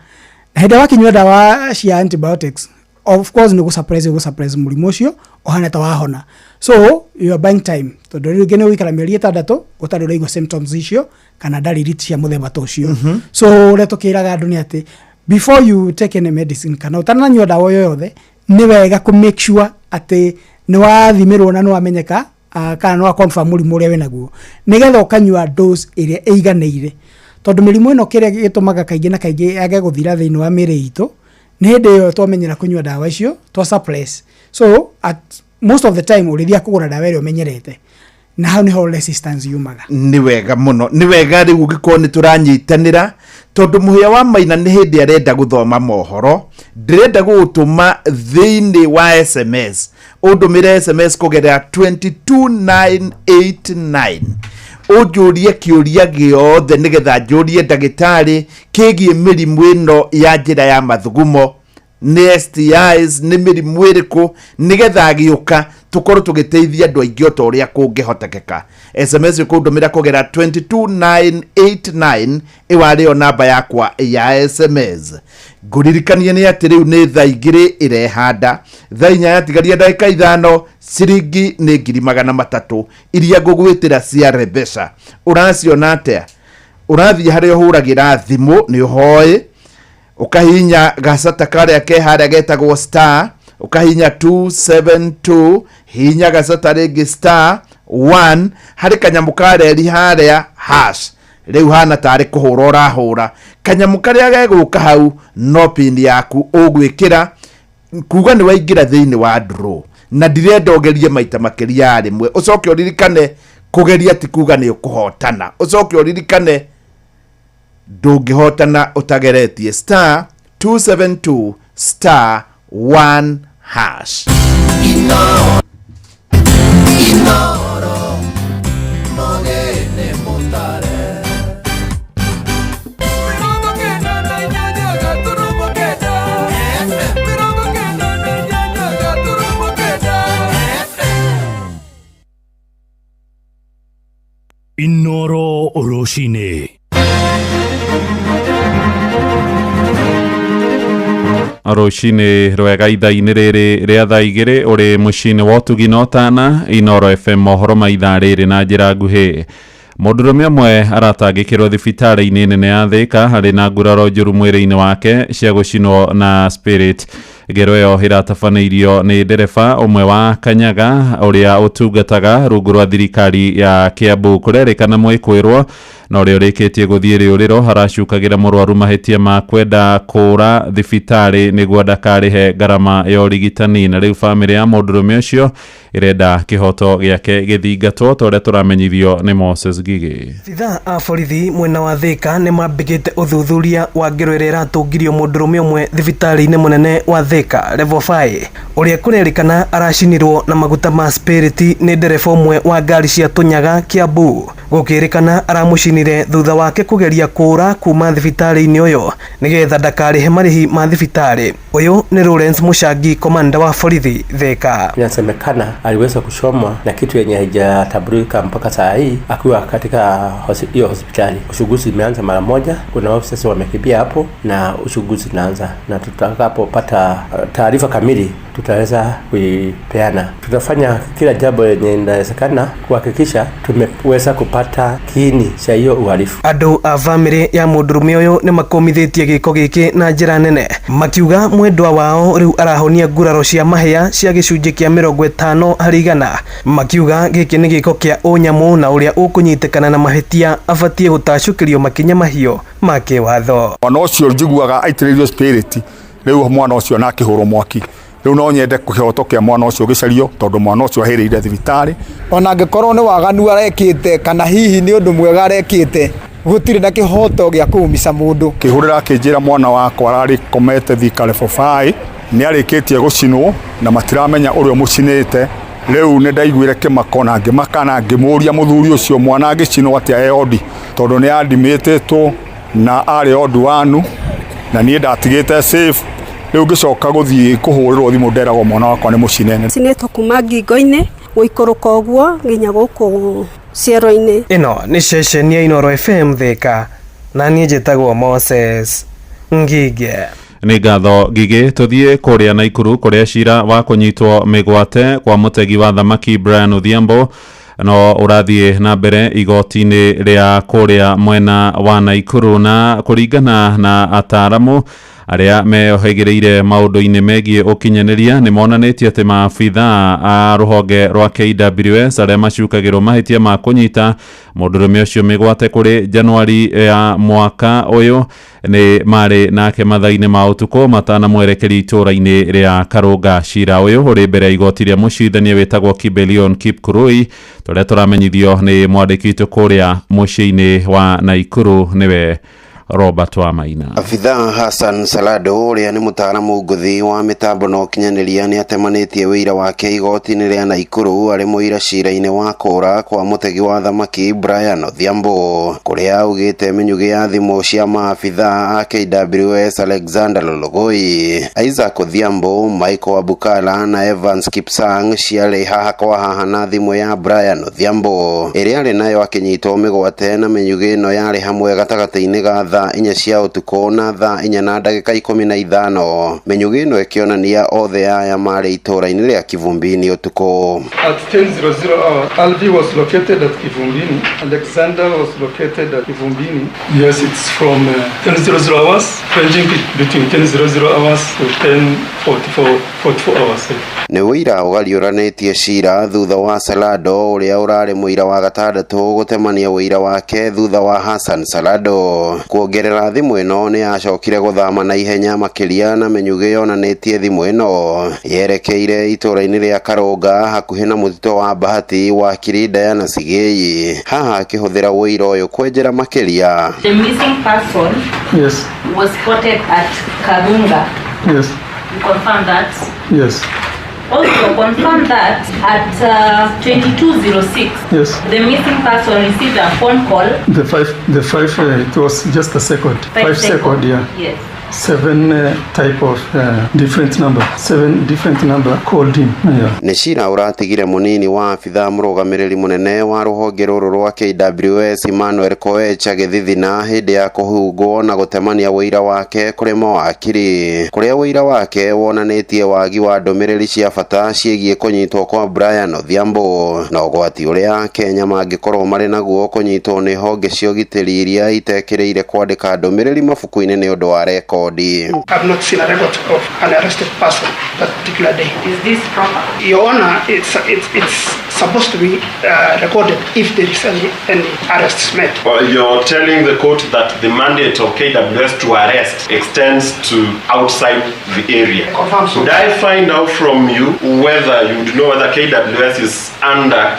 Na hĩndĩ ĩrĩa wakĩnyua ndawa cia antibiotics, of course nĩ gũsuppress, gũsuppress mũrimũ ũcio ũhana ta wahona. So you are buying time, tondũ rĩu rĩngĩ nĩ ũgũikara mĩeri 6 ũtarĩ ũraigua symptoms icio kana ndariri cia mũthemba ta ũcio. So ũrĩa tũkĩraga andũ nĩ atĩ before you take any medicine kana ũtananyua ndawa o yothe, nĩ wega kũ make sure atĩ nĩ wathimĩrwo na nĩ wamenyeka, kana nĩ wa confirm mũrimũ ũrĩa wĩnaguo, nĩgetha ũkanyua dose ĩrĩa ĩiganĩire. Tondũ mĩrimũ ĩno kĩrĩa gĩtũmaga kaingĩ na kaingĩ yage gũthira thĩinĩ wa mĩĩrĩ itũ nĩ hĩndĩ ĩyo twamenyera kũnyua ndawa icio twa suppress. So at most of the time ũrĩthiaga kũgũra ndawa ĩrĩa ũmenyerete, na hau nĩho resistance yumaga. Nĩ wega mũno, nĩ wega rĩu ũngĩkorwo nĩ tũranyitanĩra, tondũ mũhĩa wa Maina nĩ hĩndĩ arenda gũthoma mohoro, ndĩrenda gũgũtũma thĩinĩ wa SMS, ũndũmĩre SMS kũgerera 22989 ũnjũrie kĩũria gĩothe nĩgetha njũrie ndagĩtarĩ kĩgiĩ mĩrimũ ĩno ya njĩra ya mathugumo, nĩ STIs, nĩ mĩrimũ ĩrĩkũ, nĩgetha agĩũka tũkorwo tũgĩteithia andũ aingĩ o ta ũrĩa kũngĩhotekeka. SMS ũkũndũmĩra kũgerera 22989, ĩyo arĩ yo namba yakwa ya SMS. Ngũririkanie nĩ atĩ rĩu nĩ thaa 2 ĩrehanda, thaa 4 yatigaria ndagĩka 5, ciringi nĩ ngiri magana matatũ iria ngũgwĩtĩra cia Rebesha. Ũraciona atĩa? Ũrathiĩ harĩa ũhũragĩra thimũ, nĩ ũhoĩ. Ũkahihinya gacata karĩa ke harĩa getagwo star, ũkahihinya 272, hihinya gacata rĩngĩ star 1, harĩ kanyamũ ka reri harĩa hash. Rĩu hana tarĩ kũhũra ũrahũra kanyamũ karĩa gegũka hau, no pin yaku ũgwĩkĩra kuga nĩ waingĩra thĩinĩ wa draw. Na ndirenda ũgerie maita makĩria ya rĩmwe. Ũcoke ũririkane kũgeria ti kuga nĩ ũkũhotana. Ũcoke ũririkane ndũngĩhotana ũtageretie star 272 star 1 hash. Inoro rũcinĩ. Rũcinĩ rwega ithaa-inĩ rĩrĩ rĩa thaa 2 ũrĩ mũciĩ-inĩ wa ũtugi na ũtana Inoro FM, mohoro ma ithaa rĩrĩ na njĩra nguhĩ. Mũndũrũme ũmwe aratangĩkĩrwo thibitarĩ-inĩ nene ya Thĩka harĩ na nguraro njũru mwĩrĩ-inĩ wake cia gũcinwo na spirit. Ngero ĩyo ĩratabanĩirio nĩ ndereba ũmwe wa Kanyaga ũrĩa ũtungataga rungu rwa thirikari ya Kiambu. Kũrerĩkana mwĩkwĩrwo na ũrĩa ũrĩkĩtie gũthiĩ rĩũrĩro haracukagĩra mũrwaru mahĩtia ma kwenda kũũra thibitarĩ nĩguo ndakarĩhe ngarama ya ũrigitani. Na rĩu bamĩrĩ ya mũndũrũme ũcio ĩrenda kĩhoto gĩake gĩthingatwo ta ũrĩa tũramenyithio nĩ Moses Gigi. Abithaa a borithi mwena wa Thĩka nĩ mambĩkĩte ũthuthuria wa ngero ĩrĩa ĩratũngirio mũndũrũme ũmwe thibitarĩ-inĩ mũnene wa Thĩka level 5 ũrĩa kũrerĩkana aracinirwo na maguta ma spirit nĩ ndereba ũmwe wa ngari cia Tũnyaga Kiambu. Gũkĩrĩkana aramũcinire thutha wake kũgeria kũũra kuma thibitarĩ-inĩ ũyũ nĩgetha ndakarĩhe marĩhi ma thibitarĩ. Ũyũ nĩ Lawrence Mũcangi, komanda wa borithi Thĩka. Inasemekana aliweza kuchomwa na kitu yenye haijatambulika mpaka saa hii akiwa katika hiyo hospitali. Uchunguzi imeanza mara moja, kuna officers wamekimbia hapo na uchunguzi unaanza, na tutakapopata taarifa kamili tutaweza kuipeana. Tutafanya kila jambo yenye inawezekana kuhakikisha tumeweza kupata kiini cha hiyo uhalifu. Andũ a bamĩrĩ ya mũndũrũme ũyũ nĩ makomithĩtie gĩko gĩkĩ na njĩra nene, makiuga mwendwa wao rĩu arahonia nguraro cia mahĩa cia gĩcunjĩ kĩa 50 harĩ igana, makiuga gĩkĩ nĩ gĩko kĩa ũnyamũ na ũrĩa ũkũnyitĩkana na mahĩtia abatiĩ gũtacũkĩrio makinya mahiũ ma kĩwatho. Mwana ũcio njiguaga aitĩrĩirio spirit, rĩu mwana ũcio na akĩhũrwo mwaki. Rĩu no nyende kĩhoto kĩa mwana ũcio gĩcario tondũ mwana ũcio ahĩrĩire thibitarĩ. Ona angĩkorwo nĩ waganu arekĩte kana hihi nĩ ũndũ mwega arekĩte, gũtirĩ na kĩhoto gĩa kũũmica mũndũ. Kĩhũrĩra akĩnjĩra mwana wakwa ararĩ komete Thika level 5 nĩ arĩkĩtie gũcinwo na matiramenya ũrĩa mũcinĩte. Rĩu nĩ ndaiguire kĩmako na ngĩmaka na ngĩmũria mũthuri ũcio mwana angĩcinwo atĩa e odi, tondũ nĩ andimĩtĩtwo na arĩ odi wanu na niĩ ndatigĩte safe. Rĩu ngĩcoka gũthiĩ kũhũrĩrwo thimũ nderagwo mwana wakwa nĩ mũcine. Cinĩtwo kuma ngingo-inĩ gũikũrũka ũguo nginya gũkũ ciero-inĩ. Ĩno nĩ ceceni ya Inoro FM Thĩka na niĩ njĩtagwo Moses Ngige. Nĩ ngatho Ngigĩ. Tũthiĩ kũrĩa Naikuru kũrĩa cira wa kũnyitwo mĩgwate kwa mũtegi wa thamaki Brian Odhiambo no ũrathiĩ na mbere igoti-inĩ rĩa kũrĩa mwena wa Naikuru, na kũringana na ataaramu arĩa meyohĩgĩrĩire maũndũ-inĩ megiĩ ũkinyanĩria nĩ monanĩtie atĩ maabithaa a rũhonge rwa KWS arĩa macukagĩrwo mahĩtia ma kũnyita mũndũrũme ũcio mĩgwate kũrĩ Januari ya mwaka ũyũ nĩ marĩ nake mathaa-inĩ ma ũtukũ matanamwerekeria itũũra-inĩ rĩa Karũnga. Cira ũyũ ũrĩ mbere ya igoti rĩa mũcirithania wĩtagwo Kibelion Kipkurui, tũrĩa tũramenyithio nĩ mwandĩki witũ kũrĩa mũciĩ-inĩ wa Naikuru nĩwe Robert Wamaina. Abithaa Hassan Salado ũrĩa nĩ mũtaaramu ngũthi wa mĩtambo na ũkinyanĩria nĩ atemanĩtie wĩira wake igoti-inĩ rĩa Naikuru arĩ mũira cira-inĩ wa kũũra kwa mũtegi wa thamaki Brian Odhiambo, kũrĩa augĩte mĩnyugĩ ya thimũ cia maabithaa a KWS Alexander Lologoi, Isaac Odhiambo, Michael Abukala na Evans Kipsang ciarĩ haha kwa haha na thimũ ya Brian Odhiambo ĩrĩa arĩ nayo akĩnyitwo mĩgwate, na mĩnyugĩ ĩno yarĩ hamwe gatagatĩ-inĩ ga thaa 4 cia ũtukũ na thaa 4 na ndagĩka 15. Mĩnyugĩ ĩno ĩkĩonania othe aya marĩ itũũra-inĩ rĩa Kivumbini ũtukũ. At 10:00 hour, Alvi was located at Kivumbini. Alexander was located at Kivumbini. Yes, it's from 10:00 hours, ranging between 10:00 hours to 10:44 44 hours. Nĩ ũira ũgariũranĩtie cira thutha wa Salado ũrĩa ũrarĩ mũira wa gatandatũ gũtemania ũira wake thutha wa Hassan Salado. Kuongerera thimũ ĩno nĩ yacokire gũthama na ihenya makĩria na mĩnyugĩ yonanĩtie thimũ ĩno yerekeire itũũra-inĩ rĩa Karũnga hakuhĩ na mũtitũ wa Bahati wa Kirinda na Sigei. Haha akĩhũthĩra ũira ũyũ kwenjera makĩria. The missing person Yes, was spotted at Karunga. yes, You confirm that? yes, Also confirm that at 22:06, yes. the missing person received a phone call. The five, it was just a second. Five second, yeah. Yes. Seven type of different number. Seven different number called him. Yeah. Nĩ cira ũratigire mũnini wa abithaa mũrũgamĩrĩri mũnene wa rũhonge rũrũ rwa KWS Emmanuel Koech agĩthithina hĩndĩ ya kũhungwo na gũtemania ũira wake kũrĩ mawakiri, kũrĩa ũira wake wonanĩtie wagi wa ndũmĩrĩri cia bata ciĩgiĩ kũnyitwo kwa Brian Odhiambo na ũgwati ũrĩa Kenya mangĩkorwo marĩ naguo kũnyitwo nĩ honge cia ũgitĩri iria itekĩrĩire kwandĩka ndũmĩrĩri mabuku-inĩ nĩ ũndũ wa rekondi. I've not seen a record of an arrested person that particular day. Is this proper? Your Honor, it's supposed to be recorded if there is any arrests made. Well, you're telling the court that the mandate of KWS to arrest extends to outside the area. Confirm so. Could I find out from you whether you would know whether KWS is under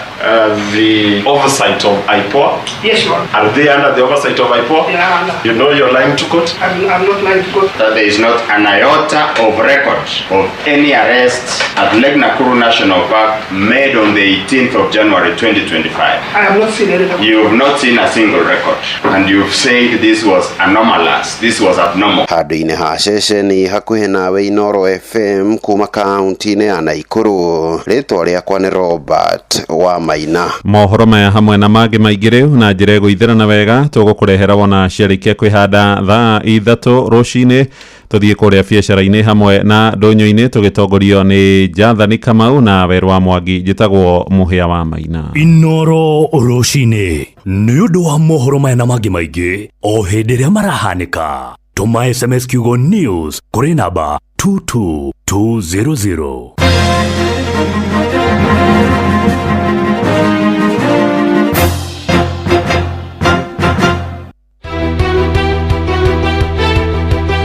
the oversight of IPOA? Yes, Your Honor. Are they under the oversight of IPOA? They are under. You know you're lying to court? I'm not lying to court. That there is not an iota of record of any arrest at Lake Nakuru National Park made on the 18th of January 2025. I have not seen any record. You've not seen a single record, and you've said this was anomalous, this was abnormal. Handũ-inĩ ha ceceni hakuhĩ nawe Inooro FM kuma kaunti-inĩ ya Naikuru, rĩtwa rĩakwa nĩ Robert wa Maina. Mohoro maya hamwe na mangĩ maingĩ rĩu na njĩra ĩgũithĩrana wega tũgũkũrehera wona ciarĩkia kwĩhanda thaa 3 rũcinĩ. Tũthiĩ kũrĩa biacara-inĩ hamwe na ndũnyũ-inĩ tũgĩtongorio nĩ Jathani Kamau na Werũ wa Mwangi. Njĩtagwo Mũhĩa wa Maina. Inooro rũcinĩ nĩ ũndũ wa mohoro maya na mangĩ maingĩ o hĩndĩ ĩrĩa marahanĩka. Tũma SMS kiugo news kũrĩ namba 22200.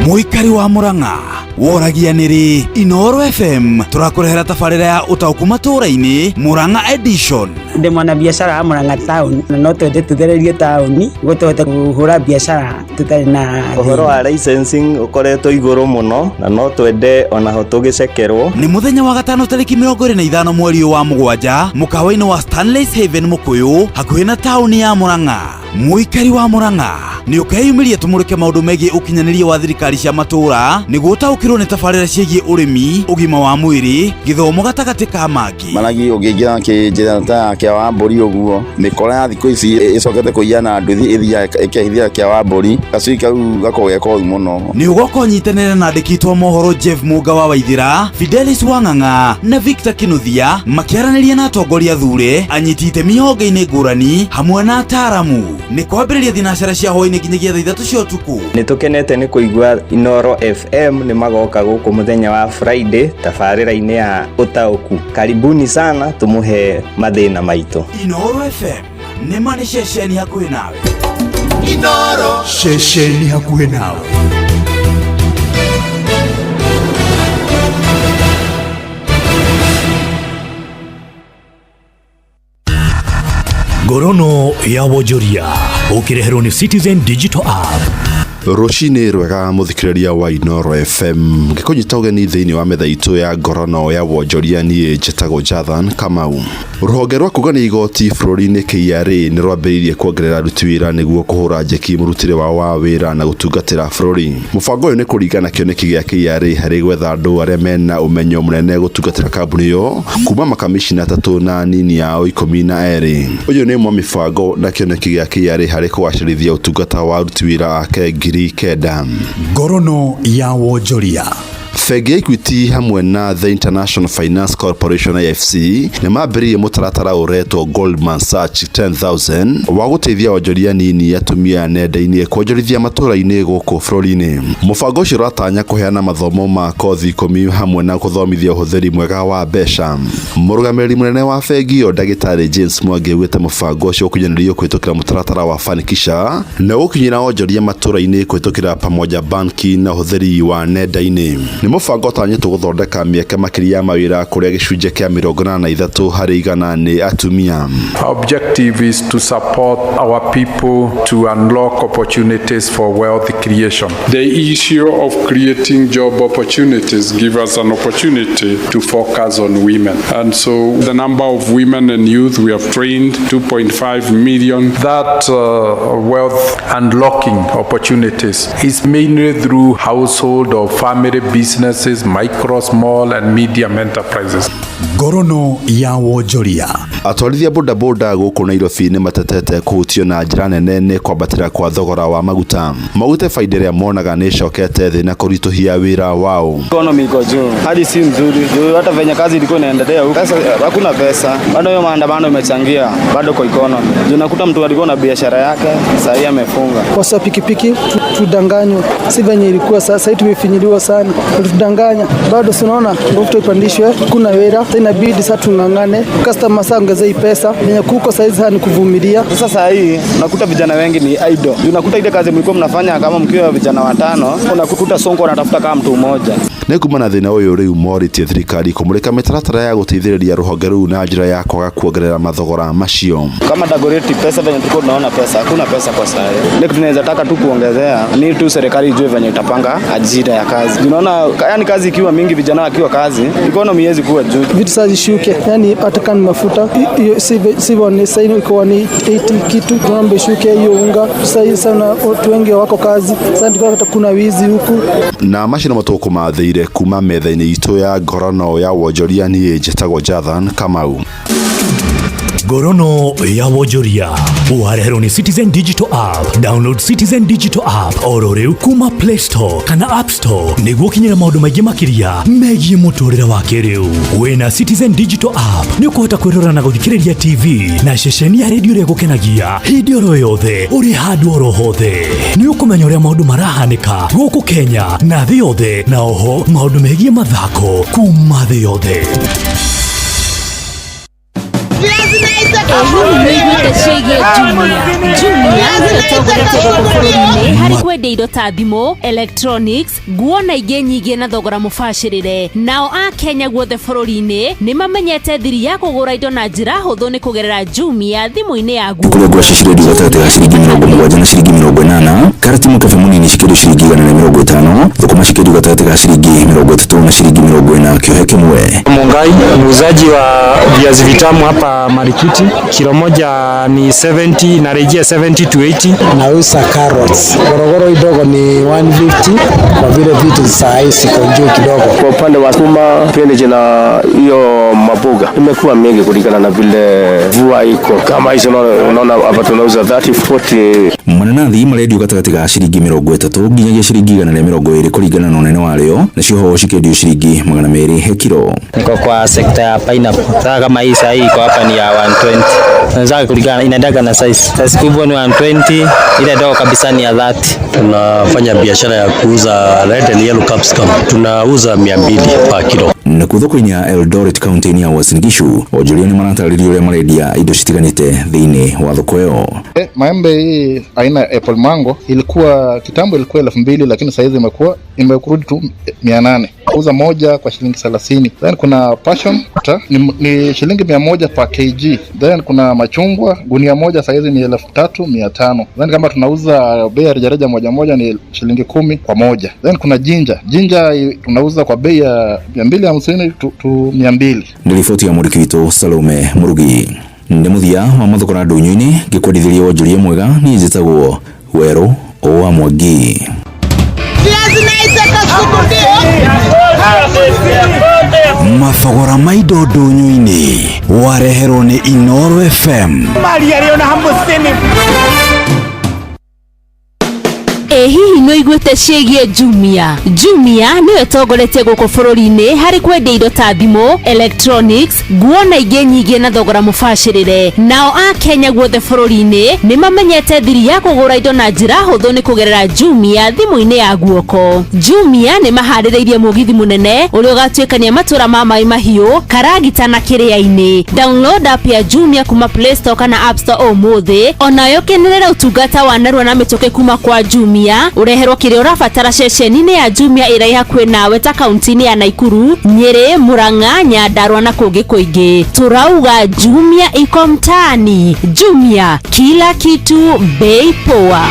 Mũikari wa Murang'a woragia nĩrĩ Inooro FM tũrakũrehera tabarĩra ya ũtaũku matũũra-inĩ Murang'a edition. Ndĩ mwana biacara wa Murang'a town na no twende tũthererie taũni nĩguo tũhote kũhũra biacara tũtarĩ na ũhoro wa licensing ũkoretwo igũrũ mũno na no twende onaho tũgĩcekerwo. Nĩ mũthenya wa gatano tarĩki 25 mweri wa mũgwanja mũkawa-inĩ wa Stanley's Haven Mũkũyũ hakuhĩ na taũni ya Murang'a. Mũikari wa Murang'a nĩ ũkeyumĩria tũmũrĩke maũndũ megiĩ ũkinyanĩria wa thirikari cia matũũra nĩguo ũtaũkĩrwo nĩ tabarĩra ciĩgiĩ ũrĩmi, ũgima wa mwĩrĩ, gĩthomo gatagatĩ ka mangĩ. Maragi ũngĩingĩra kĩnjĩra ta kĩa wa mbũri ũguo mĩkora ya thikũ ici ĩcokete kũiya na nduthi ĩthiaga ĩkehithia kĩa wa mbũri gacui kau gakoragwo ge koru mũno. Nĩ ũgoka ũnyitanĩre na andĩki a mohoro Jeff Mũnga wa Waithĩra, Fidelis Wang'ang'a na Victor Kinuthia makĩaranĩria na atongoria thure, anyiti itemi honge-inĩ ngũrani hamwe na ataaramu. Nĩ kwambĩrĩria thinacara cia hwaĩ-inĩ nginyagia thaa 3 cia ũtukũ. Nĩ tũkenete nĩ kũigua Inooro FM nĩ magoka gũkũ mũthenya wa Friday tabarĩra-inĩ ya ũtaũku. Karibuni sana tũmũhe mathĩna maitũ. Inooro FM nĩ ma nĩ ceceni hakuhĩ nawe. Inooro ceceni hakuhĩ nawe. Ngorono ya wonjoria ũkĩreherwo nĩ Citizen Digital App. Rũcinĩ rwega mũthikĩrĩria wa Inooro FM ngĩkũnyita ũgeni thĩinĩ wa metha itũ ya ngorono ya wonjoria niĩ njĩtagwo Jathan Kamau. Rũhonge rwa kũgania igoti bũrũri-inĩ KRA nĩ rwambĩrĩirie kuongerera aruti wĩra nĩguo kũhũra njeki mũrutĩre wao wa wĩra na gũtungatĩra bũrũri. Mũbango ũyũ nĩ kũringana na kĩoneki gĩa KRA harĩ gwetha andũ arĩa mena ũmenyo mũnene gũtungatĩra kambuni ĩyo kuma makamishina 3 na nini yao 12. Ũyũ nĩ ũmwe wa mĩbango na kĩoneki gĩa KRA harĩ kũgacĩrithia ũtungata wa aruti wĩra ake 9,000. Ngorono ya wonjoria. Bengi ya Equity hamwe na The International Finance Corporation IFC nĩ mambĩrĩirie mũtaratara ũretwo Goldman Sachs 10,000 wa gũteithia onjoria nini atumia nenda-inĩ kuonjorithia matũra-inĩ gũkũ bũrũri-inĩ. Mũbango ũcio ũratanya kũheana mathomo ma kothi 10 hamwe na gũthomithia ũhũthĩri mwega wa mbeca. Mũrũgamĩrĩri mũnene wa bengi ĩyo Ndagĩtarĩ James Mwangi augĩte mũbango ũcio ũkinyanĩrio kũhĩtũkĩra mũtaratara wa Fanikisha na ũgũkinyĩra onjoria matũra-inĩ kũhĩtũkĩra Pamoja Banki na ũhũthĩri wa nenda-inĩ. Nĩ mũbango ũtanyĩtwo gũthondeka mĩeke makĩria ya mawĩra kũrĩa gĩcunjĩ kĩa 83 harĩ igana nĩ atumia. Our objective is to support our people to unlock opportunities for wealth creation. The issue of creating job opportunities give us an opportunity to focus on women. And so the number of women and youth we have trained 2.5 million. That wealth unlocking opportunities is mainly through household or family businesses, micro, small and medium enterprises. Ngorono ya wonjoria. Atwarithia bodaboda gũkũ Nairobi nĩ matetete kũhutio na njĩra nene nĩ kwambatĩra kwa thogora wa maguta. Maugĩte faida ĩrĩa monaga nĩ ĩcokete thĩ na kũritũhia wĩra wao. Economy iko juu, hali si nzuri juu, hata venye kazi ilikuwa inaendelea huku sasa hakuna pesa, bado hiyo maandamano imechangia bado kwa economy juu, nakuta mtu alikuwa na biashara yake sasa hii amefunga. Kwa sababu pikipiki tudanganywa, si venye ilikuwa sasa, tumefinyiliwa sana, tulidanganya bado, si unaona mafuta ipandishwe, kuna wera inabidi sasa tung'ang'ane, customer sasa ongezei pesa yenye kuko saizi ni kuvumilia. Sasa hii unakuta vijana wengi ni idle, unakuta ile kazi mlikuwa mnafanya kama mkiwa vijana watano, unakuta sonko anatafuta kama mtu mmoja. Nĩ kumana thĩna ũyũ rĩu morĩtie thirikari kũmũrĩka mĩtaratara ya gũteithĩrĩria rũhonge rũu na njĩra ya kwaga kuongerera mathogora macio. Kama Dagoretti pesa venye tulikuwa tunaona pesa, hakuna pesa kwa sasa. Ndio tunaweza taka tu kuongezea ni tu serikali ijue venye itapanga ajira ya kazi. Unaona, yani kazi ikiwa mingi, vijana wakiwa kazi, economy haiwezi kuwa juu. Vitu sasa zishuke, yani hata kama mafuta hiyo sivyo ni sasa iko ni 80 kitu, tunaomba ishuke hiyo unga. Sasa sana watu wengi wako kazi, sasa ndio kuna wizi huku. Na macio nĩmo tũkũmathĩire kuma metha-inĩ itũ ya ngorono ya wonjoria niĩ njĩtagwo Jathan Kamau. Ngorono ya wonjoria wareherwo nĩ Citizen Digital App. Download Citizen Digital App oro rĩu kuma Play Store kana App Store nĩguo ũkinyĩre maũndũ maingĩ makĩria megiĩ mũtũrĩre wa kĩrĩu. Wĩna Citizen Digital App nĩ ũkũhota kwĩrora na gũthikĩrĩria TV na ceceni ya redio ĩrĩa ĩgũkenagia hĩndĩ oro yothe ũrĩ handũ oro hothe. Nĩ ũkũmenya ũrĩa maũndũ marahanĩka gũkũ Kenya na thĩ yothe, na oho maũndũ megiĩ mathako kuma thĩ yothe. Nĩiguĩte ciĩgiĩ Jumia. Jumia nĩyo ĩtongoretie gũkũ bũrũri-inĩ harĩ kwendia indo ta thimũ, electronics, nguo na ingĩ nyingĩ na thogora mũbacĩrĩre. Nao a Kenya guothe bũrũri-inĩ nĩ mamenyete thiri ya kũgũra indo na njĩra hũthũ nĩ kũgerera Jumia thimũ-inĩ ya guoko. Kũrĩa ngwacĩ cirendio gatagatĩ ga ciringi 70 na ciringi 80, karati mũkebe mũnini cikĩendio ciringi 150, thũkũma cikĩendio gatagatĩ ga ciringi 30 na ciringi 40 kĩohe kĩmwe. Mungai, muuzaji wa viazi vitamu hapa Marikiti, kilo moja ni 70 na rejea 70 to 80. Nauza carrots. Gorogoro idogo ni 150 kwa vile vitu saa hii siko juu kidogo. Kwa upande wa sukuma, spinach na hiyo maboga imekuwa mingi kulingana na vile mvua iko. Kama hizo unaona hapa tunauza 30 40. Mananathi marendio gatagatĩ ga ciringi 30 nginyagia ciringi 120 kũringana na ũnene warĩo, nacio hoho cikĩendio ciringi 200 he kiro. Niko kwa sekta ya pineapple. Sasa kama hii saa hii iko hapa ni ya 120. Sasa kulingana inaendaga na size. Size kubwa ni 120, ile ndogo kabisa ni ya 30. Tunafanya biashara ya kuuza red and yellow capsicum. Tunauza 200 per kilo. Na kuu thoko-inĩ ya Eldoret kaunti-inĩ ya Uasin Gishu, onjoria nĩ maratarĩria ũrĩa marendia indo citiganĩte thĩinĩ wa thoko ĩyo. Maembe hii aina ya apple mango ilikuwa kitambo ilikuwa 2000, lakini saizi imekurudi tu 800. Uza moja kwa shilingi 30. Then kuna passion ni shilingi 100 per kg. Then kuna machungwa gunia moja saizi ni 3,500. Then kama tunauza bei ya rejareja moja moja ni shilingi 10 kwa moja. Then kuna jinja tunauza kwa bei ya 250 to 200. Nĩ riboti ya mwandĩki witũ Salome Murugi. Nĩ mũthia wa mathogora ndũnyũ-inĩ ngĩkwendithĩria wonjoria mwega. Niĩ njĩtagwo Werũ wa Mwangi. Mathogora ma indo ndũnyũ-inĩ wareherwo nĩ Inooro FM. Ĩ hihi nĩ ũiguĩte ciĩgiĩ Jumia? Jumia nĩyo ĩtongoretie gũkũ bũrũri-inĩ harĩ kwendia indo ta thimũ, electronics, nguo na ingĩ nyingĩ na thogora mũbacĩrĩre. Nao Akenya guothe bũrũri-inĩ nĩ mamenyete thiri ya kũgũra indo na njĩra hũthũ nĩ kũgerera Jumia thimũ-inĩ ya guoko. Jumia nĩ maharĩrĩirie mũgithi mũnene ũrĩa ũgatuĩkania matũra ma Maĩ Mahiũ, Karagita na Kĩrĩa-inĩ. Download app ya Jumia kuma Play Store kana App Store ũmũthĩ, onayo kenerera ũtungata wa narua na mĩtũkĩ kuma kwa Jumia. Ureherwo kĩrĩa ũrabatara ceceni-inĩ ya Jumia ĩrĩa ĩ hakuhĩ nawe ta kaunti-inĩ ya Naikuru, Nyĩrĩ, Murang'a, Nyandarua na kũngĩ kũingĩ. Turauga Jumia iko mtaani. Jumia, kila kitu bei poa.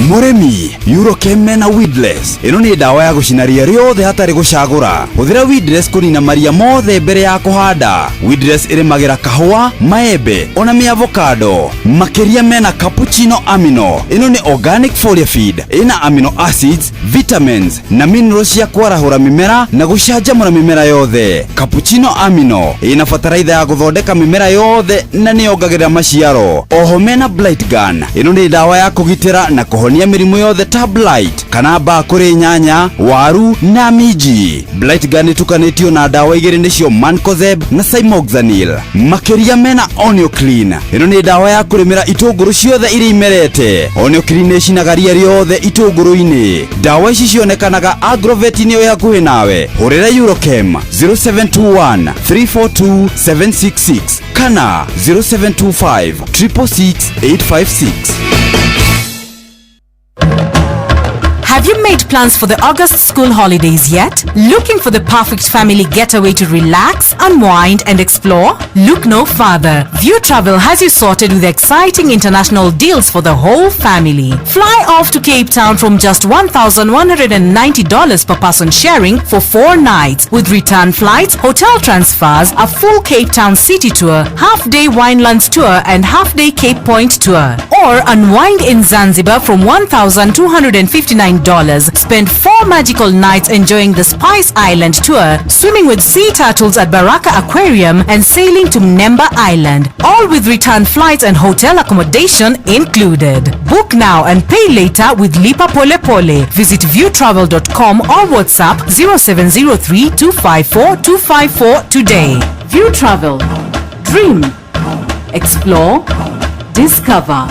Mũrĩmi, Eurochem na Weedless. Ĩno nĩ ndawa ya gũcina ria rĩothe hatarĩ gũcagũra. Hũthĩra Weedless kũnina maria mothe mbere ya kũhanda. Weedless ĩrĩmagĩra kahũa, maembe ona mĩavocado. Makĩria mena cappuccino amino. Ĩno nĩ organic foliar feed. Ĩna amino acids, vitamins na minerals cia kwarahũra mĩmera na gũcanjamũra mĩmera yothe. Cappuccino amino ĩna bataraitha ya gũthondeka mĩmera yothe na nĩyongagĩrĩra maciaro. Oho mena blight gun. Ĩno nĩ ndawa ya kũgitĩra na kũhonia mĩrimũ yothe ta blight kana mbaa kũrĩ nyanya, waru na minji. Blight gun ĩtukanĩtio na ndawa igĩrĩ nĩcio Mancozeb na Cymoxanil. Makĩria mena Onioclean. Ĩno nĩ ndawa ya kũrĩmĩra itũngũrũ ciothe iria imerete. Onioclean ĩcinaga ria rĩothe itũngũrũ-inĩ. Ndawa ici cionekanaga Agrovet-inĩ ĩ hakuhĩ nawe. Hũrĩra Eurochem 0721 342 766 kana 0725 666 856. Have you made plans for the August school holidays yet? Looking for the perfect family getaway to relax, unwind and explore? Look no further. View Travel has you sorted with exciting international deals for the whole family. Fly off to Cape Town from just $1,190 per person sharing for 4 nights with return flights, hotel transfers, a full Cape Town city tour, half-day Winelands tour and half-day Cape Point tour. Or unwind in Zanzibar from $1,259. Spend 4 magical nights enjoying the Spice Island tour, swimming with sea turtles at Baraka Aquarium and sailing to Mnemba Island, all with return flights and hotel accommodation included. Book now and pay later with Lipa Pole Pole. Visit viewtravel.com or WhatsApp 0703 254 254 today. View Travel. Dream. Explore. Discover.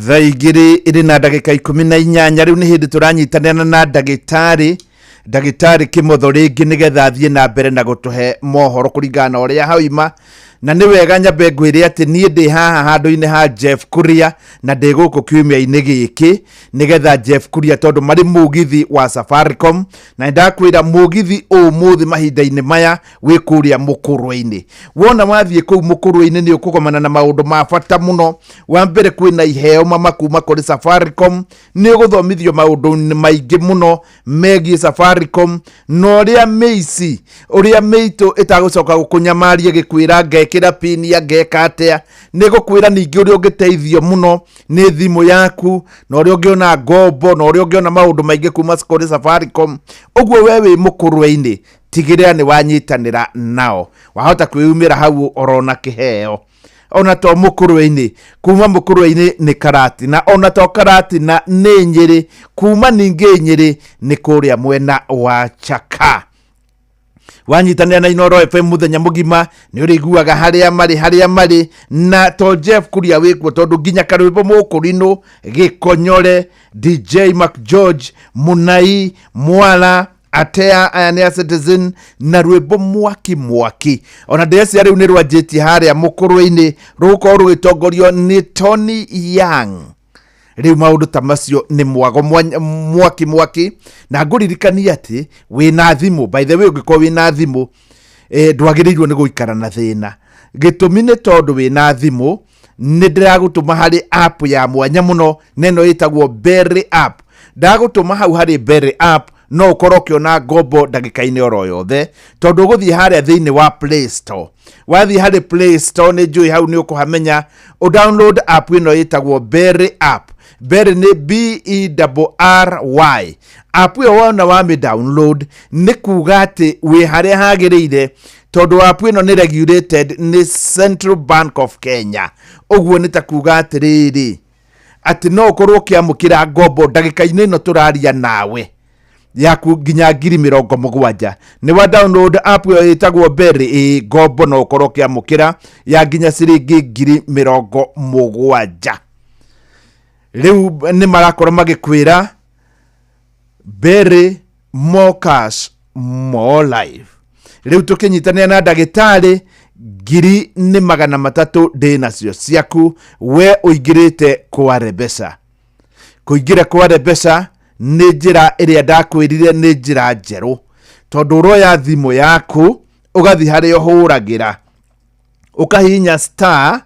Thaa igĩrĩ ĩrĩ na ndagĩka 18 rĩu nĩ hĩndĩ tũranyitanĩra na ndagĩtarĩ Kĩmotho rĩngĩ nĩgetha athiĩ na mbere na gũtũhe mohoro kũringana na ũrĩa hauma. Na nĩ wega nyambe ngwĩre atĩ niĩ ndĩ haha handũ-inĩ ha Jeff Kuria na ndĩ gũkũ kiumia-inĩ gĩkĩ nĩgetha Jeff Kuria tondũ marĩ mũgithi wa Safaricom, na nĩndakwĩra mũgithi ũmũthĩ mahinda-inĩ maya wĩ kũrĩa Mũkũrwe-inĩ. Wona wathiĩ kũu Mũkũrwe-inĩ nĩ ũkũgomana na maũndũ ma bata mũno. Wa mbere kwĩna iheo mama kuma kũrĩ Safaricom, nĩ ũgũthomithio maũndũ maingĩ mũno megiĩ Safaricom na ũrĩa mĩici ũrĩa mĩitũ ĩtagũcoka gũkũnyamaria gĩkwĩra ngekĩra pini ya ngeka atĩa. Nĩ gũkwĩra ningĩ ũrĩa ũngĩteithio mũno nĩ thimũ yaku na ũrĩa ũngĩona ngombo na ũrĩa ũngĩona maũndũ maingĩ kuma kũrĩ Safaricom. Ũguo we wĩ Mũkũrwe-inĩ tigĩrĩra nĩ wanyitanĩra nao, wahota kwĩyumĩra hau orona kĩheo. Ona to Mũkũrwe-inĩ, kuma Mũkũrwe-inĩ nĩ Karatina, ona to Karatina nĩ Nyĩrĩ, kuma ningĩ Nyĩrĩ nĩ kũrĩa mwena wa Chaka. Wanyitanĩra na Inooro FM mũthenya mũgima nĩ ũrĩiguaga harĩa marĩ na to Jeff Kuria wĩkuo tondũ nginya karwĩmbo Mũkũrinũ, Gĩkonyore, DJ Mac George, Munai, Mwala, Atea aya nĩ a Citizen na rwĩmbo mwaki mwaki. Ona ndĩrecia rĩu nĩ rwanjĩtie harĩa Mũkũrwe-inĩ rũgũkorwo rũgĩtongorio nĩ Tony Young. Rĩu maũndũ ta macio nĩ mwago mwaki mwaki. Na ngũririkania atĩ wĩna thimũ, by the way, ũngĩkorwo wĩna thimũ ndwagĩrĩirwo nĩ gũikara na thĩna. Gĩtũmi nĩ tondũ wĩna thimũ nĩ ndĩragũtũma harĩ app ya mwanya mũno, na ĩno ĩtagwo Berry app. Ndagũtũma hau harĩ Berry app no ũkorwo ũkĩona ngombo ndagĩka-inĩ oro yothe, tondũ ũgũthiĩ harĩa thĩinĩ wa Play Store. Wathiĩ harĩ Play Store, nĩ njũĩ hau nĩ ũkũhamenya, ũdownload app ĩno ĩtagwo Berry app. Berry nĩ Berry. App ĩyo wona wamĩ download nĩ kuga atĩ wĩ harĩa hagĩrĩire, tondũ app ĩno nĩ regulated nĩ Central Bank of Kenya. Ũguo nĩ ta kuga atĩrĩrĩ, atĩ no ũkorwo ũkĩamũkĩra ngombo ndagĩka-inĩ ĩno tũraria nawe yaku nginya 70,000. Nĩ wa download app ĩyo ĩtagwo Berry, ĩ ngombo no ũkorwo ũkĩamũkĩra ya nginya ciringi 70,000. Rĩu nĩ marakorwo magĩkwĩra Berry, more cash, more life. Rĩu tũkĩnyitanĩra na ndagĩtarĩ, 300,000 ndĩ nacio ciaku we ũingĩrĩte kware mbeca. Kũingĩra kware mbeca nĩ njĩra ĩrĩa ndakwĩrire nĩ njĩra njerũ, tondũ ũroya thimũ yaku ũgathiĩ harĩa ũhũragĩra, ũkahihinya star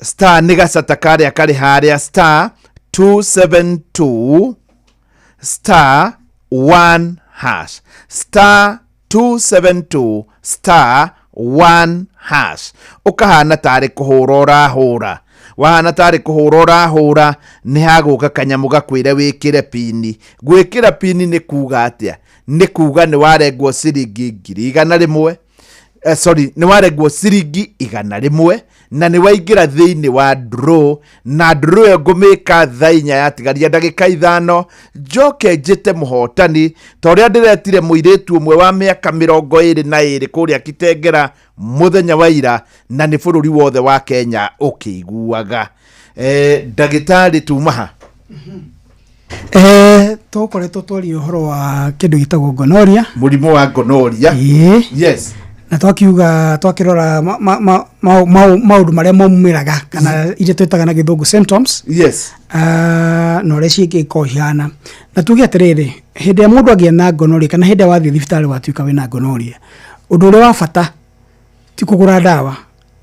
star, nĩ gacata karĩa karĩ harĩa, star 272 star 1 hash, star 272 star 1 hash. Ũkahana tarĩ kũhũra ũrahũra, wahana tarĩ kũhũra ũrahũra, nĩ hagũka kanyamũ gakwĩre wĩkĩre pini. Gwĩkĩra pini nĩ kuga atĩa? Nĩ kuga nĩ warengwo ciringi 100,000, sorry, nĩ warengwo ciringi 100 na nĩ waingĩra thĩinĩ wa draw. Na draw ĩyo ngũmĩka thaa 4 yatigaria ndagĩka 5, njoke njĩte mũhotani ta ũrĩa ndĩretire mũirĩtu ũmwe wa mĩaka 22 kũrĩa Kitengera mũthenya wa ira, na nĩ bũrũri wothe wa Kenya ũkĩiguaga. Ndagĩtarĩ, tuma ha? Tũkoretwo twaria ũhoro wa kĩndũ gĩtagwo gonorrhea. Mũrimũ wa gonorrhea. Ĩĩ. Na twakiuga twakĩrora maũndũ marĩa maumĩraga, kana iria twĩtaga na gĩthũngũ symptoms. Na ũrĩa cingĩkorwo ihana. Na tuge atĩrĩrĩ, hĩndĩ ĩrĩa mũndũ agĩa na gonorrhea, kana hĩndĩ ĩrĩa wathiĩ thibitarĩ watuĩka wĩna gonorrhea, ũndũ ũrĩa wa bata ti kũgũra ndawa,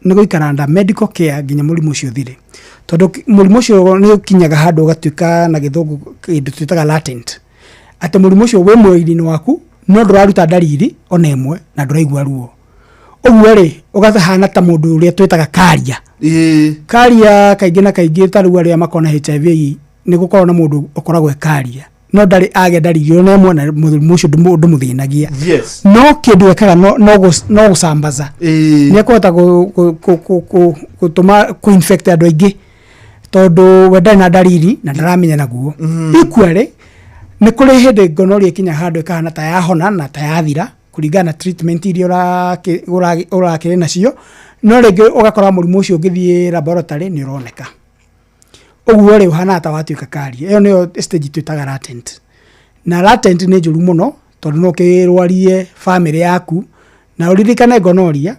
nĩ gũikara under medical care nginya mũrimũ ũcio ũthire, tondũ mũrimũ ũcio nĩ ũkinyaga handũ ũgatuĩka na gĩthũngũ kĩndũ twĩtaga latent, atĩ mũrimũ ũcio wĩ mwĩrĩ-inĩ waku no ndũraruta ndariri ona ĩmwe na ndũraigua ruo. Ũguo rĩ, ũgahana ta mũndũ ũrĩa twĩtaga karia. Karia kaingĩ na kaingĩ, ta rĩu arĩa makoragwo na HIV, nĩ gũkoragwo na mũndũ ũkoragwo e karia no ndarĩ agĩa ndariri ona ĩmwe, na mũrimũ ũcio ndũmũthĩnagia. No kĩndũ ekaga no gũcambaza, nĩ ekũhota gũtũma kũ-infect andũ aingĩ, tondũ we ndarĩ na ndariri na ndaramenya naguo. Equally, nĩ kũrĩ hĩndĩ gonorrhea ĩkinya handũ ĩkahana ta yahona na ta yathira kũringana na treatment iria ũrakĩrĩ nacio, no rĩngĩ ũgakora mũrimũ ũcio ũngĩthiĩ laboratory nĩ ũroneka. Ũguo rĩ, ũhanaga ta watuĩka karia. Ĩyo nĩyo stage twĩtaga latent. Na latent nĩ njũru mũno, tondũ no ũkĩrwarie famĩlĩ yaku. Na ũririkane gonorrhea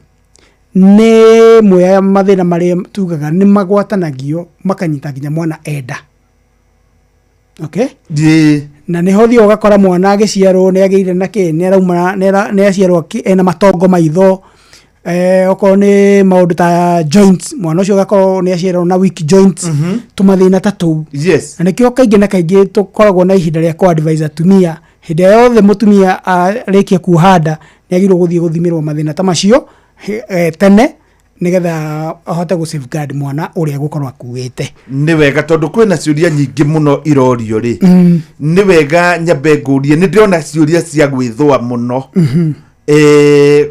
nĩ ĩmwe ya mathĩna marĩa tugaga nĩ magwatanagio makanyita nginya mwana enda, okay? Na nĩho ũthiaga ũgakora mwana agĩciarwo nĩ agĩire na kĩ, nĩ arauma, nĩ aciarwo ena matongo maitho, okorwo nĩ maũndũ ta joints, mwana ũcio ũgakorwo nĩ aciarwo na weak joints, tũmathĩna ta tũu. Na nĩkĩo kaingĩ na kaingĩ tũkoragwo na ihinda rĩa kũ-advise atumia, hĩndĩ ĩrĩa yothe mũtumia arĩkia kuoha nda nĩ agĩrĩirwo gũthiĩ gũthimĩrwo mathĩna ta macio tene, nĩgetha ahote gũ safeguard mwana ũrĩa egũkorwo akuĩte. Nĩ wega, tondũ kwĩna ciũria nyingĩ mũno irorio rĩ, nĩ wega nyambe ngũrie. Nĩ ndĩrona ciũria cia gwĩthũa mũno,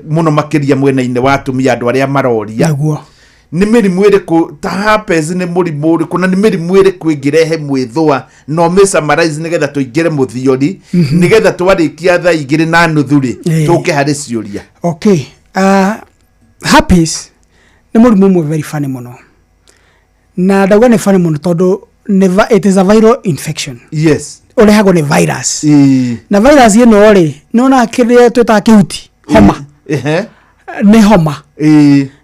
mũno makĩria mwena-inĩ wa atumia, andũ arĩa maroria nĩ mĩrimũ ĩrĩkũ ta herpes, nĩ mũrimũ ũrĩkũ na nĩ mĩrimũ ĩrĩkũ ĩngĩrehe mwĩthũa, na ũmĩ summarize nĩgetha tũingĩre mũthiori, nĩgetha twarĩkia thaa 2:30 rĩ, tũke harĩ ciũria. Okay, herpes nĩ mũrimũ ũmwe very funny mũno, na ndauga nĩ funny mũno tondũ it is a viral infection. Ũrehagwo nĩ virus. Na virus ĩno rĩ, nĩwona kĩrĩa twĩtaga kĩhuti, homa, nĩ homa.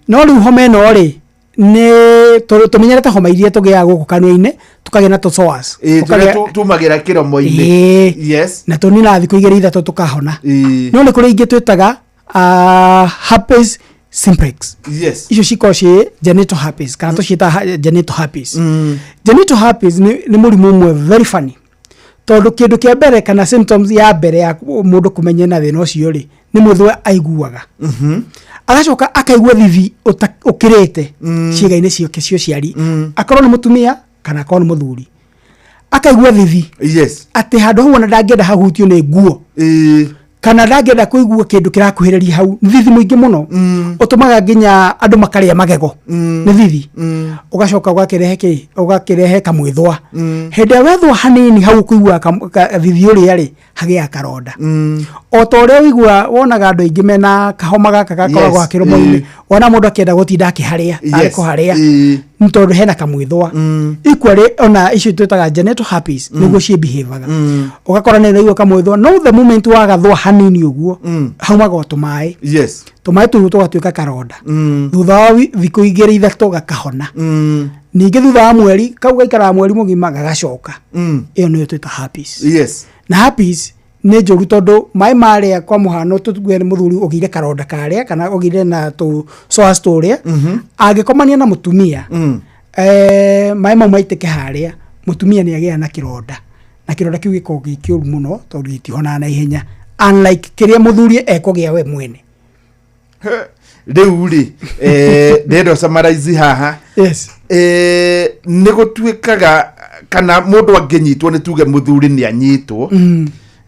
No rĩu homa ĩno rĩ, Nĩ tũmenyerete homa iria tũgĩaga gũkũ kanua-inĩ, tũkagĩa na tũ sores. Ĩĩ, tũrĩa tumagĩra kĩromo-inĩ. Ĩĩ. Yes. Na tũninaga thikũ 2 3 tũkahona. No nĩ kũrĩ ingĩ twĩtaga herpes simplex. Icio cikoragwo ciĩ genital herpes, kana tũciĩtaga genital herpes. Genital herpes nĩ mũrimũ ũmwe very funny, tondũ kĩndũ kĩa mbere kana symptoms ya mbere ya mũndũ kũmenya na thĩna ũcio rĩ, nĩ mũthwe aiguaga, agacoka akaigua thithi ũkĩrĩte ciĩga-inĩ ciake cia ũciari, akorwo nĩ mũtumia kana akorwo nĩ mũthuri, akaigua thithi atĩ handũ hau ona ndangĩenda hahutio nĩ nguo, kana ndangĩenda kũigua kĩndũ kĩrakuhĩrĩria hau. Nĩ thithi mũingĩ mũno ũtũmaga nginya andũ makarĩa magego nĩ thithi. Ũgacoka ũgakĩrehe kĩ, ũgakĩrehe kamwĩthwa. Hĩndĩ ĩrĩa wethwa hanini hau ũkũigua thithi ũrĩa rĩ, hagĩaga karonda, o ta ũrĩa ũigua wonaga andũ aingĩ mena kahoma gaka gakoragwo hakĩrũmo-inĩ. Wona mũndũ akĩenda gũtinda akĩharĩa, arĩ kũharĩa, nĩ tondũ hena kamwĩthwa. Equally, ona icio twĩtaga genital herpes nĩguo ciĩbehavaga. Ũgakora nĩ ũraigua kamwĩthwa, no the moment wagathwa hanini ũguo, haumaga o tũmaĩ. Tũmaĩ tũu tũgatuĩka karonda. Thutha wa thikũ 2 3 gakahona. Ningĩ thutha wa mweri, kau gaikaraga mweri mũgima, gagacoka. Ĩyo nĩyo twĩta herpes. Na herpes nĩ njũru, tondũ maĩ marĩa, kwa mũhano tũtuge nĩ mũthuri ũgĩire karonda karĩa kana ũgĩire na tũ sores tũrĩa, angĩkomania na mũtumia, maĩ mau maitĩke harĩa, mũtumia nĩ agĩaga na kĩronda, na kĩronda kĩu gĩkoragwo gĩ kĩũru mũno, tondũ gĩtihonaga na ihenya, unlike kĩrĩa mũthuri ekũgĩa we mwene. Rĩu rĩ, ndĩrenda summarize haha. Nĩ gũtuĩkaga kana mũndũ angĩnyitwo, nĩ tuge mũthuri nĩ anyitwo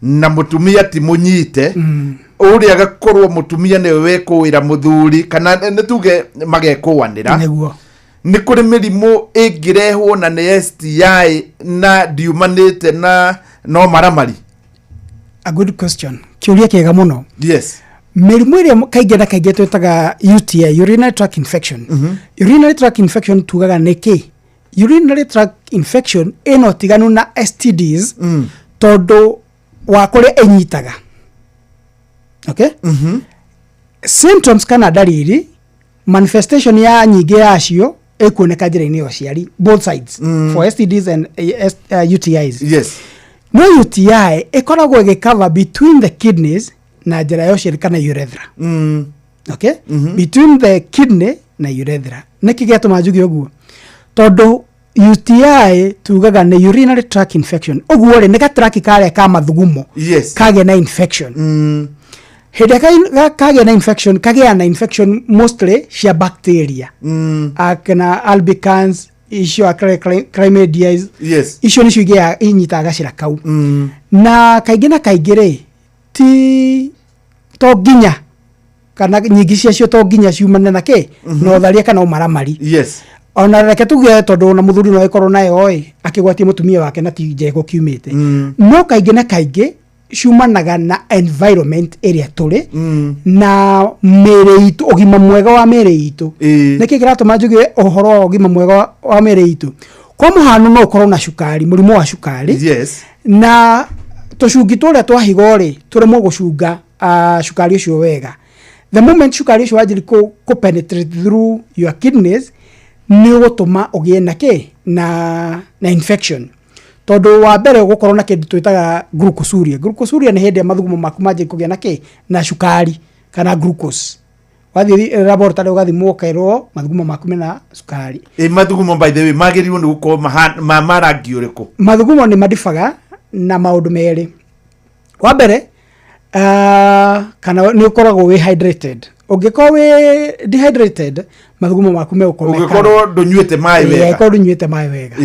na mũtumia ti mũnyite, ũrĩa agakorwo mũtumia nĩwe wekũĩra mũthuri, kana nĩ tuge magekũanĩra. Nĩ kũrĩ mĩrimũ ĩngĩrehwo na nĩ STI na ndiumanĩte na no maramari? A good question, kĩũria kĩega mũno. Mĩrimũ ĩrĩa kaingĩ na kaingĩ twĩtaga UTI, urinary tract infection. Urinary tract infection tugaga nĩ kĩ? Urinary tract infection ĩna ũtiganu na STDs tondũ wa kũrĩa ĩnyitaga. Okay, symptoms kana ndariri, manifestation ya nyingĩ yacio ĩkuoneka njĩra-inĩ ya ũciari, both sides, for STDs and UTIs. No UTI ĩkoragwo ĩgĩcover between the kidneys na njĩra ya ũciari kana urethra. Okay, between the kidney na urethra. Nĩkĩ gĩatũma njuge ũguo? Tondũ UTI tugaga nĩ urinary tract infection, ũguo rĩ, nĩ gatraki karĩa ka mathugumo kagĩa na infection. Hĩndĩ ĩrĩa kagĩa na infection, kagĩa na infection mostly cia bacteria, kana albicans icio, chlamydia. Icio nĩcio inyitaga gacĩra kau. Na kaingĩ na kaingĩ rĩ, ti to nginya, kana nyingĩ ciacio to nginya ciumane na kĩ, na ũtharia kana ũmaramari. Ona reke tuge, tondũ ona mũthuri no ĩkorwo nayo ĩ akĩgwatia mũtumia wake na ti njego kiumĩte. No kaingĩ na kaingĩ ciumanaga na environment ĩrĩa tũrĩ na mĩĩrĩ itũ, ũgima mwega wa mĩĩrĩ itũ. Nĩkĩ kĩratũma njuge ũhoro wa ũgima mwega wa mĩĩrĩ itũ? Kwa mũhano, no ũkorwo na cukari, mũrimũ wa cukari, na tũcungi tũrĩa twa higo rĩ, tũremwo gũcunga cukari ũcio wega. The moment cukari ũcio wanjĩrĩ kũ penetrate through your kidneys, nĩ ũgũtũma ũgĩe na kĩ, na infection, tondũ wa mbere ũgũkorwo na kĩndũ twĩtaga glucosuria. Glucosuria nĩ hĩndĩ ĩrĩa mathugumo maku manjĩrĩ kũgĩa na kĩ, na cukari kana glucose. Wathiĩ laboratory ũgathimwo, ũkerwo mathugumo maku mena cukari. Ĩ mathugumo, by the way, magĩrĩirwo nĩ gũkorwo ma rangi ũrĩkũ? Mathugumo nĩ madibaga na maũndũ merĩ. Wa mbere, kana nĩ ũkoragwo wĩ hydrated. Ũngĩkorwo wĩ dehydrated, mathugumo maku megũkorwo me Ũngĩkorwo ndũnyuĩte maĩ wega. Angĩkorwo ndũnyuĩte maĩ wega.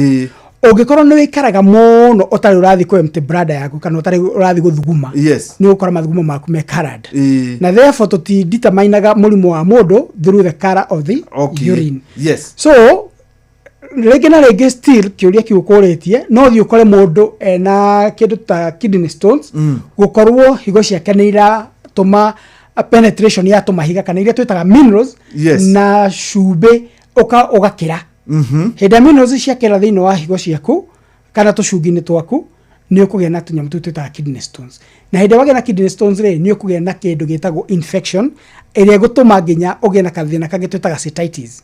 Ũngĩkorwo nĩ wĩikaraga mũno ũtarĩ ũrathiĩ kũ empty bladder yaku, kana ũtarĩ ũrathiĩ gũthuguma, nĩ ũgũkora mathugumo maku me colored. Na therefore tũtideterminaga mũrimũ wa mũndũ through the color of the urine. So rĩngĩ na rĩngĩ, still kĩũria kĩu ũkũrĩtie, no thiĩ ũkore mũndũ ena kĩndũ ta kidney stones, gũkorwo higo ciake nĩ iratũma penetration ya tũmahiga kana iria twĩtaga minerals na cumbĩ ũgakĩra. Hĩndĩ ĩrĩa minerals ciakĩra thĩinĩ wa higo ciaku kana tũcungi-inĩ twaku, nĩ ũkũgĩa na tũnyamũ tũu twĩtaga kidney stones. Na hĩndĩ ĩrĩa wagĩa na kidney stones rĩ, nĩ ũkũgĩa na kĩndũ gĩtagwo infection ĩrĩa ĩgũtũma nginya ũgĩe na kathĩna kangĩ twĩtaga cystitis.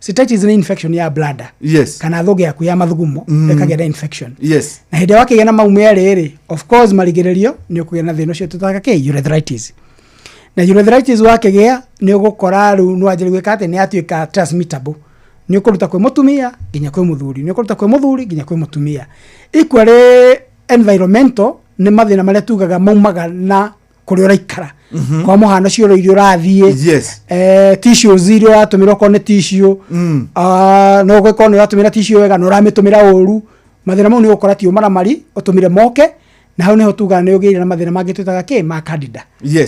Cystitis nĩ infection ya bladder kana thũngĩ yaku ya mathugumo ĩkagĩa na infection. Na hĩndĩ ĩrĩa wakĩgĩa na mau merĩ rĩ, of course marigĩrĩrio nĩ ũkũgĩa na thĩna ũcio tũtaga kĩ urethritis. Na urethritis wakĩgĩa nĩ ũgũkora rĩu nĩ wanjĩrĩria gwĩka atĩ nĩ yatuĩka transmittable, nĩ ũkũruta kwĩ mũtumia nginya kwĩ mũthuri, nĩ ũkũruta kwĩ mũthuri nginya kwĩ mũtumia. Equally environmental nĩ mathĩna marĩa tugaga maumaga na kũrĩa ũraikara, kwa mũhano cioro iria ũrathiĩ, tissues iria ũratũmĩra, okorwo nĩ tissue, no ũgĩkorwo nĩ ũratũmĩra tissue wega na ũramĩtũmĩra ũru, mathĩna mau nĩ ũgũkora ti ũmaramari ũtũmire moke, na hau nĩho tugaga nĩ ũgĩire na mathĩna mangĩ twĩtaga kĩ ma candida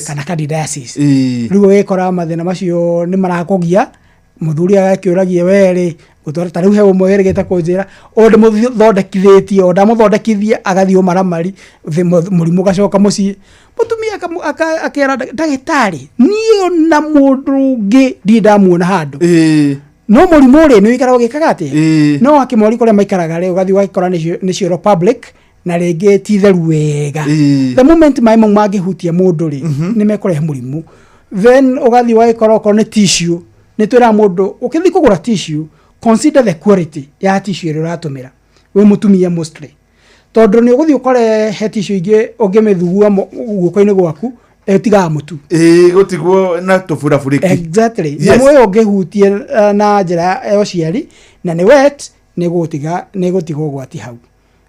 kana candidiasis. Rĩu ũgĩkora mathĩna macio nĩ marakũgia, mũthuri agakĩũragia we rĩ gũtwara ta rĩu he ũmwe wĩrĩgĩte kũnjĩra ũyũ ndĩmũthondekithĩtie, o ndamũthondekithie agathiĩ ũmaramari, mũrimũ ũgacoka mũciĩ, mũtumia akera ndagĩtarĩ, niĩ na mũndũ ũngĩ ndirĩ ndamuona handũ, no mũrimũ rĩ nĩ ũikaraga ũgĩkaga atĩa? No akĩmori kũrĩa maikaraga rĩ, ũgathiĩ ũgagĩkora nĩ cioro public na rĩngĩ ti theru wega. The moment maĩ mau mangĩhutia mũndũ rĩ, nĩ mekũrehe mũrimũ. Then ũgathiĩ ũgagĩkora okorwo nĩ tissue, nĩ twĩraga mũndũ ũkĩthiĩ kũgũra tissue, consider the quality ya tissue ĩrĩa ũratũmĩra wĩ mũtumia mostly, tondũ nĩ ũgũthiĩ ũkore he tissue ingĩ ũngĩmĩthugua guoko-inĩ gwaku ĩtigaga mũtu. Ĩĩ, gũtigwo na tũburabũrĩki. Exactly. Nyamũ ĩyo ũngĩhutia na njĩra ya ũciari na nĩ wet, nĩ gũtiga ũgwati hau.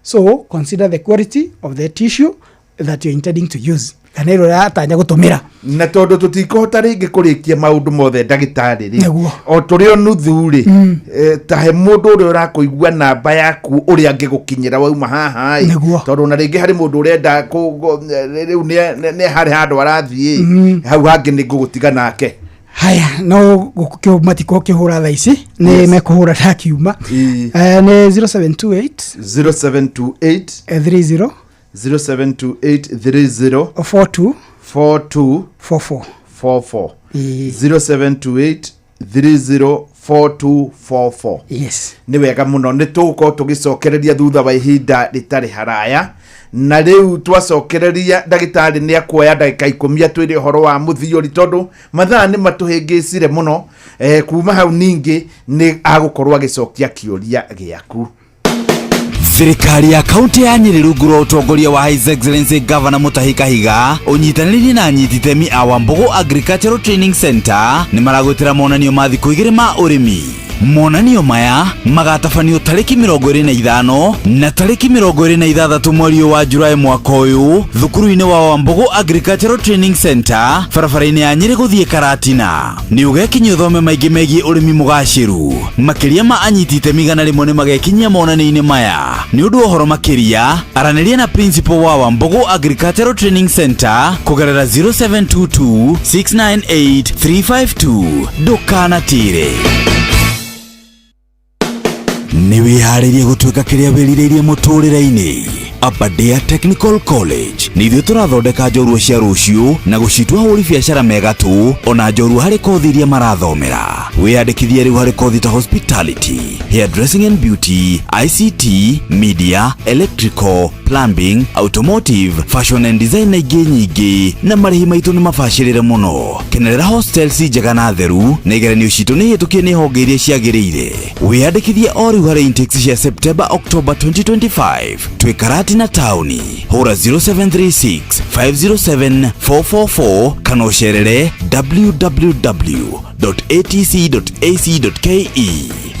So consider the quality of the tissue that you're intending to use, kana ĩrĩa ũratanya gũtũmĩra. Na tondũ tũtikũhota rĩngĩ kũrĩkia maũndũ mothe ndagĩtarĩ rĩ, Nĩguo. o tũrĩ o nuthu rĩ, ta he mũndũ ũrĩa ũrakũigua namba yaku ũrĩa angĩgũkinyĩra wauma haha ĩ. Nĩguo. Tondũ ona rĩngĩ harĩ mũndũ ũrenda rĩu nĩ harĩ handũ arathiĩ, hau hangĩ nĩ ngũgũtiga nake. Haya, no matikũkĩhũra thaa ici, nĩ mekũhũra ndakiuma. Nĩ 0728 0728 30 0728 30 42 42 44. 44. 0728 30 42 44. Yes. Nĩ wega mũno, nĩ tũgũkorwo tũgĩcokereria thutha wa ihinda rĩtarĩ haraya, na rĩu twacokereria ndagĩtarĩ nĩ akuoya ndagĩka 10 atwĩre ũhoro wa mũthiori, tondũ mathaa nĩ matũhĩngĩcire mũno. Kuma hau ningĩ nĩ agũkorwo agĩcokia kĩũria gĩaku. Thirikari ya kaunti ya Nyĩrĩ rungu rwa ũtongoria wa His Excellency Governor Mutahi Kahiga ũnyitanĩrĩire na anyiti itemi a Wambugu Agricultural Training Center nĩ maragwĩtĩra monanio ma thikũ 2 ma ũrĩmi. Monanio maya magatabanio tarĩki 25 na tarĩki 26 mweri ũyũ wa Julaĩ mwaka ũyũ thukuru-inĩ wa Wambugu Agricultural Training Center barabara-inĩ ya Nyĩrĩ gũthiĩ Karatina. Nĩ ũgekinyia ũthome maingĩ megiĩ ũrĩmi mũgacĩru. Makĩria ma anyiti itemi 100 nĩ magekinyia monanio-inĩ maya. Nĩ ũndũ wa ũhoro makĩria aranĩria na principal wa Wambugu Agricultural Training Center kũgerera 0722 698 352. Ndũkanatĩre. Nĩ wĩharĩirie gũtuĩka kĩrĩa wĩrirĩirie mũtũrĩre-inĩ? Aberdare Technical College nĩ ithuĩ tũrathondeka njorua cia rũciũ na gũcitua ahũri biacara megatũ ona njorua harĩ kothi iria marathomera. Wĩyandĩkithie rĩu harĩ kothi ta hospitality, hairdressing and beauty, ICT, media, electrical, plumbing, automotive, fashion and design na ingĩ nyingĩ, na marĩhi maitũ nĩ mabacĩrĩre mũno. Kenerera hostels njega na theru, na igeranio citũ nĩ hĩtũkie nĩ honge iria ciagĩrĩire. Wĩyandĩkithie o rĩu harĩ intakes cia September October 2025. Twĩ Karatina taũni. Hũra 0736 507 444 kana ũcerere www.atc.ac.ke.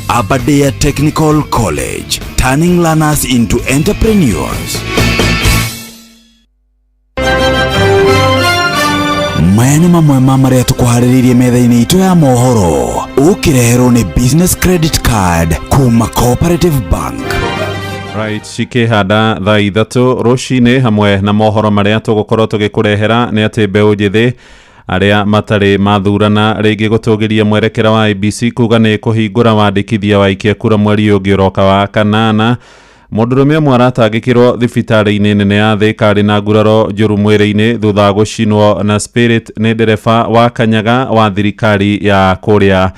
Aberdare Technical College, turning learners into entrepreneurs. Maya nĩ mamwe ma marĩa tũkũharĩrĩirie metha-inĩ itũ ya mohoro, ũkĩreherwo nĩ Business Credit Card kuma Cooperative Bank. Right, cikĩhanda thaa 3 rũcinĩ hamwe na mohoro marĩa tũgũkorwo tũgĩkũrehera nĩ atĩ mbeũ njĩthĩ arĩa matarĩ mathurana rĩngĩ gũtũgĩria mwerekera wa IEBC kuga nĩ kũhingũra wandĩkithia wa aikia kura mweri ũngĩ ũroka wa kanana. Mũndũrũme ũmwe aratangĩkĩrwo thibitarĩ-inĩ nene ya Thika arĩ na nguraro njũru mwĩrĩ-inĩ thutha wa gũcinwo na spirit nĩ ndereba wa kanyaga wa thirikari ya kũrĩa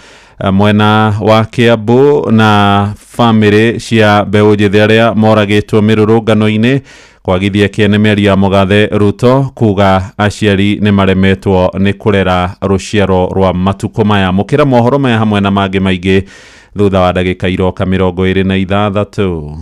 mwena wa Kiambu. Na bamĩrĩ cia mbeũ njĩthĩ arĩa moragĩtwo mĩrũrũngano-inĩ kwagithia kĩene mĩario ya mũgathe Ruto kuga aciari nĩ maremetwo nĩ kũrera rũciaro rwa matukũ maya. Mũkĩra mohoro maya hamwe na mangĩ maingĩ Thutha wa ndagĩka iroka 26.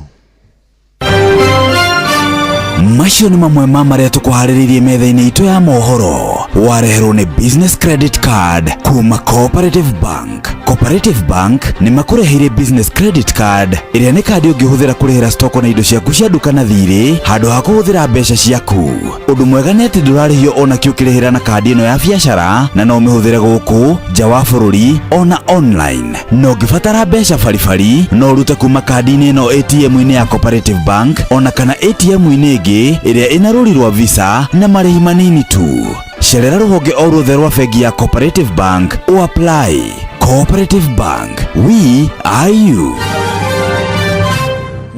Macio nĩ mamwe ma marĩa tũkũharĩrĩirie metha-inĩ itũ ya mohoro. Wareherwo nĩ Business Credit Card kuma Cooperative Bank. Cooperative Bank nĩ makũreheire Business Credit Card, ĩrĩa nĩ kandi ũngĩhũthĩra kũrĩhĩra stoko na indo ciaku cia nduka na thirĩ handũ ha kũhũthĩra mbeca ciaku. Ũndũ mwega nĩ atĩ ndũrarĩhio ona kĩ ũkĩrĩhĩra na kandi ĩno ya biacara, na no ũmĩhũthĩre gũkũ nja wa bũrũri ona online. Na ũngĩbatara mbeca baribari, no ũrute kuma kandi-inĩ ĩno ATM-inĩ ya Cooperative Bank ona kana ATM-inĩ ĩngĩ ĩrĩa ĩna rũri rwa Visa na marĩhi manini tu. Cerera rũhonge o ruothe rwa bengi ya Cooperative Bank o apply. Cooperative Bank, we are you.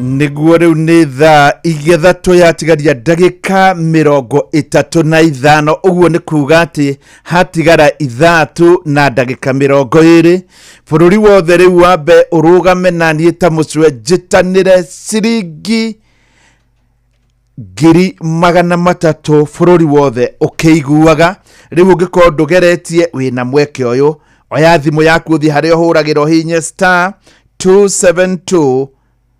Nĩguo rĩu nĩ thaa 3 yatigaria ndagĩka 35, ũguo nĩ kuga atĩ hatigara 3 na ndagĩka 20. Bũrũri wothe rĩu wambe ũrũgame na niĩ ta mũcwe njĩtanĩre ciringi 300,000 bũrũri wothe ũkĩiguaga. Rĩu ũngĩkorwo ndũgeretie, wĩna mweke ũyũ, oya thimũ yaku ũthiĩ harĩa ũhũragĩra ũhihinye star 272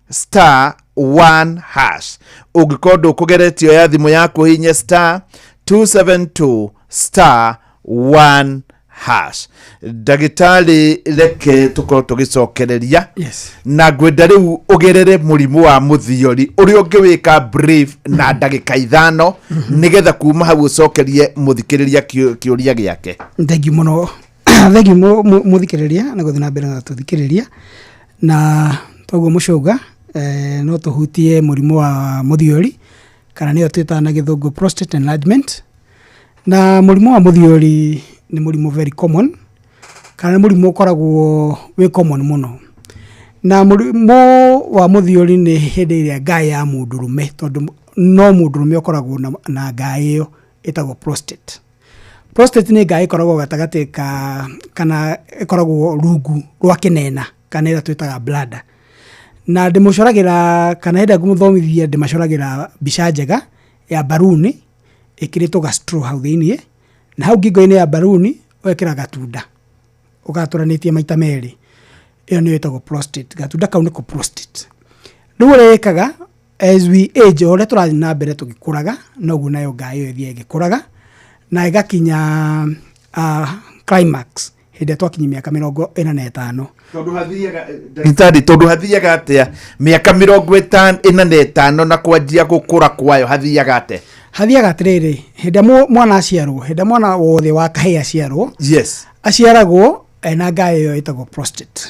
star 1 hash. Ũngĩkorwo ndũkũgeretie, oya thimũ yaku ũhihinye star 272 star 1 hash. Ndagĩtarĩ, reke tũkorwo tũgĩcokereria. Yes. Na ngwenda rĩu ũgerere mũrimũ wa mũthiori ũrĩa ũngĩwĩka brief na ndagĩka 5, nĩgetha kuma hau ũcokerie mũthikĩrĩria kĩũria gĩake. Thengiũ mũno, thengiũ mũthikĩrĩria nĩ gũthiĩ na mbere na tũthikĩrĩria. Na toguo mũcũnga, no tũhutie mũrimũ wa mũthiori, kana nĩyo twĩtaga na gĩthũngũ prostate enlargement. Na mũrimũ wa mũthiori nĩ mũrimũ very common, kana nĩ mũrimũ ũkoragwo wĩ common mũno. Na mũrimũ wa mũthiori nĩ hĩndĩ ĩrĩa ngaĩ ya mũndũrũme, tondũ no mũndũrũme ũkoragwo na ngaĩ ĩyo ĩtagwo prostate. Prostate nĩ ngaĩ ĩkoragwo gatagatĩ ka, kana ĩkoragwo rungu rwa kĩnena, kana ĩrĩa twĩtaga bladder. Na ndĩmũcoragĩra, kana hĩndĩ ĩrĩa ngũmũthomithia ndĩmacoragĩra mbica njega ya mbaruni ĩkĩrĩtwo ga straw hau thĩiniĩ, na hau ngingo-inĩ ya mbaruni ũgekĩra gatunda ũgatũranĩtie maita merĩ. Ĩyo nĩyo ĩtagwo prostate. Gatunda kau nĩko prostate. Rĩu ũrĩa ĩkaga, as we age, o ũrĩa tũrathiĩ na mbere tũgĩkũraga, noguo nayo ngaĩ ĩyo ĩthiaga ĩgĩkũraga na ĩgakinya climax hĩndĩ ĩrĩa twakinyia mĩaka 45. Tondũ hathiaga, ndagĩtarĩ, tondũ hathiaga atĩa mĩaka 45 na kwanjia gũkũra kwayo, hathiaga atĩa? Hathiaga atĩrĩrĩ, hĩndĩ ĩrĩa mwana aciarwo, hĩndĩ ĩrĩa mwana wothe wa kahĩĩ aciarwo, aciaragwo ena ngaĩ ĩyo ĩtagwo prostate.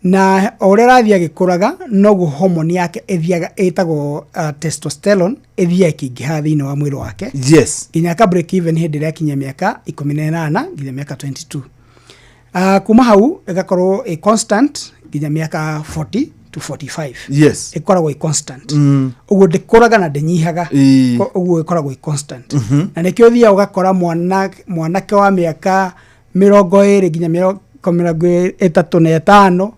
Na o ũrĩa arathiĩ agĩkũraga, noguo hormone yake ĩthiaga ĩtagwo testosterone ĩthiaga ĩkĩingĩhaga thĩinĩ wa mwĩrĩ wake. Nginya aka break even hĩndĩ ĩrĩa akinyia mĩaka 18 nginya mĩaka 22. Kuma hau ĩgakorwo ĩ constant nginya mĩaka 40 to 45. Ĩkoragwo ĩ constant. Ũguo ndĩkũraga na ndĩnyihaga. Ũguo ĩkoragwo ĩ constant. Na nĩkĩo ũthiaga ũgakora mwanake wa mĩaka 20 nginya 35,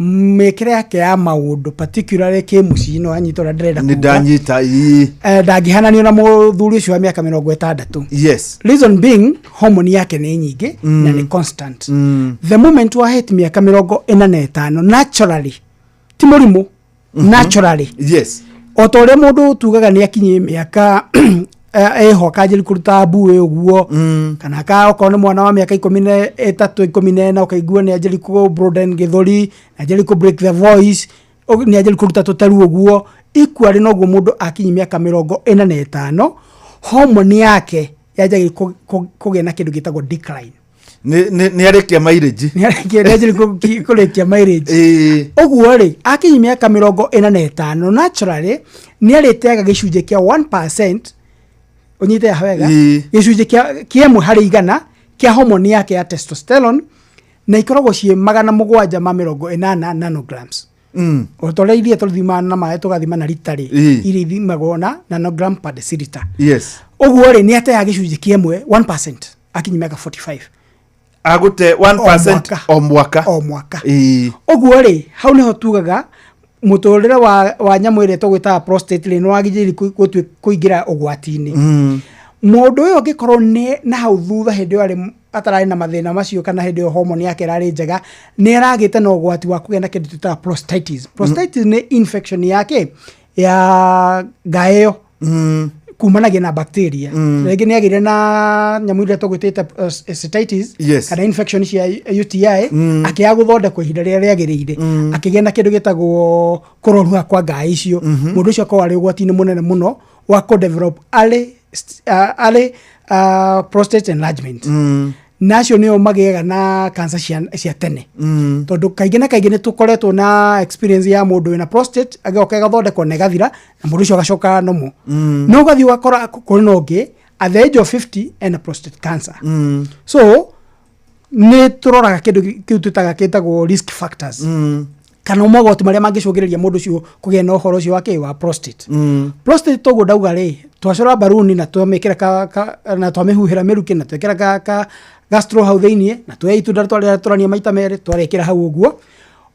mĩkĩre yake ya maũndũ particularly kĩmũciĩ, no anyita ũrĩa ndĩrenda Nĩ kuga. ndanyita, ii. Ndangĩhananio na mũthuri ũcio wa mĩaka 60. Reason being, hormone yake nĩ nyingĩ na nĩ constant. The moment wa hit mĩaka 45, naturally, ti mũrimũ, naturally. O ta ũrĩa mũndũ tugaga nĩ akinyie mĩaka ĩho akanjĩrĩria kũruta mbuĩ ũguo, kana ka okorwo nĩ mwana wa mĩaka 13, 14, ũkaigua nĩ anjĩrĩria kũ broaden gĩthũri, nĩ anjĩrĩria kũ break the voice, nĩ anjĩrĩria kũruta tũteru ũguo. Equally noguo mũndũ akinyia mĩaka 45, hormone yake yanjagia kũgĩa na kĩndũ gĩtagwo decline. Nĩ arĩkia mileage. Nĩ arĩkia kũrĩkia mileage. Ũguo rĩ, akinyia mĩaka 45, naturally nĩ arĩteaga gĩcunjĩ kĩa 1%, ũnyite haha wega, gĩcunjĩ kĩa ĩmwe harĩ igana kĩa hormone yake ya testosterone, na ikoragwo ciĩ 780 nanograms. O ta ũrĩa iria tũthimaga na maĩ tũgathima na rita rĩ, iria ithimagwo na nanogram per deciliter. Ũguo rĩ, nĩ ateaga gĩcunjĩ kĩa ĩmwe, 1%, akinyia mĩaka 45. Agũte 1% o mwaka. O mwaka. Ũguo rĩ, hau nĩho tugaga mũtũrĩre wa nyamũ ĩrĩa tũgwĩtaga prostate rĩ, nĩ wagĩrĩire kũingĩra ũgwati-inĩ. Mũndũ ũyũ angĩkorwo nĩ na hau thutha hĩndĩ ĩyo arĩ atararĩ na mathĩna macio kana hĩndĩ ĩyo hormone yake ĩrarĩ njega, nĩ aragĩte na ũgwati wa kũgĩa na kĩndũ twĩtaga prostatitis. Prostatitis nĩ infection yake ya ngaĩ ĩyo kumanagia na bacteria. Rĩngĩ nĩ agĩire na nyamũ iria tũgwĩtĩte cystitis kana infection cia UTI, akĩaga gũthondekwo ihinda rĩrĩa rĩagĩrĩire, akĩgĩa na kĩndũ gĩtagwo kũroruha kwa ngaĩ icio. Mũndũ ũcio akorwo arĩ ũgwati-inĩ mũnene mũno wa kũ develop early prostate enlargement. Na acio nĩo magĩaga na cancer cia tene, tondũ kaingĩ na kaingĩ nĩ tũkoretwo na experience ya mũndũ wĩna prostate agoka ĩgathondekwo na ĩgathira, na mũndũ ũcio agacoka normal. No ũgathiĩ ũgakora kũrĩ na ũngĩ at the age of 50 ena prostate cancer. So nĩ tũroraga kĩndũ kĩu twĩtaga kĩtagwo risk factors kana mogwati marĩa mangĩcũngĩrĩria mũndũ ũcio kũgĩa na ũhoro ũcio wa kĩ wa prostate. Prostate toguo ndauga rĩ, twacora mbaruni na twamĩkĩra na twamĩhuhĩra mĩrukĩ na twekĩra ka gastro hau thĩiniĩ na tuoya itunda twarĩatũrania maita merĩ twarĩkĩra hau ũguo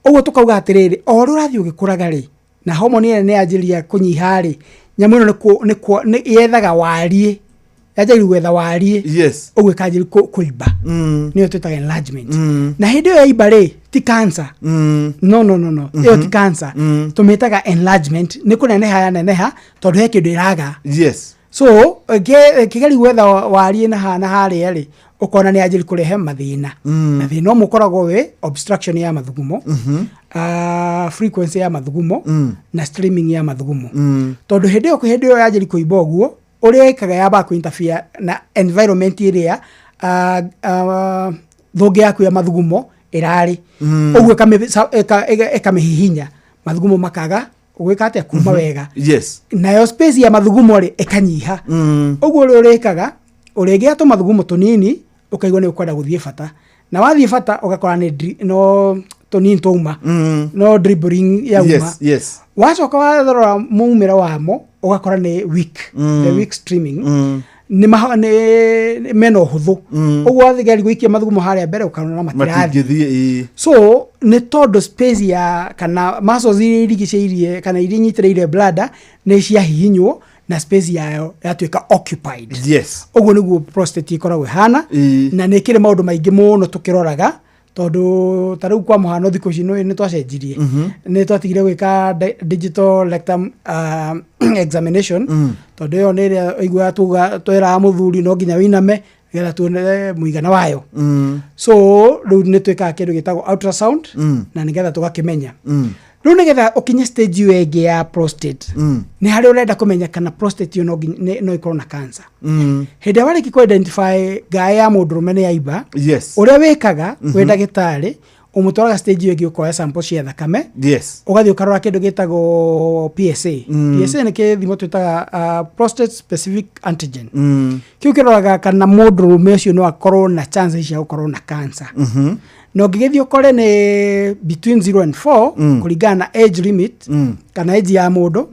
ũguo, tũkauga atĩrĩrĩ, o ũrĩa ũrathiĩ ũgĩkũraga rĩ, na homoni ĩrĩa nĩ yanjĩrĩria kũnyiha rĩ, nyamũ ĩno nĩ yethaga wariĩ, yanjagĩrĩria gwetha wariĩ, ũguo ĩkanjĩrĩria kũimba, nĩyo twĩtaga enlargement. Na hĩndĩ ĩyo yaimba rĩ, ti cancer. No, no, no, no, ĩyo ti cancer. Tũmĩtaga enlargement, nĩ kũneneha yaneneha tondũ he kĩndũ ĩraga. So ĩkĩgeria gwetha wariĩ na haha na harĩa rĩ, ũkona nĩ yanjĩrĩria kũrehe mathĩna. Na thĩna ũmwe ũkoragwo wĩ obstruction ya mathugumo, frequency ya mathugumo na streaming ya mathugumo, tondũ hĩndĩ ĩyo yanjĩrĩria kũimba ũguo, ũrĩa ĩkaga yambaga kũ-interfere na environment ĩrĩa thũngĩ yaku ya mathugumo ĩrarĩ. Ũguo ĩkamĩhihinya, mathugumo makaga gwĩka atĩa? Kuma wega. Nayo space ya mathugumo rĩ, ĩkanyiha. Ũguo ũrĩa ũrĩkaga, ũrĩgĩa tũmathugumo tũnini, ũkaigua nĩ ũkwenda gũthiĩ bata, na wathiĩ bata ũgakora nĩ no tũnini twauma, no dribbling yauma. Wacoka warora mumĩro wamo, ũgakora nĩ weak, the weak streaming, nĩ mena ũhũthũ. Ũguo wathiĩ gũikia mathugumo harĩa mbere, ũkarora matirathiĩ. Matingĩthiĩ, ĩĩ. So nĩ tondũ space ya kana muscles iria irigicĩirie kana iria inyitĩrĩire bladder nĩ ciahihinywo na space yayo yatuĩka occupied. Ũguo nĩguo prostate ĩkoragwo ĩhana. Na nĩ ĩkĩrĩ maũndũ maingĩ mũno tũkĩroraga, tondũ ta rĩu kwa mũhano thikũ ici nĩ twacenjirie, nĩ twatigire gwĩka digital rectum examination, tondũ ĩyo nĩ ĩrĩa ĩiguaga tuga twĩraga mũthuri no nginya wĩiname nĩgetha tuone mũigana wayo. So rĩu nĩ twĩkaga kĩndũ gĩtagwo ultrasound na nĩgetha tũgakĩmenya. Rĩu nĩgetha ũkinye stage ĩyo ĩngĩ ya prostate, nĩ harĩa ũrenda kũmenya kana prostate ĩyo no ĩkorwo na cancer. Hĩndĩ ĩrĩa warĩkia kũ identify ngaĩ ya mũndũrũme nĩ yaimba, ũrĩa wĩkaga wĩ ndagĩtarĩ, ũmũtwaraga stage ĩyo ĩngĩ, ũkoya sample cia thakame, ũgathiĩ ũkarora kĩndũ gĩtagwo PSA. PSA nĩ kĩthimo twĩtaga prostate specific antigen. Kĩu kĩroraga kana mũndũrũme ũcio no akorwo na chances cia gũkorwo na cancer. Na ũngĩgĩthiĩ ũkore nĩ between 0 and 4, kũringana na age limit kana age ya mũndũ,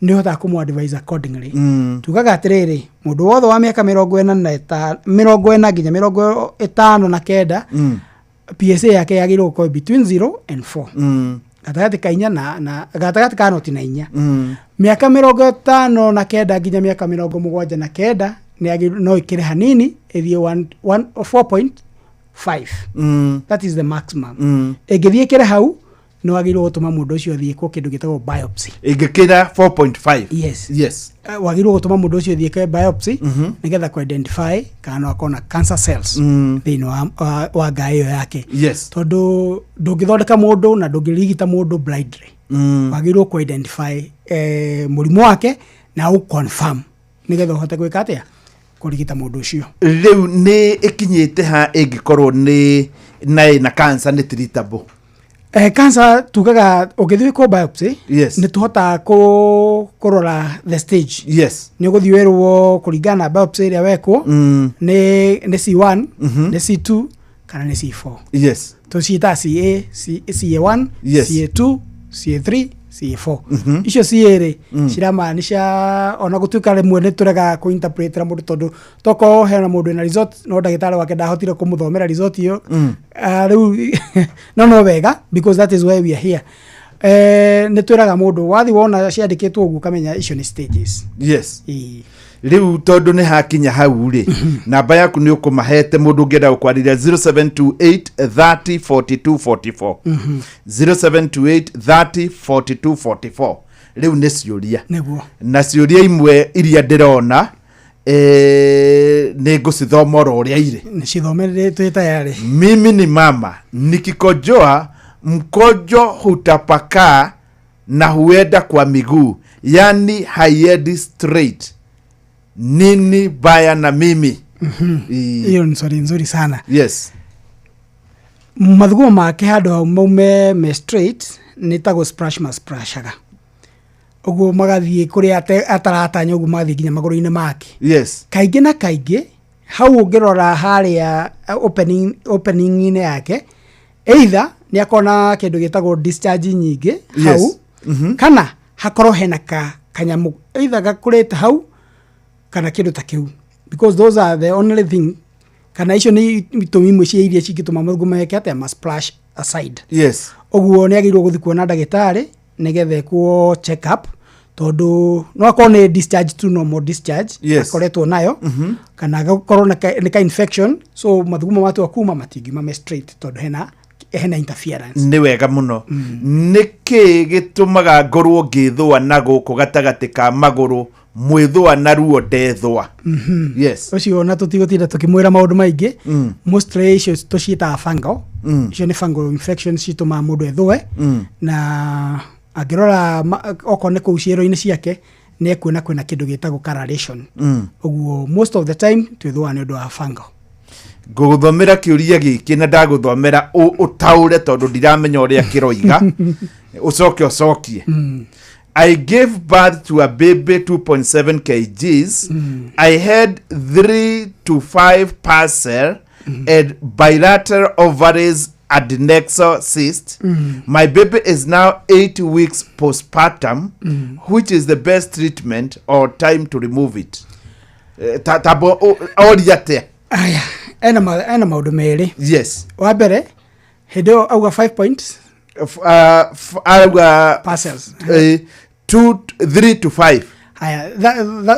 nĩ ũhotaga kũmũ advise accordingly. Tugaga atĩrĩrĩ, mũndũ wothe wa mĩaka 40 nginya 59, PSA yake yagĩrĩirwo gũkorwo between 0 and 4, gatagatĩ ka inya na gatagatĩ ka noti na inya. Mĩaka 59 nginya mĩaka 79 nĩ yagĩrĩirwo no ĩkĩre hanini ĩthiĩ 4.5. That is the maximum. Ĩngĩthiĩ ĩkĩre hau, nĩ wagĩrĩirwo gũtũma mũndũ ũcio athiĩ kwa kĩndũ gĩtagwo biopsy. Ĩngĩkĩra 4.5? Yes. Wagĩrĩirwo gũtũma mũndũ ũcio athiĩ ke biopsy nĩgetha kũ identify kana no akorwo na cancer cells thĩinĩ wa ngaĩ ĩyo yake. Tondũ ndũngĩthondeka mũndũ na ndũngĩrigita mũndũ blindly. Wagĩrĩirwo kũ identify mũrimũ wake na ũ confirm nĩgetha ũhote gwĩka atĩa? Kũrigita mũndũ ũcio. Rĩu nĩ ĩkinyĩte ha ĩngĩkorwo nĩ na ĩna cancer nĩ treatable? Cancer tugaga ũngĩthiĩ gwĩkwo biopsy, nĩ tũhotaga kũrora the stage. Nĩ ũgũthiĩ wĩrwo kũringana na biopsy ĩrĩa wekwo, nĩ C1, nĩ C2 kana nĩ C4. Tũciĩtaga CA, CA1, CA2, CA3, CA4. Icio CA rĩ, ciramaanisha ona gũtuĩka rĩmwe nĩ tũregaga kũ-interpretera mũndũ, tondũ tokorwo hena mũndũ wĩna result no ndagĩtarĩ wake ndahotire kũmũthomera result ĩyo. Rĩu no wega, because that is why we are here. Nĩ twĩraga mũndũ wathiĩ wona ciandĩkĩtwo ũguo ũkamenya icio nĩ stages. Ĩĩ. Rĩu tondũ nĩ hakinya hau rĩ, namba yaku nĩ ũkũmahete mũndũ ũngĩenda gũkwarĩria, 0728 30 42 44, 0728 30 42 44. Rĩu nĩ ciũria. Na ciũria imwe iria ndĩrona, nĩ ngũcithoma oro ũrĩa irĩ. Nĩcithomere, twĩ tayari. Mimi ni mama, nikikojoa mkojo hutapakaa na huenda kwa miguu, yani haiendi straight. Nini baya na mimi? Hiyo ni swali nzuri sana. Mathugumo make handũ hau maume me straight nĩ ta gũ splash masplashaga ũguo, magathiĩ kũrĩa ataratanya ũguo, magathiĩ nginya magũrũ-inĩ make. Kaingĩ na kaingĩ hau ũngĩrora harĩa opening-inĩ yake, either nĩ akorwo na kĩndũ gĩtagwo discharge nyingĩ hau, kana hakorwo hena kanyamũ either gakũrĩte hau kana kĩndũ ta kĩu, because those are the only thing, kana icio nĩ itũmi imwe cia iria cingĩtũma mathugumo meke atĩa, ma splash aside. Ũguo nĩ agĩrĩirwo gũthiĩ kuona ndagĩtarĩ nĩgetha ekwo check up, tondũ no akorwo nĩ discharge tu, normal discharge akoretwo nayo, kana agakorwo nĩ ka infection, so mathugumo matua kuma matingiuma me straight tondũ hena interference. Nĩ wega mũno. Nĩ kĩ gĩtũmaga ngorwo ngĩthũa na gũkũ gatagatĩ ka magũrũ, mwĩthũa na ruo ndethũa? Ũcio ona tũtigũtinda tũkĩmwĩra maũndũ maingĩ. Mostly icio tũciĩtaga fungal. Icio nĩ fungal infections citũmaga mũndũ ethũe. Na angĩrora okorwo nĩ kũu ciĩro-inĩ ciake, nĩ ekuona kwĩna kĩndũ gĩtagwo coloration. Ũguo most of the time twĩthũaga nĩ ũndũ wa fungal. Ngũgũthomera kĩũria gĩkĩ, na ndagũthomera ũtaũre tondũ ndiramenya ũrĩa kĩroiga, ũcoke ũcokie. I gave birth to a baby 2.7 kgs. I had 3 to 5 parcel and bilateral ovaries adnexal cyst. My baby is now 8 weeks postpartum. Which is the best treatment or time to remove it? Tabo oria atia? Aya, ena maũndũ merĩ. Wa mbere, hĩndĩ ĩyo auga 5 points Auga parcels. 2, 3 to 5. Haya,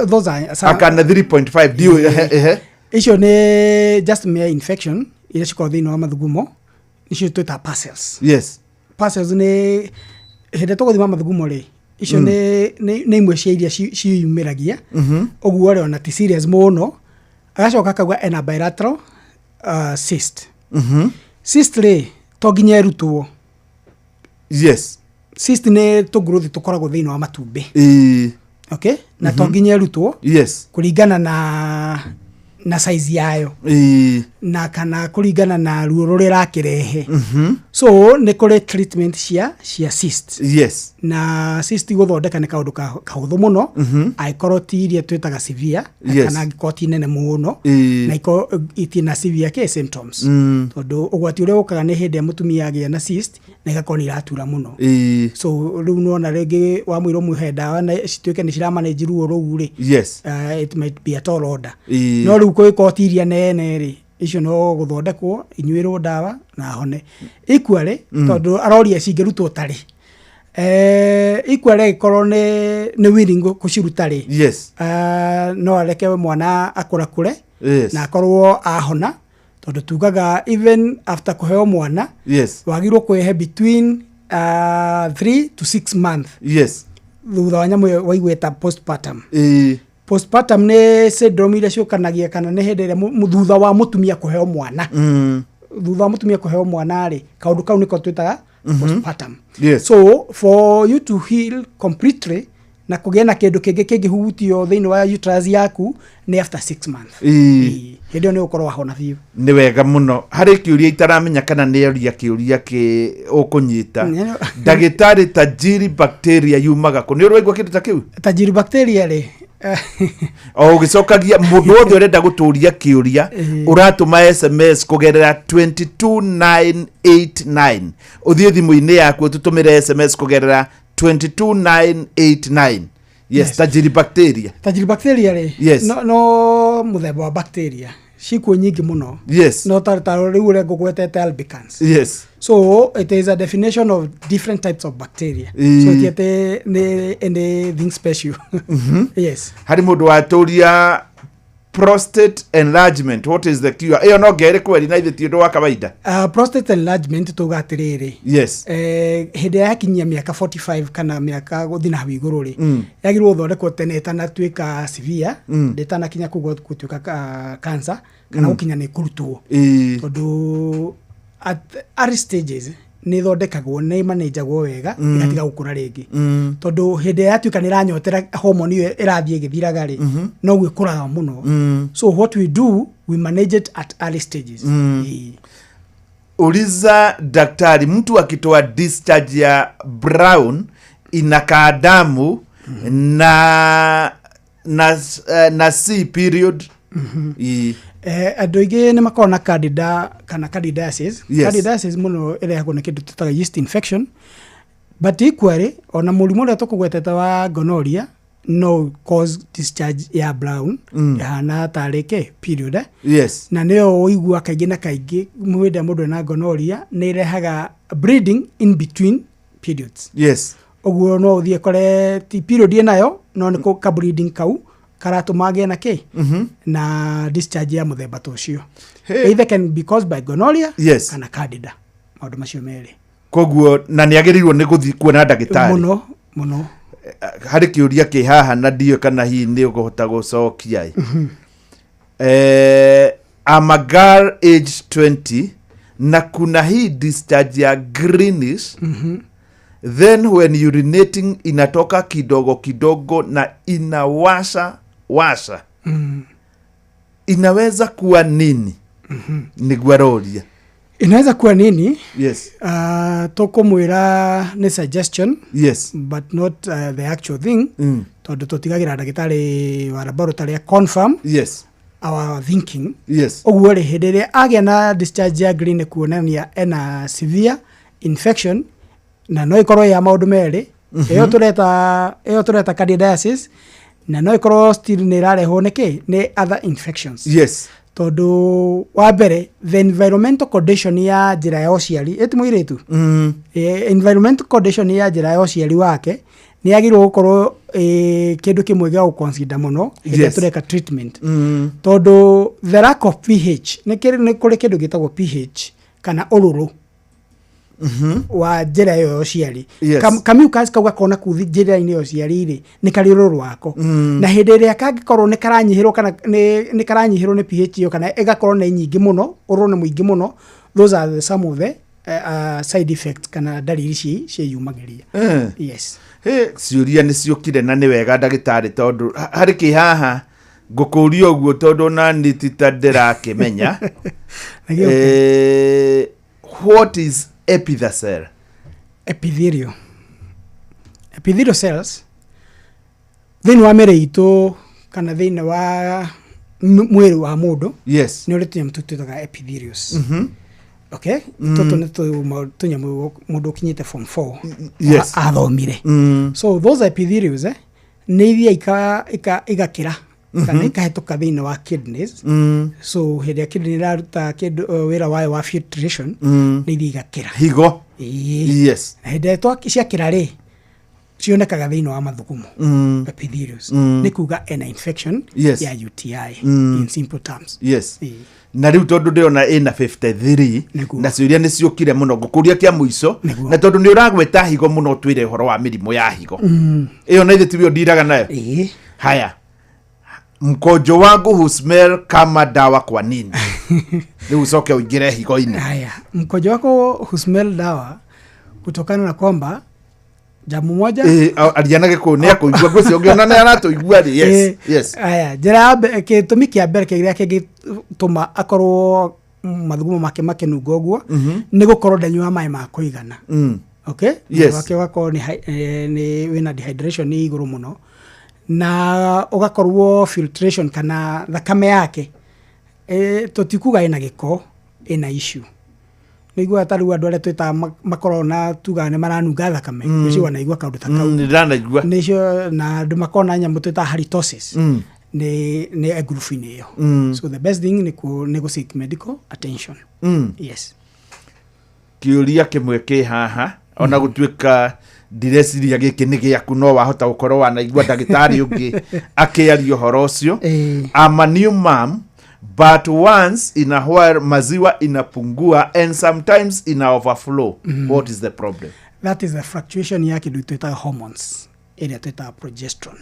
those are akana 3.5 ndio, ehe. Icio nĩ just mere infection iria cikoragwo thĩinĩ wa mathugumo, icio twĩtaga parcels. Parcels nĩ hĩndĩ tũgũthima mathugumo rĩ, icio nĩ imwe cia iria ciĩyumĩragia. Ũguo rĩ, ona ti serious mũno. Agacoka akauga ena bilateral cyst. Cyst rĩ, to nginya ĩrutwo. Cyst nĩ tũnguruthi tũkoragwo thĩinĩ wa matumbĩ. Okay, na to nginya ĩrutwo, kũringana na size yayo na kana kũringana na ruo rũrĩa ĩrakĩrehe. So nĩ kũrĩ treatment cia cyst. Na cyst gũthondeka nĩ kaũndũ kahũthũ mũno, angĩkorwo ti iria twĩtaga severe, kana angĩkorwo ti nene mũno, na ikorwo itina severe kĩ symptoms, tondũ ũgwati ũrĩa ũkaga nĩ hĩndĩ ĩrĩa mũtumia agĩa na cyst na igakorwo nĩ iratura mũno. So rĩu nĩwona rĩngĩ wamwĩra ũmũhe ndawa na cituĩke nĩ ciramanage ruo rũu rĩ, it might be a tall order. No rĩu kũngĩkorwo ti iria nene rĩ, icio no gũthondekwo, inyuĩrwo ndawa na hone. Equally, tondũ aroria cingĩrutwo tarĩ, equally angĩkorwo nĩ willing gũciruta rĩ, no areke mwana akũrakũre na akorwo ahona, tondũ tugaga even after kũheo mwana, wagĩrĩirwo kwĩhe between 3 to 6 months thutha wa nyamũ ĩyo waiguĩta postpartum. Postpartum nĩ syndrome iria ciũkanagia, kana nĩ hĩndĩ ĩrĩa thutha wa mũtumia kũheo mwana, thutha wa mũtumia kũheo mwana rĩ, kaũndũ kau nĩko twĩtaga postpartum. So for you to heal completely na kũgĩa na kĩndũ kĩngĩ kĩngĩhutio thĩinĩ wa uterus yaku nĩ after 6 months. Hĩndĩ ĩyo nĩ ũgũkorwo wahona biũ. Nĩ wega mũno. Harĩ kĩũria itaramenya kana nĩ oria kĩũria kĩ ũkũnyita. Ndagĩtarĩ, tajiri bacteria yumaga kũ? Nĩ ũraigua kĩndũ ta kĩu? Tajiri bacteria rĩ, O ũgĩcokagia, mũndũ wothe ũrenda gũtũria kĩũria, ũratũma SMS kũgerera 22989. Ũthiĩ thimũ-inĩ yaku ũtũtũmĩre SMS kũgerera 22989. Yes. Tajiri bacteria. Tajiri bacteria rĩ, no mũthemba wa bacteria. Cikuo nyingĩ mũno. No ta rĩu ũrĩa ngũgwetete albicans. So it is a definition of different types of bacteria. So ti atĩ nĩ anything special. Yes. Harĩ mũndũ watũria prostate enlargement, what is the cure? Ĩyo no ngerĩ kweri na ithe ti ũndũ wa kawaida. Prostate enlargement tuga atĩrĩrĩ, hĩndĩ ĩrĩa yakinyia mĩaka 45 kana mĩaka gũthiĩ na hau igũrũ rĩ, yagĩrĩirwo gũthondekwo tene ĩtanatuĩka severe, ndĩtanakinya kũu gũtuĩka cancer kana gũkinya nĩ kũrutwo, tondũ at early stages nĩ ĩthondekagwo, nĩ manenjagwo wega, ĩgatiga gũkũra rĩngĩ, tondũ hĩndĩ ĩrĩa yatuĩka nĩ ĩranyotera hormone ĩyo ĩrathiĩ ĩgĩthiraga rĩ, noguo ĩkũraga mũno. So what we do, we manage it at early stages. Ĩĩ. Uliza daktari, mtu akitoa discharge ya brown inakaa damu na c period. Andũ aingĩ nĩ makoragwo na candida kana candidiasis. Candidiasis mũno ĩrehagwo nĩ kĩndũ tũtaga yeast infection, but equally ona mũrimũ ũrĩa tũkũgwetete wa gonorrhea no cause discharge ya brown, ĩhana tarĩ kĩ period, eh? Na nĩyo ũigua kaingĩ na kaingĩ hĩndĩ ĩrĩa mũndũ ena gonorrhea nĩ ĩrehaga bleeding in between periods. Ũguo no ũthiĩ kore ti period ĩnayo, no nĩ ka bleeding kau karatũma agĩe na kĩ na discharge ya mũthemba ta ũcio. Either can be caused by gonorrhea kana candida, maũndũ macio merĩ. Koguo na nĩ agĩrĩirwo nĩ gũthiĩ kuona ndagĩtarĩ? Mũno mũno. Harĩ kĩũria kĩ haha na ndiũĩ kana hihi nĩ ũkũhota gũcokia ĩ. I'm a girl age 20 na kuna hii discharge ya greenish, then when urinating inatoka kidogo kidogo na inawasha washa. Inaweza kuwa nini? Nĩguo aroria. Inaweza kuwa nini? Yes. Tũkũmwĩra nĩ suggestion, but not the actual thing, tondũ tũtigagĩra ndagĩtarĩ wa laboratory confirm our thinking. Ũguo rĩ, hĩndĩ ĩrĩa agĩa na discharge ya green nĩ kuonania ena severe infection, na no ĩkorwo ya maũndũ merĩ. Ĩyo tũreta candidiasis, na no ĩkorwo still nĩ ĩrarehwo nĩ kĩ, nĩ other infections. Tondũ wa mbere, the environmental condition ya njĩra ya ũciari ĩti mũirĩtu, environmental condition ya njĩra ya ũciari wake nĩ yagĩrĩirwo gũkorwo kĩndũ kĩmwe gĩa gũconsider mũno hĩndĩ ĩrĩa tũreka treatment, tondũ the lack of pH, nĩ kũrĩ kĩndũ gĩtagwo pH kana ũrũrũ wa njĩra ĩyo ya ũciari. Kamucus kau gakona kuu njĩra-inĩ ya ũciari rĩ, nĩ karĩ ũrũrũ wako, na hĩndĩ ĩrĩa kangĩkorwo nĩ karanyihĩrwo kana nĩ karanyihĩrwo nĩ pH ĩyo kana ĩgakorwo nĩ nyingĩ mũno, ũrũrũ nĩ mũingĩ mũno, those are the some of the side effects kana ndariri ciĩyumagĩria. Yes. Hĩ, ciũria nĩ ciũkire na nĩ wega ndagĩtarĩ, tondũ harĩ kĩ haha ngũkũria ũguo, tondũ ona nĩ ti ta ndĩrakĩmenya. Na gĩũke. What is epithelial? Epithelial cells thĩinĩ wa mĩrĩ itũ kana thĩinĩ wa mwĩrĩ wa mũndũ nĩ ũrĩ tũnyamũ tũu twĩtaga epithelials. Okay, tũtũ nĩ tũnyamũ mũndũ ũkinyĩte form 4 athomire. So those epithelials, nĩ ithiaga igakĩra kana ikahĩtũka thĩinĩ wa kidneys. So hĩndĩ ĩrĩa kidney ĩraruta kĩndũ wĩra wayo wa filtration, nĩ ithiaga igakĩra. Higo. Ĩĩ. Na hĩndĩ ĩrĩa ciakĩra rĩ, cionekaga thĩinĩ wa mathugumo. Epithelials nĩ kuga ena infection ya UTI, in simple terms. Ĩĩ. Na rĩu tondũ ndĩrona ĩna 53 na ciũria nĩ ciũkire mũno, ngũkũria kĩa mũico, na tondũ nĩ ũragweta higo mũno, twĩre ũhoro wa mĩrimũ ya higo. Ĩyo na ithe tiwe ndiraga nayo. Haya, mkojo wangu husmell kama dawa, kwa nini? Rĩu ũcoke ũingĩre higo-inĩ. Haya, mkojo wako husmell dawa kutokana na kwamba jambo moja. Ĩĩ, aria na gĩkũyũ nĩ akũigua, ngwĩciria ũngĩona nĩ aratũigua rĩ. Yes. Aya, njĩra ya gĩtũmi kĩa mbere kĩrĩa kĩngĩtũma akorwo mathugumo make makĩnunga ũguo nĩ gũkorwo ndanyua maĩ ma kũigana. Okay. Mwĩrĩ wake ũgakorwo nĩ wĩna dehydration nĩ igũrũ mũno, na ũgakorwo filtration kana thakame yake, tũtikuga ĩna gĩko, ĩna issue. Nĩiguaga ta rĩu andũ arĩa twĩtaga makoragwo na tugaga nĩ maranunga thakame. Nĩcio wanaigua kaũndũ ta kau? Nĩ ndanaigua. Nĩcio, na andũ makoragwo na nyamũ twĩtaga halitosis. Nĩ ngurubu-inĩ ĩyo. So the best thing nĩ gũ seek medical attention. Yes. Kĩũria kĩmwe kĩ haha, ona gũtuĩka ndireciria gĩkĩ nĩ gĩaku, no wahota gũkorwo wanaigua ndagĩtarĩ ũngĩ akĩaria ũhoro ũcio. I'm a new mom, but once in a while maziwa inapungua and sometimes ina overflow. What is the problem? That is a fluctuation ya kĩndũ twĩtaga hormones ĩrĩa twĩtaga progesterone.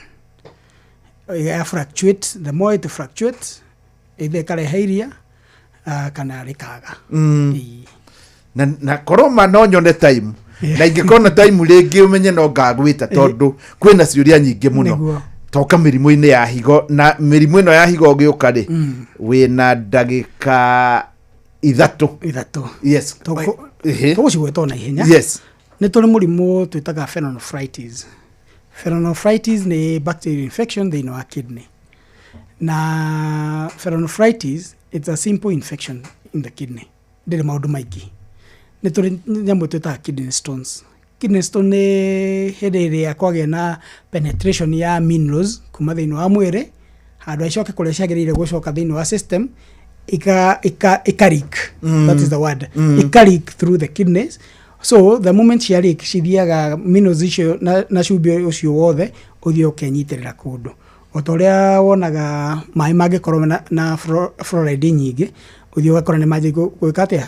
Ya fluctuate, the more it fluctuates, either ĩkarehe iria kana rĩkaga. Na korwo ma no nyone time na ingĩkorwo na time rĩngĩ, ũmenye no ngagwĩta tondũ kwĩna ciũria nyingĩ mũno. Toka mĩrimũ-inĩ ya higo, na mĩrimũ ĩno ya higo ũgĩũka rĩ, wĩna ndagĩka 3. 3. Yes. Tũgũcigweta na ihenya. Nĩ tũrĩ mũrimũ twĩtaga pyelonephritis. Pyelonephritis nĩ bacterial infection thĩinĩ wa kidney, na pyelonephritis, it's a simple infection in the kidney, ndĩrĩ maũndũ maingĩ. Nĩ tũrĩ nyamũ twĩtaga kidney stones. Kidney stone nĩ hĩndĩ ĩrĩa kwagĩa na penetration ya minerals kuma thĩinĩ wa mwĩrĩ, handũ icoke kũrĩa ciagĩrĩire gũcoka thĩinĩ wa system, ika leak. That is the word. Ika leak through the kidneys. So the moment cia leak, cithiaga minerals icio na cumbĩ ũcio wothe ũthiĩ ũkenyitĩrĩra kũndũ, o ta ũrĩa wonaga maĩ mangĩkorwo na fluoride nyingĩ, ũthiĩ ũgakora nĩ manjia gwĩka atĩa?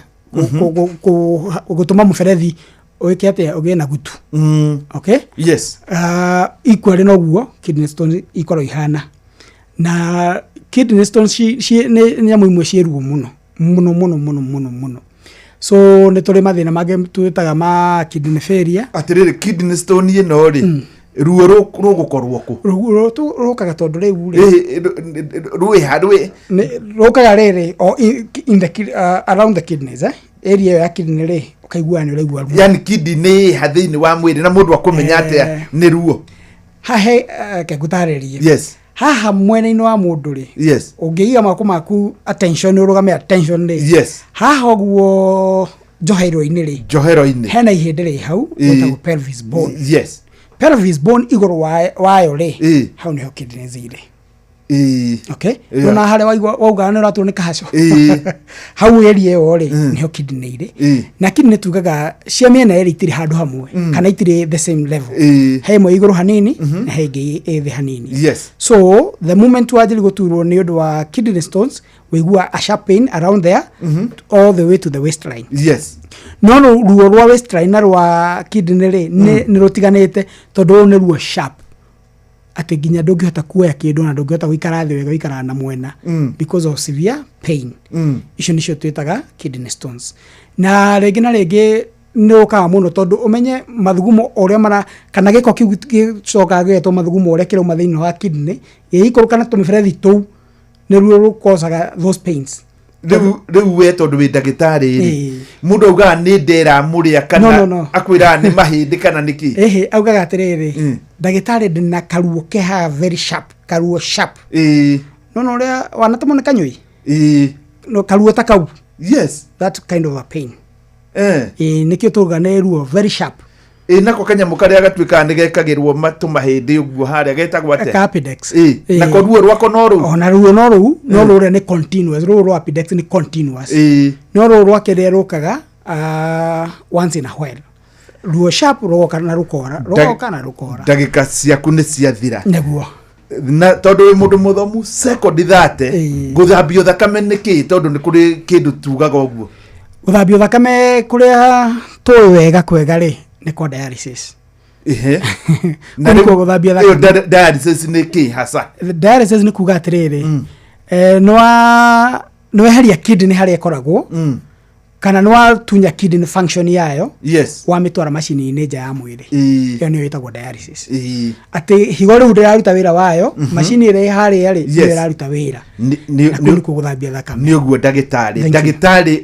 Gũtũma mũberethi ũĩke atĩa? Ũgĩe na gutu. Okay. Yes. Equally noguo kidney stone ikoragwo ihana, na kidney stone nĩ nyamũ imwe ciĩ ruo mũno mũno mũno mũno mũno mũno. So nĩ tũrĩ mathĩna mangĩ twĩtaga ma kidney failure. Atĩrĩrĩ, kidney stone ĩno rĩ, ruo rũgũkorwo kũ? Ruo rũkaga tondũ rĩu rĩ Rwĩha rwĩ Rũkaga rĩrĩ o in the around the kidneys, area ĩyo ya kidney rĩ, ũkaigua nĩ ũraigua ruo. Yani kidney ĩha thĩinĩ wa mwĩrĩ, na mũndũ akũmenya atĩa nĩ ruo? Hahe ke ngũtarĩrie. Haha mwena-inĩ wa mũndũ rĩ, ũngĩiga moko maku attention, ũrũgame attention rĩ, haha ũguo njohero-inĩ rĩ, Njohero-inĩ. Hena ihĩndĩ rĩ hau rĩtagwo pelvis bone. Pelvis bone igũrũ wayo rĩ, hau nĩho kidneys irĩ. Okay. Ona harĩa waigua wauga nĩ ũraturwo nĩ kahaco, hau area ĩyo rĩ, nĩho kidney irĩ. Na kidney tugaga cia mĩena ĩrĩ itirĩ handũ hamwe, kana itirĩ the same level. He ĩmwe igũrũ hanini na he ĩngĩ ĩ thĩ hanini. So the moment wanjĩrĩ gũturwo nĩ ũndũ wa kidney stones, wĩigua a sharp pain around there, all the way to the waistline. No ruo rwa waistline na rwa kidney rĩ, nĩ rũtiganĩte, tondũ rũu nĩ ruo sharp atĩ nginya ndũngĩhota kuoya kĩndũ na ndũngĩhota gũikara thĩ wega, ũikaraga na mwena because of severe pain. Icio nĩcio twĩtaga kidney stones. Na rĩngĩ na rĩngĩ nĩ ũkaga mũno tondũ ũmenye mathugumo ũrĩa mara kana gĩko kĩu gĩcokaga gĩgetwo mathugumo ũrĩa kĩrauma thĩinĩ wa kidney gĩgĩikũrũka na tũmĩberethi tũu, nĩruo rũkocaga those pains. Rĩu we tondũ wĩ ndagĩtarĩ rĩ, mũndũ augaga nĩ ndera mũrĩa kana No, no, no. akwĩraga nĩ mahĩndĩ kana nĩ kĩ? Ĩhĩ, augaga atĩrĩrĩ, "Ndagĩtarĩ, ndĩna karuo kehaga very sharp, karuo sharp." No ũrĩa wanatũmwo nĩ kanyũi, no karuo ta kau. That kind of a pain. Ĩĩ, nĩkĩo tugaga nĩ ruo very sharp. Ĩ nako kanyamũ karĩa gatuĩkaga nĩ gekagĩrwo tũmahĩndĩ ũguo harĩa getagwo atĩa? Ka appendix. Nako ruo rwako no rũu? Ona ruo no rũu, no rũrĩa nĩ continuous. Rũrũ rwa appendix nĩ continuous, no rũrũ rwa kĩrĩa rũkaga once in a while, ruo sharp rũgoka na rũkora, rũgoka na rũkora. Ndagĩka ciaku nĩ ciathira. Nĩguo. Na tondũ wĩ mũndũ mũthomu, sekondi 30, gũthambio thakame nĩ kĩ? Tondũ nĩ kũrĩ kĩndũ tugaga ũguo. Gũthambio thakame kũrĩa tũĩ wega kwega rĩ, nĩ kwa dialysis. Na Kũu nĩkuo rĩu gũthambia ĩyo thakame. Dialysis nĩ kĩ hasa? Dialysis nĩ kuga atĩrĩrĩ, nĩ weheria kidney harĩa ĩkoragwo, kana nĩ watunya kidney function yayo, wamĩtwara macini-inĩ nja ya mwĩrĩ. Ĩyo nĩyo ĩtagwo dialysis, atĩ higo rĩu ndĩraruta wĩra wayo, macini ĩrĩa ĩ harĩa rĩ, nĩyo ĩraruta wĩra. Na kũu nĩkuo gũthambia thakame. Nĩ ũguo, ndagĩtarĩ. Thank you. Ndagĩtarĩ,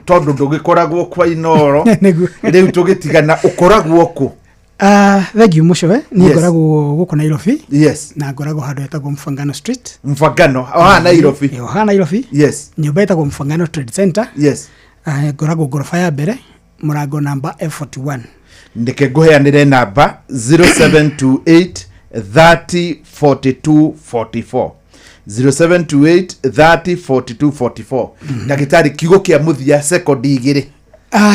tondũ ndũgĩkoragwo kwa Inoro, rĩu tũgĩtigana ũkoragwo kũ? Thank you mũcoe. Niĩ ngoragwo gũkũ Nairobi, na ngoragwo handũ hetagwo Mfangano Street. Mfangano o haha Nairobi? O haha Nairobi. Nyũmba ĩtagwo Mfangano Trade Center. Ngoragwo ngoroba ya mbere, mũrango namba F41. Ndeke ngũheanĩre namba 0728 30 42 44. 0728 30 42 44. Ndagĩtarĩ, kiugo kĩa mũthia, sekondi 2.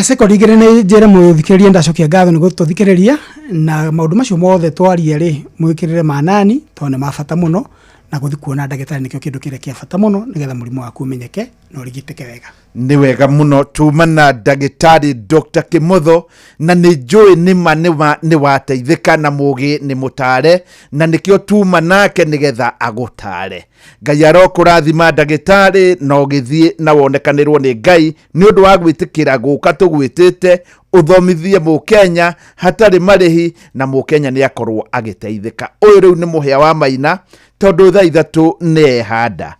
Sekondi 2 nĩ njĩre mũthikĩrĩria ndacokia ngatho nĩ gũtũthikĩrĩria, na maũndũ macio mothe twaria rĩ, mwĩkĩrĩre manani tondũ nĩ ma bata mũno, na gũthiĩ kuona ndagĩtarĩ nĩkĩo kĩndũ kĩrĩa kĩa bata mũno nĩgetha mũrimũ waku ũmenyeke na ũrigitĩke wega. Nĩ wega mũno. Tuma na ndagĩtarĩ Dr. Kimotho, na nĩ njũĩ nĩma nĩ wateithĩka, na mũgĩ nĩ mũtare, na nĩkĩo tuma nake nĩgetha agũtare. Ngai arokũrathima ndagĩtarĩ, na ũgĩthiĩ na wonekanĩrwo nĩ Ngai nĩ ũndũ wa gwĩtĩkĩra gũka tũgwĩtĩte ũthomithie mũkenya hatarĩ marĩhi, na mũkenya nĩ akorwo agĩteithĩka. Ũyũ rĩu nĩ mũhĩa wa Maina, tondũ thaa 3 nĩ ehanda,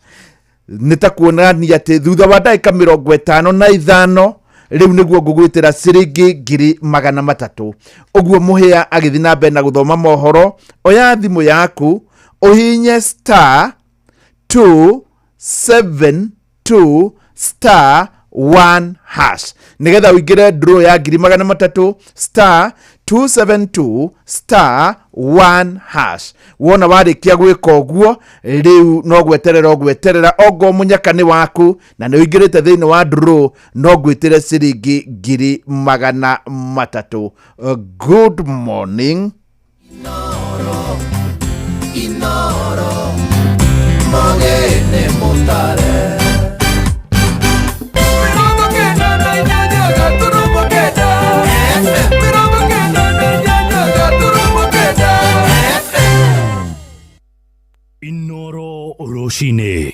nĩ ta kuonania atĩ thutha wa ndagĩka 55 rĩu nĩguo ngũgwĩtĩra ciringi 300,000. Ũguo mũhĩa agĩthiĩ na mbere na gũthoma mohoro, oya thimũ yaku ũhinye star 272 star 1 hash nĩgetha ũingĩre draw ya 300,000, star 272 star 1 hash. Wona warĩkia gwĩka ũguo, rĩu no gweterera ũgweterera ongo mũnyaka nĩ waku na nĩ ũingĩrĩte thĩinĩ wa draw, no ngwĩtĩre ciringi 300,000. Good morning. Inoro, mogene mutare. Inoro rũcinĩ.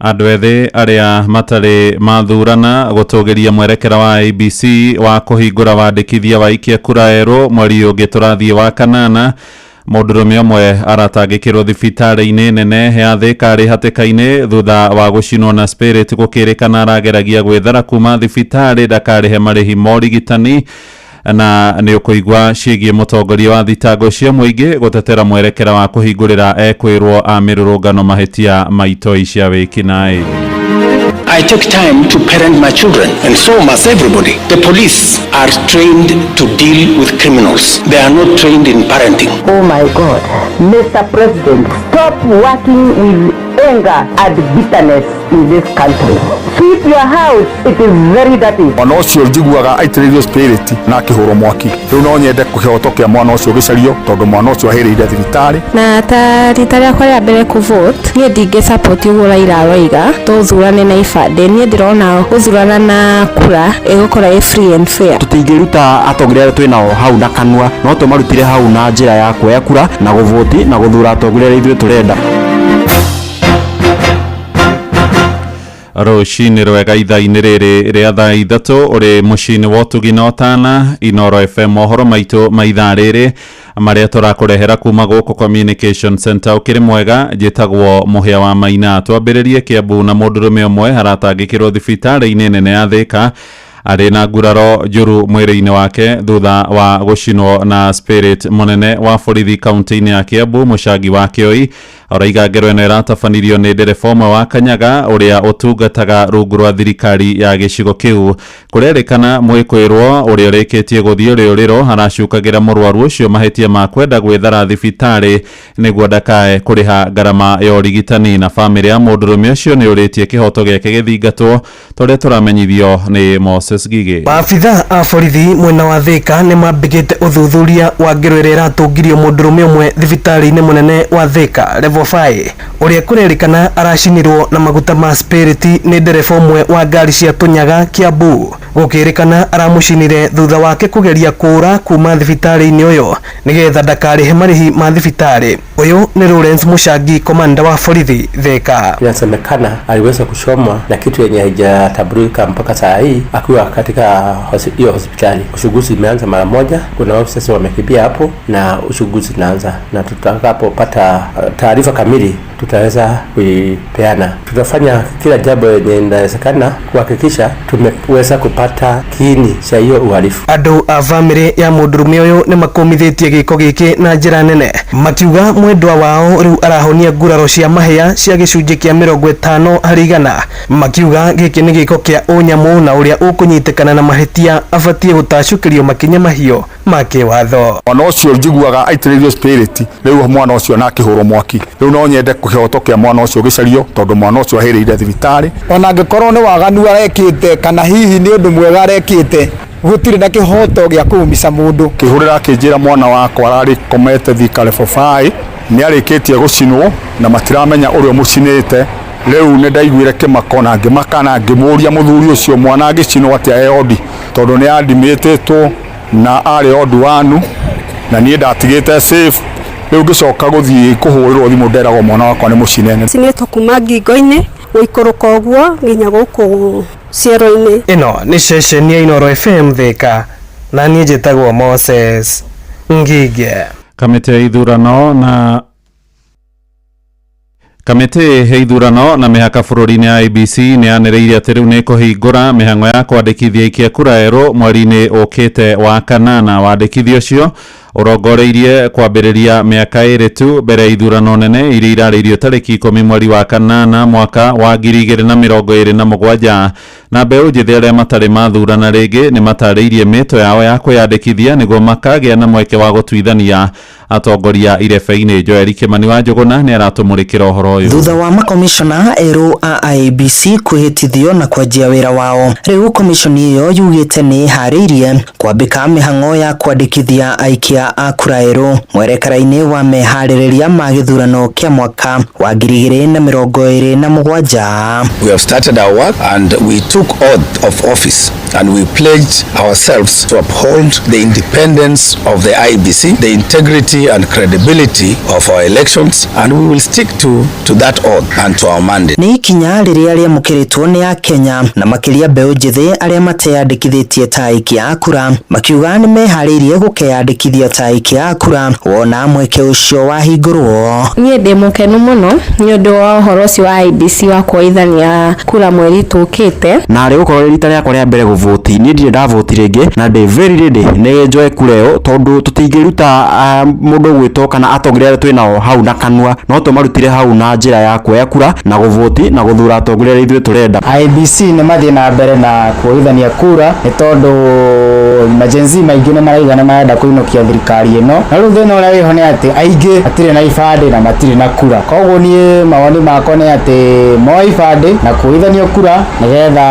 Andũ ethĩ arĩa matarĩ mathurana gũtũgĩria mwerekera wa ABC wa kũhingũra wandĩkithia wa ikia kura erũ mweri ũngĩ tũrathiĩ wa kanana. Mũndũrũme ũmwe aratangĩkĩrwo thibitarĩ-inĩ nene ya Thĩka arĩ hatĩka-inĩ thutha wa gũcinwo na spirit, gũkĩrĩkana arageragia gwĩthara kuma thibitarĩ ndakarĩhe marĩhi ma ũrigitani. Na nĩ ũkũigua ciĩgiĩ mũtongoria wa thitango cia mũingĩ gũtetera mwerekera wa kũhingũrĩra ekwĩrwo a mĩrũrũngano mahĩtia ma itoi cia wĩkinaĩ. I take time to parent my children, and so must everybody. The police are trained to deal with criminals. They are not trained in parenting. Oh my God, Mr. President, stop working with anger and bitterness in this country. Sweep your house, it is very dirty. Mwana ũcio njiguaga aitĩrĩirio spirit na akĩhũrwo mwaki. Rĩu no nyende kĩhoto kĩa mwana ũcio gĩcario, tondũ mwana ũcio ahĩrĩire thibitarĩ. Na ta rita rĩakwa rĩa mbere kũvote, niĩ ndingĩ support ũguo Raila aroiga tũthurane na ibandĩ. Niĩ ndĩrona gũthurana na kura ĩgũkorwo ĩ free and fair. Tũtingĩruta atongoria arĩa twĩnao hau na kanua, no tũmarutire hau na njĩra ya kuoya kura na gũvoti na gũthura atongoria arĩa ithuĩ tũrenda. Rũcinĩ rwega ithaa-inĩ rĩrĩ rĩa thaa 3 ũrĩ mũciĩ-inĩ wa ũtugi na ũtana. Inoro FM, mohoro maitũ ma ithaa rĩrĩ marĩa tũrakũrehera kuma gũkũ Communication Center. Ũkĩrĩ mwega, njĩtagwo Mũhĩa wa Maina. Twambĩrĩrie Kĩambu na mũndũrũme ũmwe aratangĩkĩrwo thibitarĩ-inĩ nene ya Thĩka arĩ na nguraro njũru mwĩrĩ-inĩ wake thutha wa gũcinwo na spirit. Mũnene wa borithi kaunti-inĩ ya Kĩambu Mũcangi wa Kĩoi oraiga ngero ĩno ĩratabanirio nĩ ndereba ũmwe wa Kanyaga ũrĩa ũtungataga rungu rwa thirikari ya gĩcigo kĩu. Kũrerĩkana mwĩkwĩrwo ũrĩa ũrĩkĩtie gũthiĩ rĩũrĩro aracukagĩra mũrwaru ũcio mahĩtia ma kwenda gwĩthara thibitarĩ nĩguo ndakae kũrĩha ngarama ya ũrigitani. Na bamĩrĩ ya mũndũrũme ũcio nĩ ũrĩtie kĩhoto gĩake gĩthingatwo, torĩa tũramenyithio nĩ Moses Gigĩ. Maabitha a borithi mwena wa Thĩka nĩ mambĩkĩte ũthuthuria wa ngero ĩrĩa ĩratũngirio mũndũrũme ũmwe thibitarĩ-inĩ mũnene wa Thĩka level 5 ũrĩa kũrerĩkana aracinirwo na maguta ma spirit nĩ ndereba ũmwe wa ngari cia Tũnyaga Kiambu. Gũkĩrĩkana aramũcinire thutha wake kũgeria kũũra kuma thibitarĩ-inĩ ũyũ nĩgetha ndakarĩhe marĩhi ma thibitarĩ. Ũyũ nĩ Lawrence Mũcangi, komanda wa borithi Thĩka. Inasemekana aliweza kuchomwa na kitu yenye haijatambulika mpaka saa hii akiwa katika hiyo hospitali. Uchunguzi umeanza mara moja, kuna officers wamekimbia hapo na uchunguzi unaanza, na tutakapopata taarifa kamili tutaweza kuipeana. Tutafanya kila jambo yenye inawezekana kuhakikisha tumeweza kupata kiini cha hiyo uhalifu. Andũ a bamĩrĩ ya mũndũrũme ũyũ nĩ makũmithĩtie gĩko gĩkĩ na njĩra nene, makiuga mwendwa wao rĩu arahonia nguraro cia mahĩa cia gĩcunjĩ kĩa 50%, makiuga gĩkĩ nĩ gĩko kĩa ũnyamũ na ũrĩa ũkũnyitĩkana na mahĩtia abatiĩ gũtacũkĩrio makinya mahiũ ma kĩwatho. Mwana ũcio njiguaga aitĩrĩirio spirit, rĩu mwana ũcio na akĩhũrwo mwaki. Rĩu no nyende kĩhoto kĩa mwana ũcio gĩcario, tondũ mwana ũcio ahĩrĩire thibitarĩ. Ona angĩkorwo nĩ waganu arekĩte kana hihi nĩ ũndũ mwega arekĩte, gũtirĩ na kĩhoto gĩa kũũmica mũndũ. Kĩhũrĩra akĩnjĩra mwana wakwa ararĩ komete Thika level 5, nĩ arĩkĩtie gũcinwo na matiramenya ũrĩa mũcinĩte. Rĩu nĩ ndaiguire kĩmako na ngĩmaka na ngĩmũria mũthuri ũcio mwana angĩcinwo atĩa e odi, tondũ nĩ andimĩtĩtwo na arĩ odi wanu na niĩ ndatigĩte safe. Rĩu ngĩcoka gũthiĩ kũhũrĩrwo thimũ nderagwo mwana wakwa nĩ mũcine. Cinĩtwo kuma ngingo-inĩ gũikũrũka ũguo nginya gũkũ ciero-inĩ. Ĩno nĩ ceceni ya Inooro FM Thika, na niĩ njĩtagwo Moses Ngige. Kamĩtĩ ya ithurano na mĩhaka bũrũri-inĩ ya IEBC nĩ yanĩrĩire atĩ rĩu nĩ ĩkũhingũra mĩhang'o ya kwandĩkithia aikia kura erũ mweri-inĩ ũkĩte wa kanana. Wandĩkithia ũcio ũrongoreirie kwambĩrĩria mĩaka 2 tu mbere ya ithurano nene iria irarĩirio tarĩki 10 mweri wa kanana mwaka wa 2027. Na mbeũ njĩthĩ arĩa matarĩ mathurana rĩngĩ nĩ matarĩirie mĩto yao ya kwĩyandĩkithia nĩguo makagĩa na mweke wa gũtuithania atongoria irebe-inĩ. Joel Kimani wa Njũgũna nĩ aratũmũrĩkĩra ũhoro ũyũ. Thutha wa makomishona erũ a IEBC kwĩhĩtithio na kwanjia wĩra wao, rĩu komishoni ĩyo yugĩte nĩ ĩharĩirie kwambĩka mĩhang'o ya kwandĩkithia aikia a kura erũ mwerekera-inĩ wa meharĩrĩria ma gĩthurano kĩa mwaka wa 2027. We have started our work and we took oath of office and we pledged ourselves to uphold the independence of the IEBC, the integrity and credibility of our elections, and we will stick to that oath and to our mandate. Nĩ ikinya rĩrĩa rĩamũkĩrĩtwo nĩ Akenya na makĩria mbeũ njĩthĩ arĩa mateyandĩkithĩtie ta aikia a kura, makiuga nĩ meharĩirie gũkeyandĩkithia ta aikia a kura wona mweke ũcio wahingũrwo. Niĩ ndĩ mũkenu mũno nĩ ũndũ wa ũhoro ũcio wa IEBC wa kuoithania kura mweri tũkĩte. Na rĩ gũkorwo rĩ rita rĩakwa rĩa mbere gũvoti, niĩ ndirĩ ndavoti rĩngĩ na ndĩ very ready nĩ njoe kura ĩyo, tondũ tũtingĩruta mũndũ gwĩtwo kana atongoria arĩa twĩ nao hau na kanua, no tũmarutire hau na njĩra ya kuoya kura na gũvoti na gũthura atongoria arĩa ithuĩ tũrenda. IEBC nĩ mathiĩ na mbere na kuoithania kura nĩ tondũ majenzi maingĩ nĩ maraiga nĩ marenda kũinũkia thirikari ĩno, na rĩu thĩna ũrĩa wĩho nĩ atĩ aingĩ matirĩ na ibandĩ na matirĩ na kura. Koguo niĩ mawoni makwa nĩ atĩ moe ibandĩ na kuoithanio kura nĩgetha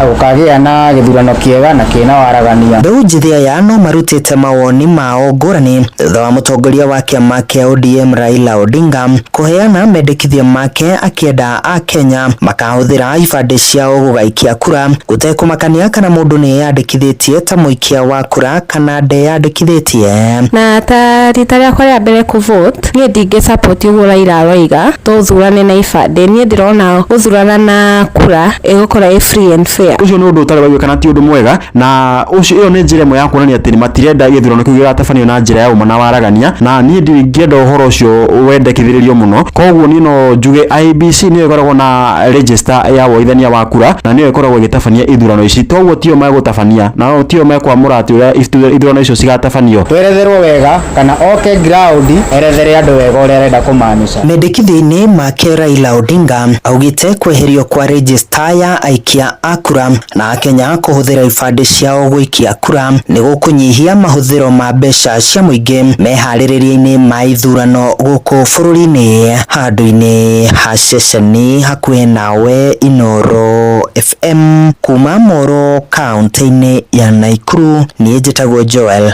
gũkagĩa na gĩthurano kĩega na kĩna waragania. Mbeũ njĩthĩ aya no marutĩte mawoni mao ngũrani thutha wa mũtongoria wa kĩama kĩa ODM Raila Odinga kũheana mendekithia make akĩenda Akenya makahũthĩra ibandĩ ciao gũgaikia kura gũtekũmakania kana mũndũ nĩ eyandĩkithĩtie ta mũikia wa kura kana ndeyandĩkithĩtie. Na ta rita rĩakwa rĩa mbere kũvote, niĩ ndingĩ support ũguo Raila aroiga tũthurane na ibandĩ. Niĩ ndĩrona gũthurana na kura ĩgũkorwo ĩ free and fair. Ũcio nĩ ũndũ ũtarĩ waiguĩka na ti ũndũ mwega, na ũcio ĩyo nĩ njĩra ĩmwe ya kuonania atĩ matirenda gĩthurano kĩu gĩgatabanio na njĩra ya ũma na waragania, na niĩ ndingĩenda ũhoro ũcio wendekithĩrĩrio mũno. Koguo niĩ no njuge IEBC nĩyo ĩkoragwo na register ya woithania wa kura na nĩyo ĩkoragwo ĩgĩtabania ithurano ici, toguo tio megũtabania na tio mekwamũra atĩ ũrĩa ithurano icio cigatabanio. Tweretherwo wega kana oke ground erethere andũ wega ũrĩa arenda kũmaanisha. Mendekithia-inĩ make Raila Odinga augĩte kweherio kwa register ya aikia a kura na Akenya kũhũthĩra ibandĩ ciao gũikia kura nĩ gũkũnyihia mahũthĩro ma mbeca cia mũingĩ meharĩrĩria-inĩ ma ithurano gũkũ bũrũri-inĩ. Handũ-inĩ ha ceceni hakuhĩ nawe Inooro FM kuma Moro kaunti-inĩ ya Nakuru, niĩ njĩtagwo Joel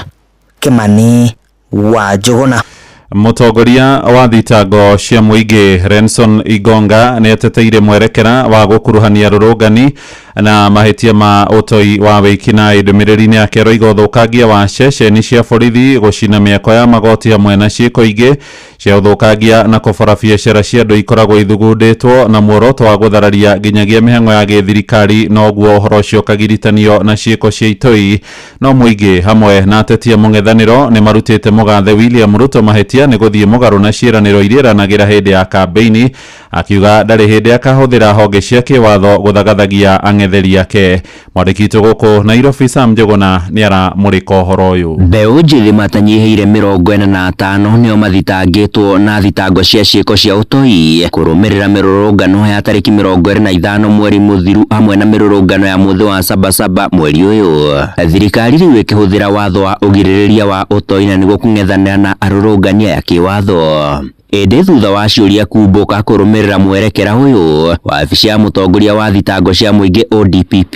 Kimani wa Njũgũna. Mũtongoria wa thitango cia mũingĩ Renson Igonga nĩ ateteire mwerekera wa gũkuruhania rũrũngani Na mahĩtia ma ũtoi wa wĩkinaĩ. Ndũmĩrĩri-inĩ yake aroiga ũthũkangia wa ceceni cia borithi, gũcina mĩako ya magoti hamwe na ciĩko ingĩ cia ũthũkangia na kũbora biacara cia andũ ikoragwo ithugundĩtwo na muoroto wa gũthararia nginyagia mĩhang'o ya gĩthirikari, noguo ũhoro ũcio ũkagiritanio na ciĩko cia itoi. No mũingĩ hamwe na ateti a mũng'ethanĩro nĩ marutĩte mũgathe William Ruto mahĩtia nĩ gũthiĩ mũgarũ na ciĩranĩro iria eranagĩra hĩndĩ ya kambĩini, akiuga ndarĩ hĩndĩ akahũthĩra honge cia kĩwatho gũthagathagia ang'etheri ake. Mwandĩki witũ gũkũ Nairobi Sam Njũgũna nĩ aramũrĩka ũhoro ũyũ. Mbeũ njĩthĩ matanyihĩire 45 nĩo mathitangĩtwo na thitango cia ciĩko cia ũtoi kũrũmĩrĩra mĩrũrũngano ya tarĩki 25 mweri mũthiru hamwe na mĩrũrũngano ya mũthĩ wa Sabasaba mweri ũyũ. Thirikari rĩu ĩkĩhũthĩra watho wa ũgirĩrĩria wa ũtoi na nĩguo kũng'ethanĩra na arũrũngani aya kĩwatho. Ĩndĩ thutha wa ciũria kumbũka kũrũmĩrĩra mwerekera ũyũ, wabici ya mũtongoria wa thitango cia mũingĩ ODPP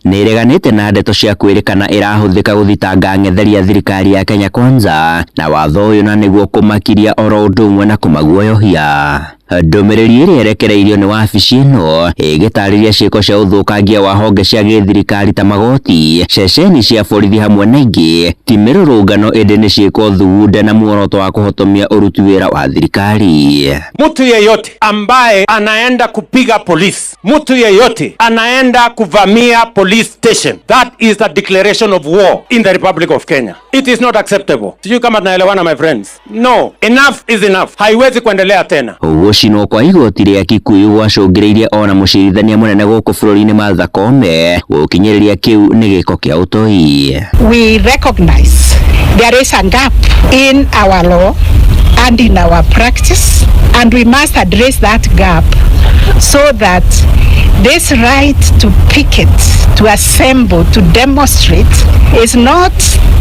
nĩ ĩreganĩte na ndeto cia kwĩrĩkana ĩrahũthĩka gũthitanga ang'etheri a thirikari ya Kenya Kwanza na watho ũyũ na nĩguo kũmakiria oro ũndũ ũmwe na kũmaguoyohia. Ndũmĩrĩri ĩrĩa ĩrekereirio nĩ wabici ĩno ĩgĩtarĩria ciĩko cia ũthũkangia wa honge cia gĩthirikari ta magoti, ceceni cia borithi hamwe na ingĩ ti mĩrũrũngano ĩndĩ nĩ ciĩko thugunde na muoroto wa kũhotomia ũruti wĩra wa thirikari. Mtu yeyote ambaye anaenda kupiga polisi, mtu yeyote anaenda kuvamia police station, that is a declaration of war in the Republic of Kenya. It is not acceptable. Sijui kama tunaelewana my friends. No, enough is enough. Haiwezi kuendelea tena. Gũcinwo kwa igoti rĩa Kikuyu gwacũngĩrĩirie ona mũcirithania mũnene gũkũ bũrũri-inĩ Martha Koome gũkinyĩrĩria kĩu nĩ gĩko kĩa ũtoi. We recognize there is a gap in our law and in our practice, and we must address that gap so that this right to picket, to assemble, to demonstrate is not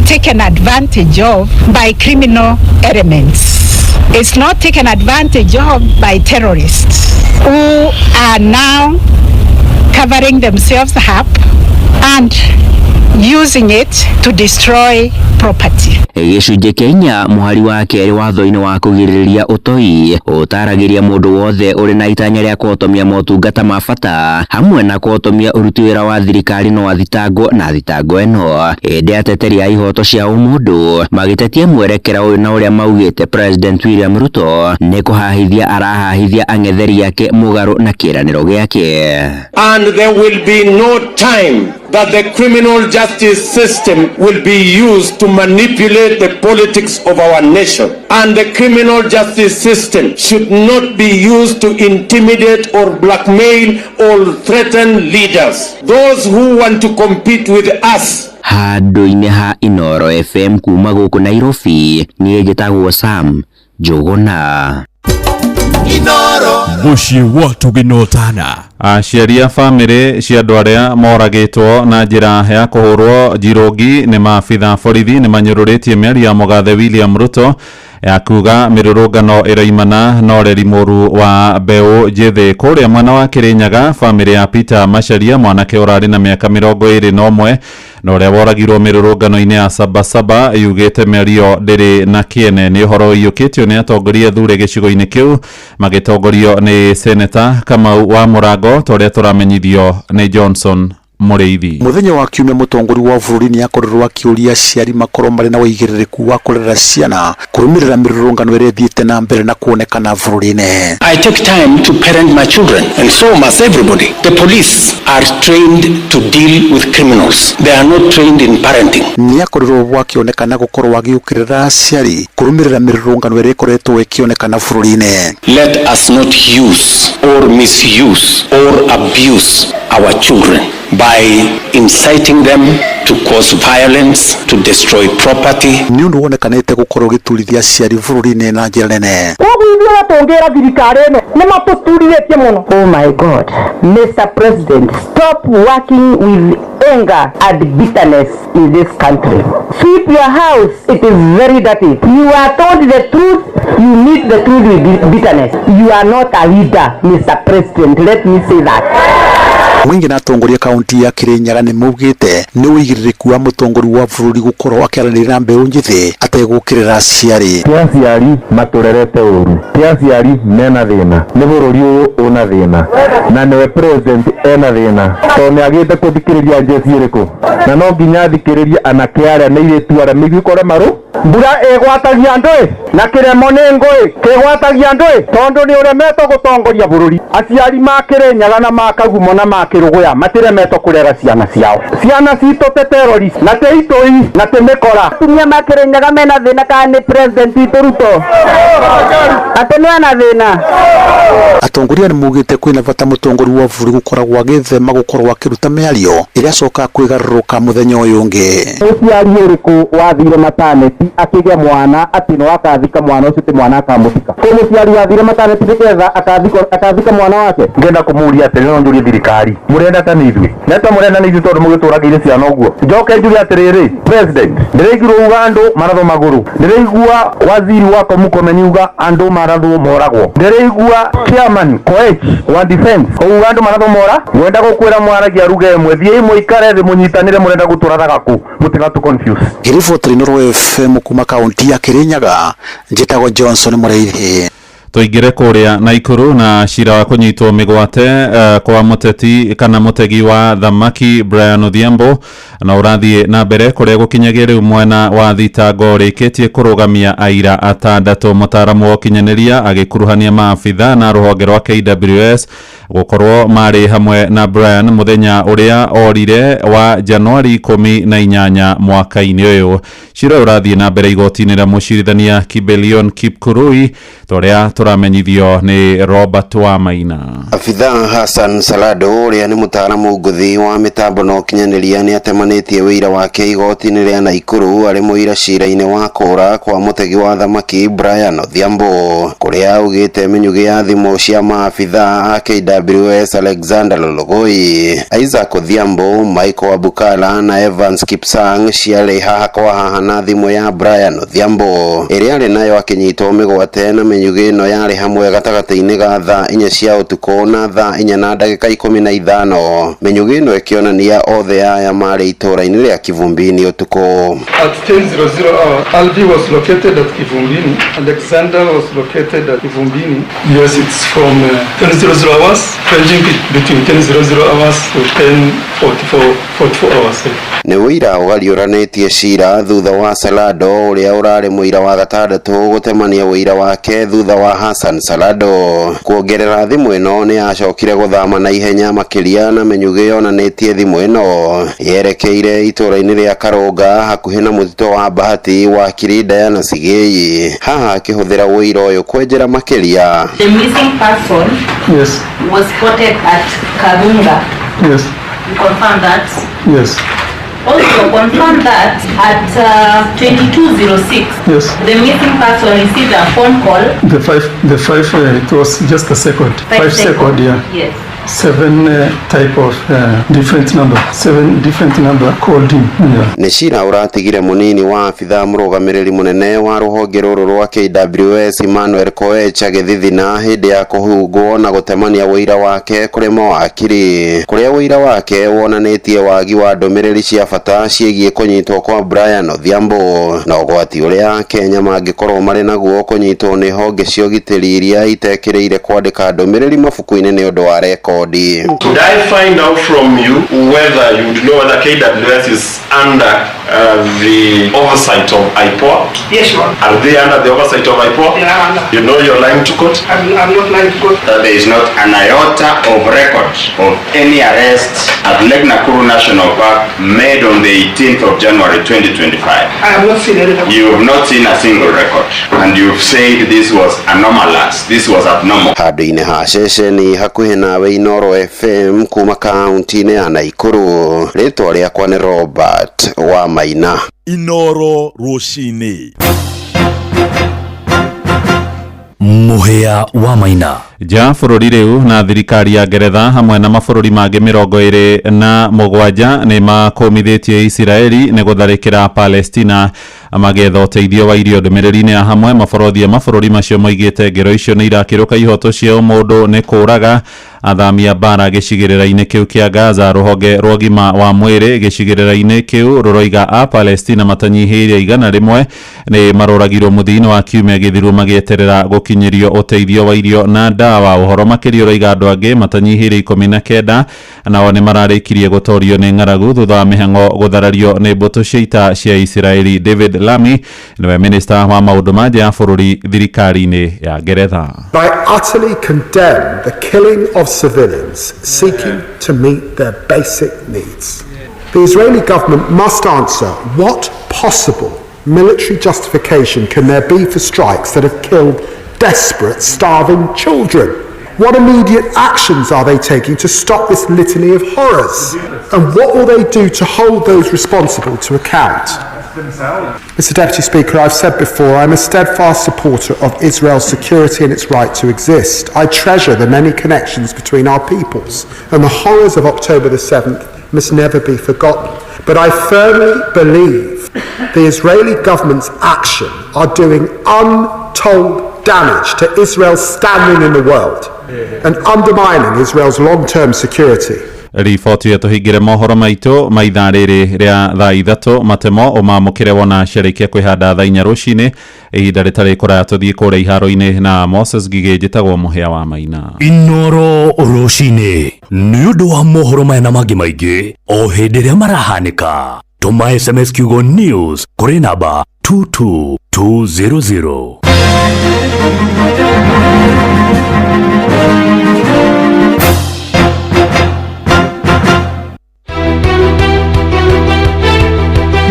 taken advantage of by criminal elements. It's not taken advantage of by terrorists who are now covering themselves up and using it to destroy property. Gĩcunjĩ kĩa inya mũhari wa kerĩ watho-inĩ wa kũgirĩrĩria ũtoi ũtaragĩria mũndũ wothe ũrĩ na itanya rĩa kũhotomia motungata ma bata hamwe na kũhotomia ũruti wĩra wa thirikari no athitangwo na thitango ĩno. Ĩndĩ ateteri a ihoto cia ũmũndũ magĩtetia mwerekera ũyũ na ũrĩa maugĩte President William Ruto nĩ kũhahithia arahahithia ang'etheri ake mũgarũ na kĩĩranĩro gĩake. And there will be no time that the criminal justice system will be used to manipulate the politics of our nation. And the criminal justice system should not be used to intimidate or blackmail or threaten leaders. Those who want to compete with us. Handũ-inĩ ha Inoro FM kuma gũkũ Nairobi, niĩ njĩtagwo Sam Njũgũna. Mũciĩ wa tũgĩnotana. Aciari a bamĩrĩ cia andũ arĩa moragĩtwo na njĩra ya kũhũrwo njirũngi nĩ maabitha borithi nĩ manyũrũrĩtie mĩario ya mũgathe William Ruto ya kuga mĩrũrũngano ĩraimana na ũreri mũru wa mbeũ njĩthĩ. Kũrĩa mwena wa Kĩrĩnyaga, bamĩrĩ ya Peter Macharia, mwanake ũrarĩ na mĩaka 21 na ũrĩa woragirwo mĩrũrũngano-inĩ ya Sabasaba, yugĩte mĩario ndĩrĩ na kĩene. Nĩ ũhoro ũiyũkĩtio nĩ atongoria thure gĩcigo-inĩ kĩu magĩtongorio nĩ Seneta Kamau wa Mũrango, ta ũrĩa tũramenyithio nĩ Johnson Mũrĩithi. Mũthenya wa kiumia mũtongoria wa bũrũri nĩ akorirwo akĩũria aciari makorwo marĩ na ũigĩrĩrĩku wa kũrera ciana kũrũmĩrĩra mĩrũrũngano ĩrĩa ĩthiĩte na mbere na kuonekana bũrũri-inĩ. I take time to parent my children, and so must everybody. The police are trained to deal with criminals. They are not trained in parenting. Nĩ akorirwo akĩonekana gũkorwo agĩũkĩrĩra aciari kũrũmĩrĩra mĩrũrũngano ĩrĩa ĩkoretwo ĩkĩonekana bũrũri-inĩ. Let us not use or misuse or abuse our children by inciting them to cause violence, to destroy property. Nĩ ũndũ wonekanĩte gũkorwo ũgĩturithia aciari bũrũri-inĩ na njĩra nene. Koguo ithuĩ tũngĩra thirikari ĩno nĩ matũturithĩtie mũno. Oh my God, Mr. President, stop working with anger and bitterness in this country. Sweep your house, it is very dirty. You are told the truth, you meet the truth with bitterness. You are not a leader, Mr. President, let me say that. Mũingĩ na atongoria kaunti ya Kirinyaga nĩ maugĩte nĩ ũigĩrĩrĩku wa mũtongoria wa bũrũri gũkorwo akĩaranĩria na mbeũ njĩthĩ ategũkĩrĩra aciari. Ti aciari matũrerete ũru, ti aciari mena thĩna, nĩ bũrũri ũyũ ũna thĩna, na nĩwe president ena thĩna tondũ nĩ agĩte kũthikĩrĩria njeci ĩrĩkũ, na no nginya athikĩrĩrie anake arĩa na airĩtu arĩa mĩiguĩ kore marũ. Mbura ĩgwatagia andũ na kĩremo nĩ ngũĩ kĩgwatagia andũ tondũ nĩ ũremetwo gũtongoria bũrũri. Aciari ma Kĩrĩnyaga na ma Kagumo na ma Kĩrũgũya matiremetwo kũrera ciana ciao. Ciana citũ te terrorist na te itũi na te mĩkora. Atumia ma Kĩrĩnyaga mena thĩna kana nĩ president witũ Ruto atĩ nĩ ena thĩna. Atongoria nĩ maugĩte kwĩna bata mũtongoria wa bũrũri gũkoragwo agĩthema gũkorwo akĩruta mĩario ĩrĩa acokaga kwĩgarũrũka mũthenya ũyũ ũngĩ. Mũciari ũrĩkũ wathire mataneti akĩgĩa mwana atĩ no akathika mwana ũcio ti mwana akamũthika? Kwĩ mũciari wathire mataneti nĩgetha akathika mwana wake? Ngenda kũmũria atĩrĩ, no njũrie thirikari, mũrenda ta nĩ ithuĩ neta mũrenda nĩ ithuĩ tondũ mũgĩtũragĩire ciana ũguo. Njoke njuge atĩrĩrĩ, president, ndĩraiguire uga andũ marathwo magũrũ, ndĩraigua waziri wako Murkomen uga andũ marathwo moragwo, ndĩraigua chairman Koech wa defense uga andũ marathwo mora. Ngwenda gũkwĩra mwaragia ruga ĩmwe, thiĩi mũikare thĩ mũnyitanĩre, mũrenda gũtũrathaga kũ? Mũtigatũ confuse. Ngĩribotera Inooro FM kuma kaunti ya Kirinyaga, njĩtagwo Johnson Mũrĩithi. Tũingĩre kũrĩa Naikuru na cira wa kũnyitwo mĩgwate kwa mũteti kana mũtegi wa thamaki Brian Odhiambo na ũrathiĩ na mbere kũrĩa gũkinyagia rĩu mwena wa thitango ũrĩkĩtie kũrũgamia aira atandatũ. Mũtaaramu wa ũkinyanĩria agĩkuruhania maabitha na rũhonge rwa KWS gũkorwo marĩ hamwe na Brian mũthenya ũrĩa orire wa Januari 18 mwaka-inĩ ũyũ. Cira ũyũ ũrathiĩ na mbere igoti-inĩ rĩa mũcirithania Kibelion Kipkurui torĩa tũramenyithio nĩ Robert Wamaina. Abitha Hassan Salado ũrĩa nĩ mũtaaramu ngũthi wa mĩtambo na ũkinyanĩria nĩ atemanĩtie wĩira wake igoti-inĩ rĩa Naikuru arĩ mũira cira-inĩ wa kũra kwa mũtegi wa thamaki Brian Odhiambo kũrĩa augĩte mĩnyugĩ ya thimũ cia maabitha a KWS Alexander Lologoi, Isaac Odhiambo, Michael Abukala na Evans Kipsang ciarĩ haha kwa haha na thimũ ya Brian Odhiambo ĩrĩa arĩ nayo akĩnyitwo mĩgwate na mĩnyugĩ ĩno yarĩ hamwe gatagatĩ-inĩ ga thaa 4 cia ũtukũ na thaa 4:15. Mĩnyugĩ ĩno ĩkĩonania othe aya marĩ itũũra-inĩ rĩa Kivumbini ũtukũ. At 10:00 hour, Alvi was located at Kivumbini. Alexander was located at Kivumbini. Yes, it's from 10:00 hours, ranging between 10:00 hours to 10:44 hours. Nĩ ũira ũgariũranĩtie cira thutha wa Salado ũrĩa ũrarĩ mũira wa gatandatũ gũtemania ũira wake thutha wa Hassan Salado. Kuongerera thimũ ĩno nĩ yacokire gũthama na ihenya makĩria na mĩnyugĩ yonanĩtie thimũ ĩno yerekeire itũũra-inĩ rĩa Karũnga hakuhĩ na mũtitũ wa Bahati wa Kirinda na Sigei, haha akĩhũthĩra ũira ũyũ kwenjera makĩria. The missing person, yes, was spotted at Karunga. Yes. You confirm that? Yes. Also confirm that at 22:06, yes, the missing person received a phone call. The five, it was just a second. 5 second, yeah. Yes. 7 type of different number, 7 different number called him. Yeah. Nĩ cira ũratigire mũnini wa abitha mũrũgamĩrĩri mũnene wa rũhonge rũrũ rwa KWS Emmanuel Koech agĩthithina hĩndĩ ya kũhungwo na gũtemania ũira wake kũrĩ mawakiri, kũrĩa ũira wake wonanĩtie wagi wa ndũmĩrĩri cia bata ciĩgiĩ kũnyitwo kwa Brian Odhiambo na ũgwati ũrĩa Kenya mangĩkorwo marĩ naguo kũnyitwo nĩ honge cia ũgitĩri iria itekĩrĩire kwandĩka ndũmĩrĩri mabuku-inĩ nĩ ũndũ wa rekondi. Could I find out from you whether you would know whether KWS is under the oversight of IPOA? Yes, sure. Are they under the oversight of IPOA? They are under. You know you're lying to court? I'm not lying to court. That there is not an iota of record of any arrest at Lake Nakuru National Park made on the 18th of January 2025. I have not seen any record. You have not seen a single record. And you've said this was anomalous, this was abnormal. Handũ-inĩ ha ceceni hakuhĩ nawe Inooro FM kuma kaunti-inĩ ya Naikuru, rĩtwa rĩakwa nĩ Robert wa Maina. Inooro rũcinĩ. Mũhĩa wa Maina. Nja bũrũri rĩu na thirikari ya Ngeretha hamwe na mabũrũri mangĩ 27 nĩ makũmithĩtie Isiraeli nĩ gũtharĩkĩra Palestina magetha ũteithio wa irio. Ndũmĩrĩri-inĩ ya hamwe mabũrũri mabũrũri macio moigĩte ngero icio nĩ irakĩrũka ihoto cia ũmũndũ nĩ kũraga athami a mbara gĩcigĩrĩra-inĩ kĩu kĩa Gaza. Rũhonge rwa ũgima wa mwĩrĩ gĩcigĩrĩra-inĩ kĩu rũroiga a Palestina matanyihĩire 100 nĩ maroragirwo mũthia-inĩ wa kiumia gĩthiru magĩeterera gũkinyĩrio ũteithio wa irio na ndawa. Ũhoro makĩria ũroiga andũ angĩ matanyihĩire 19 nao nĩ mararĩkirie gũtorio nĩ ng'aragu thutha wa mĩhang'o gũtharario nĩ mbũtũ cia ita cia Isiraeli. David Lammy nĩwe minista wa maũndũ ma nja ya bũrũri thirikari-inĩ ya Ngeretha. I utterly condemn the killing of civilians seeking to meet their basic needs. The Israeli government must answer what possible military justification can there be for strikes that have killed desperate, starving children? What immediate actions are they taking to stop this litany of horrors? And what will they do to hold those responsible to account? Mr. Deputy Speaker, I've said before, I'm a steadfast supporter of Israel's security and its right to exist. I treasure the many connections between our peoples, and the horrors of October the 7th must never be forgotten. But I firmly believe the Israeli government's action are doing untold damage to Israel's standing in the world and undermining Israel's long-term security. Riboti ĩyo tũhingĩre mohoro maitũ ma ithaa rĩrĩ rĩa thaa 3 matemo ũmamũkĩre wona ciarĩkia kwĩhanda thaa 4 rũcinĩ ihinda rĩtarĩ kũraya tũthiĩ kũrĩa iharo-inĩ na Moses Ngigĩ. Njĩtagwo Mũhĩa wa Maina. Inoro rũcinĩ nĩ ũndũ wa mohoro maya na mangĩ maingĩ o hĩndĩ ĩrĩa marahanĩka. Tũma SMS kiugo news kũrĩ namba 22200.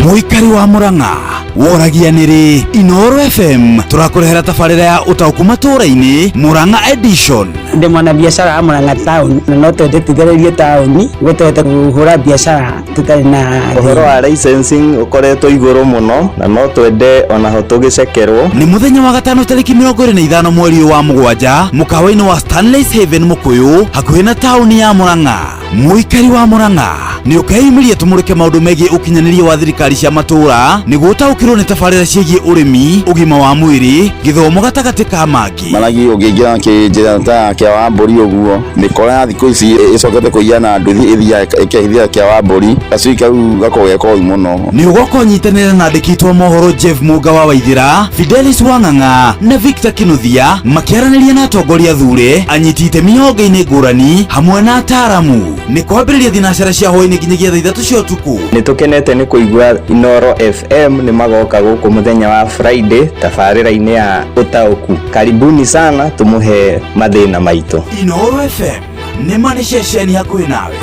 Mũikari wa Murang'a woragia nĩrĩ Inoro FM tũrakũrehera tabarĩra ya ũtaũku matũũra-inĩ Murang'a edition. Ndĩ mwana biacara wa Murang'a town na no twende tũgererie taũni nĩguo tũhote kũhũra biacara tũtarĩ na ũhoro wa licensing ũkoretwo igũrũ mũno na no twende onaho tũgĩcekerwo. Nĩ mũthenya wa gatano tarĩki 25 mweri wa 7 mũkawa-inĩ wa Stanley's Haven Mũkũyũ hakuhĩ na taũni ya Murang'a. Mũikari wa Murang'a nĩ ũkeyumĩria tũmũrĩke maũndũ megiĩ ũkinyanĩria wa thirikari cia matũũra nĩguo ũtaũkĩrwo nĩ tabarĩra ciĩgiĩ ũrĩmi, ũgima wa mwĩrĩ, gĩthomo gatagatĩ ka mangĩ. Maragi ũngĩingĩra kĩnjĩra ta kĩa wa mbũri ũguo mĩkora ya thikũ ici ĩcokete kũiya na nduthi ĩthiaga ĩkehithia kĩa wa mbũri gacui kau gakoragwo ge koru mũno. Nĩ ũgoka ũnyitanĩre na andĩki a mohoro Jeff Mũnga wa Waithĩra, Fidelis Wang'ang'a na Victor Kinuthia makĩaranĩria na atongoria thure, anyiti itemi honge-inĩ ngũrani hamwe na ataaramu. Nĩ kwambĩrĩria thinacara cia hwaĩ-inĩ nginyagia thaa 3 cia ũtukũ. Nĩ tũkenete nĩ kũigua Inoro FM nĩ magoka gũkũ mũthenya wa Friday tabarĩra-inĩ ya ũtaũku. Karibuni sana tũmũhe mathĩna maitũ. Inoro FM nĩ ma nĩ ceceni hakuhĩ nawe.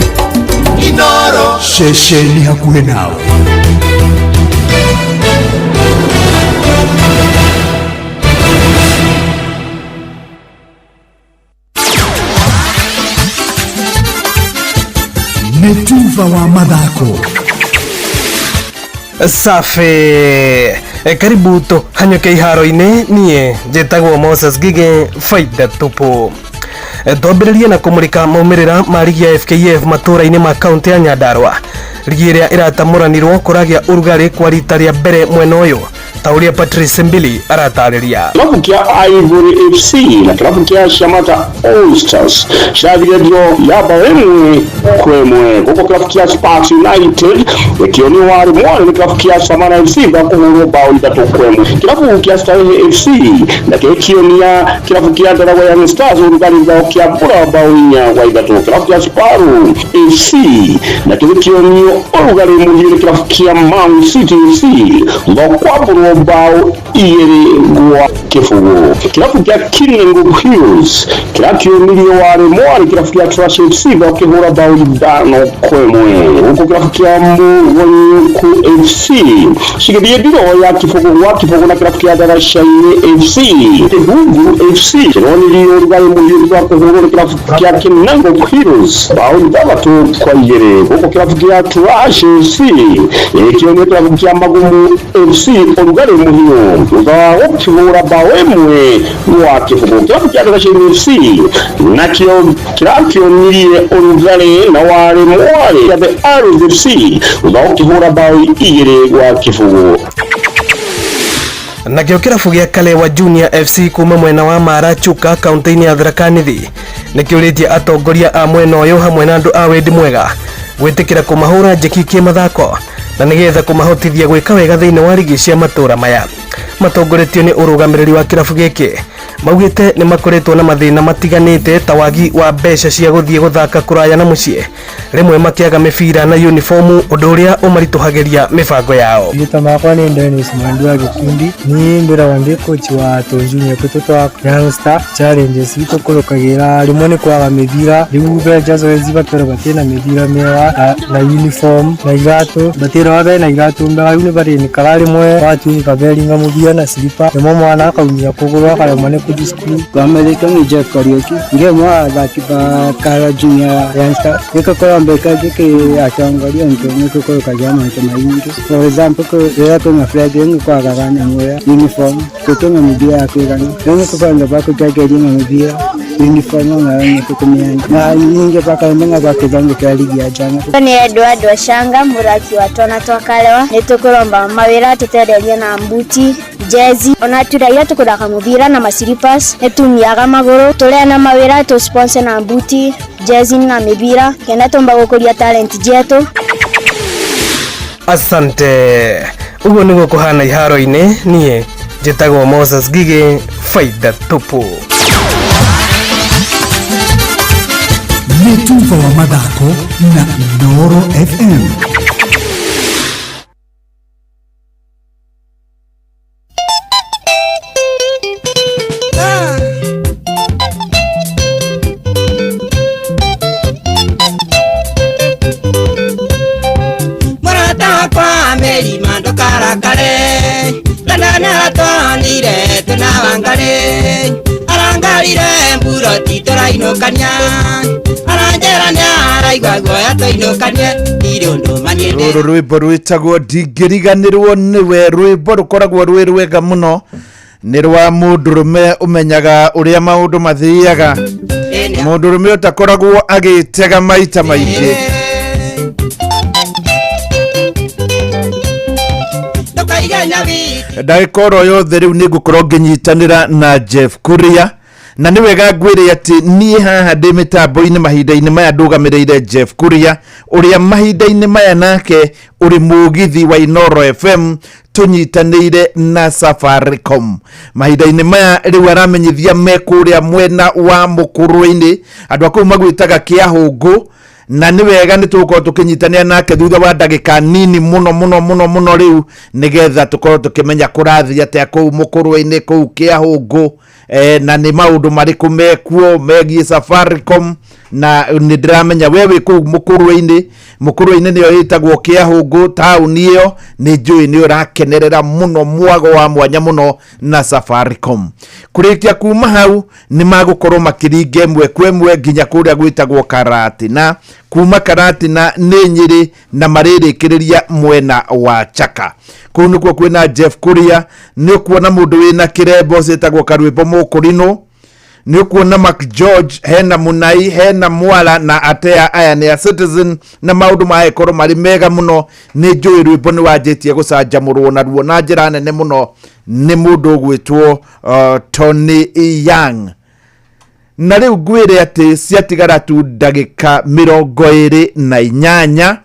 Inoro ceceni hakuhĩ nawe. Nĩ tuva wa mathako. Safi. Karibu tũhanyũke iharo-inĩ. Niĩ njĩtagwo Moses Ngigĩ, faida tupu. Twambĩrĩrie na kũmũrĩka maumĩrĩra ma rigi ya FKF matũũra-inĩ ma kaunti ya Nyandarua. Rigi ĩrĩa ĩratamũranirwo kũragĩa ũrugarĩ kwa rita rĩa mbere mwena ũyũ ta ũrĩa Patrice Mbili aratarĩria. Kĩrabu kĩa Ivory FC na kĩrabu kĩa Shamata All Stars cirathire draw ya bao 1-1 gũkũ kĩrabu kĩa Sparks United gĩkĩonio warĩ mwarĩ nĩ kĩrabu kĩa Samana FC gwa kũhũrwo bao 3-1. Kĩrabu kĩa Starehe FC nakĩo gĩkĩonia kĩrabu kĩa Ndaragwa Young Stars ũrugarĩ gĩthao kĩa mbura bao 4-3. Kĩrabu kĩa Subaru FC nakĩo gĩkĩonio ũrugarĩ mũhiũ nĩ kĩrabu kĩa Mount City FC thutha wa kwambũrwo bao 2-0. Kĩrabu kĩa Kinengo Hills kĩrakĩũmirio warĩ mwarĩ kĩrabu kĩa Trash FC gwa kĩhũra bao 5-1 gũkũ kĩrabu kĩa Mũgonyũku FC cigĩthiĩ ndiro ya 0-0 na kĩrabu kĩa Ndaraca-inĩ FC. Kĩhungu FC kĩronirio ũrugarĩ mũhiũ thutha wa kũhũrwo nĩ kĩrabu kĩa Kinengo Hills bao 6-2 gũkũ kĩrabu kĩa Trash FC gĩkĩonia kĩrabu kĩa Magumu FC ũrugarĩ ũrugarĩ mũhiũ thutha wa gũkĩhũra bao ĩmwe gwa kĩbũgũ. Kĩrabu kĩa Gacĩinĩ FC nakĩo kĩrakĩonirie ũrugarĩ na warĩ mwarĩ kĩa The Arrows FC thutha wa gũkĩhũra bao 2 gwa kĩbũgũ. Nakĩo kĩrabu gĩa Kalewa Junior FC kuma mwena wa Mara Chuka kaunti-inĩ ya Tharaka Nithi nĩkĩũrĩtie atongoria a mwena ũyũ hamwe na andũ a wendi mwega gwĩtĩkĩra kũmahũra njeki kĩmathako na nĩgetha kũmahotithia gwĩka wega thĩinĩ wa rigi cia matũra maya. Matongoretio nĩ ũrũgamĩrĩri wa kĩrabu gĩkĩ maugĩte nĩ makoretwo na mathĩna matiganĩte ta wagi wa mbeca cia gũthiĩ gũthaka kũraya na mũciĩ, rĩmwe makĩaga mĩbira na uniformu, ũndũ ũrĩa ũmaritũhagĩria mĩbango yao. Rĩtwa makwa nĩ Dennis Mwandu wa gĩkundi, niĩ ngoragwo ndĩ coach wa tũjunior tũtũ twa Young Star. Challenges itũ kũrũkagĩra rĩmwe nĩ kwaga mĩbira, rĩu mbeca zoezi batwĩra batirĩ na mĩbira mĩega na uniform na iratũ, batĩra bena iratũ mbega, rĩu nĩ barĩnĩkaga rĩmwe watuĩka beringa mũbira na slipper, rĩmwe mwana akaumia kũgũrũ akaremwo nĩ kũthiĩ cukuru. Kwa marĩtwa nĩ Jeff Kariũki, ndĩ ũmwe wa athaki ba Kara Junior Young Star. Nĩtũkũrombeka gĩkĩ atongoria nitũ nĩtũkũrũkagia maũndũ maingĩ. For example, rĩrĩa kwĩna friendly nĩkwagaga nyamũ ya uniform, gũtũma mĩbira ya kũigana, rĩu nĩtũkwenda bakũtegeria na mĩbira uniform nayo nĩtũkũmĩenda, na ningĩ bakaenda bakĩthondekera ligi ya jana. Nĩ Edward Washanga mũraki wa Twana twa Kalewa, nĩtũkũromba mawĩra tũtererie na mbuti, jezi, ona turaira tũkũthaka mũbira na masilipas, nĩtumiaga magũrũ, tũrĩa na mawĩra tũ sponsor na mbuti, jezi na mĩbira kenda tũmba gũkũria talent jetu. Asante. Ũguo nĩguo kũhana iharo-inĩ. Niĩ njĩtagwo Moses Gige, faida tupu. Nĩ tuba wa mathako na Inooro FM. Rũrũ rwĩmbo rwĩtagwo ndingĩriganĩrwo nĩwe, rwĩmbo rũkoragwo rwĩ rwega mũno, nĩ rwa mũndũrũme ũmenyaga ũrĩa maũndũ mathiaga, mũndũrũme ũtakoragwo agĩtega maita maingĩ. Ndagĩka oro yothe rĩu nĩ ngũkorwo ngĩnyitanĩra na Jeff Kuria, na nĩ wega ngwĩre atĩ niĩ haha ndĩ mĩtambo-inĩ mahinda-inĩ maya ndũgamĩrĩire Jeff Kuria, ũrĩa mahinda-inĩ maya nake ũrĩ mũgithi wa Inooro FM tũnyitanĩire na Safaricom. Mahinda-inĩ maya rĩu aramenyithia me kũrĩa mwena wa Mũkũrwe-inĩ, andũ a kũu magwĩtaga Kĩahũngũ, na nĩ wega nĩ tũgũkorwo tũkĩnyitanĩra nake thutha wa ndagĩka nini mũno mũno mũno mũno rĩu, nĩgetha tũkorwo tũkĩmenya kũrathiĩ atĩa kũu Mũkũrwe-inĩ kũu Kĩahũngũ, na nĩ maũndũ marĩkũ mekuo megiĩ Safaricom. Na nĩ ndĩramenya we wĩ kũu Mũkũrwe-inĩ, Mũkũrwe-inĩ nĩyo ĩtagwo Kĩahũngũ, taũni ĩyo nĩ njũĩ nĩ ũrakenerera mũno mwago wa mwanya mũno na Safaricom. Kũrĩkia kuma hau nĩ magũkorwo makĩringa ĩmwe kwa ĩmwe nginya kũrĩa gwĩtagwo Karatina, kuma Karatina nĩ Nyĩrĩ na marĩrĩkĩrĩria mwena wa Chaka. Kũu nĩkuo kwĩna Jeff Kuria, nĩ ũkuona mũndũ wĩna kĩrembo ciĩtagwo Karwĩmbo Mũkũrinũ, nĩ ũkuona Mark George, hena Munai, hena Mwala na Atea, aya nĩ a Citizen, na maũndũ magĩkorwo marĩ mega mũno. Nĩ njũĩ rwĩmbo nĩ wanjĩtie gũcanjamũrwo naruo na njĩra nene mũno nĩ mũndũ ũgwĩtwo Tony Young. Na rĩu ngwĩre atĩ ciatigara tu ndagĩka 28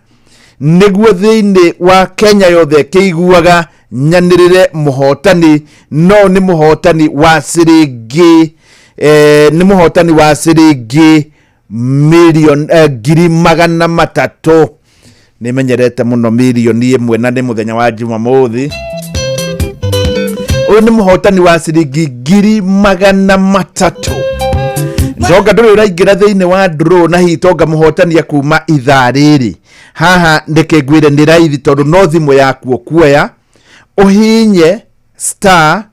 nĩguo thĩinĩ wa Kenya yothe kĩiguaga nyanĩrĩre mũhotani, no nĩ mũhotani wa ciringi nĩ mũhotani wa ciringi milioni 300,000. Nĩ menyerete mũno 1,000,000 na nĩ mũthenya wa Jumamothi. Ũyũ nĩ mũhotani wa ciringi 300,000. Ndoga ndũrĩ ũraingĩra thĩinĩ wa draw na hihi tonga mũhotani akuma ithaa rĩrĩ. Haha ndeke ngwĩre nĩ raithi tondũ no thimũ yaku ũkuoya ũhinye star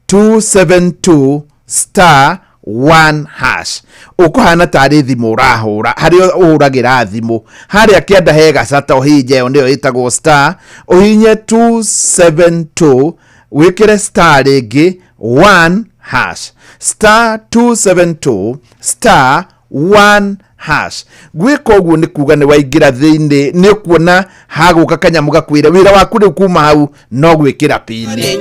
272 star 1 hash. Ũkũhana tarĩ thimũ ũrahũra, harĩa ũhũragĩra thimũ harĩa kĩanda he gacata, ũhihinye ĩyo nĩyo ĩtagwo star, ũhihinye 272, wĩkĩre star rĩngĩ 1 hash, star 272 star 1 hash. Gwĩka ũguo nĩ kuga nĩ waingĩra thĩinĩ, nĩ ũkuona hagũka kanyamũ gakwĩre wĩra waku rĩu kuma hau no gwĩkĩra pini.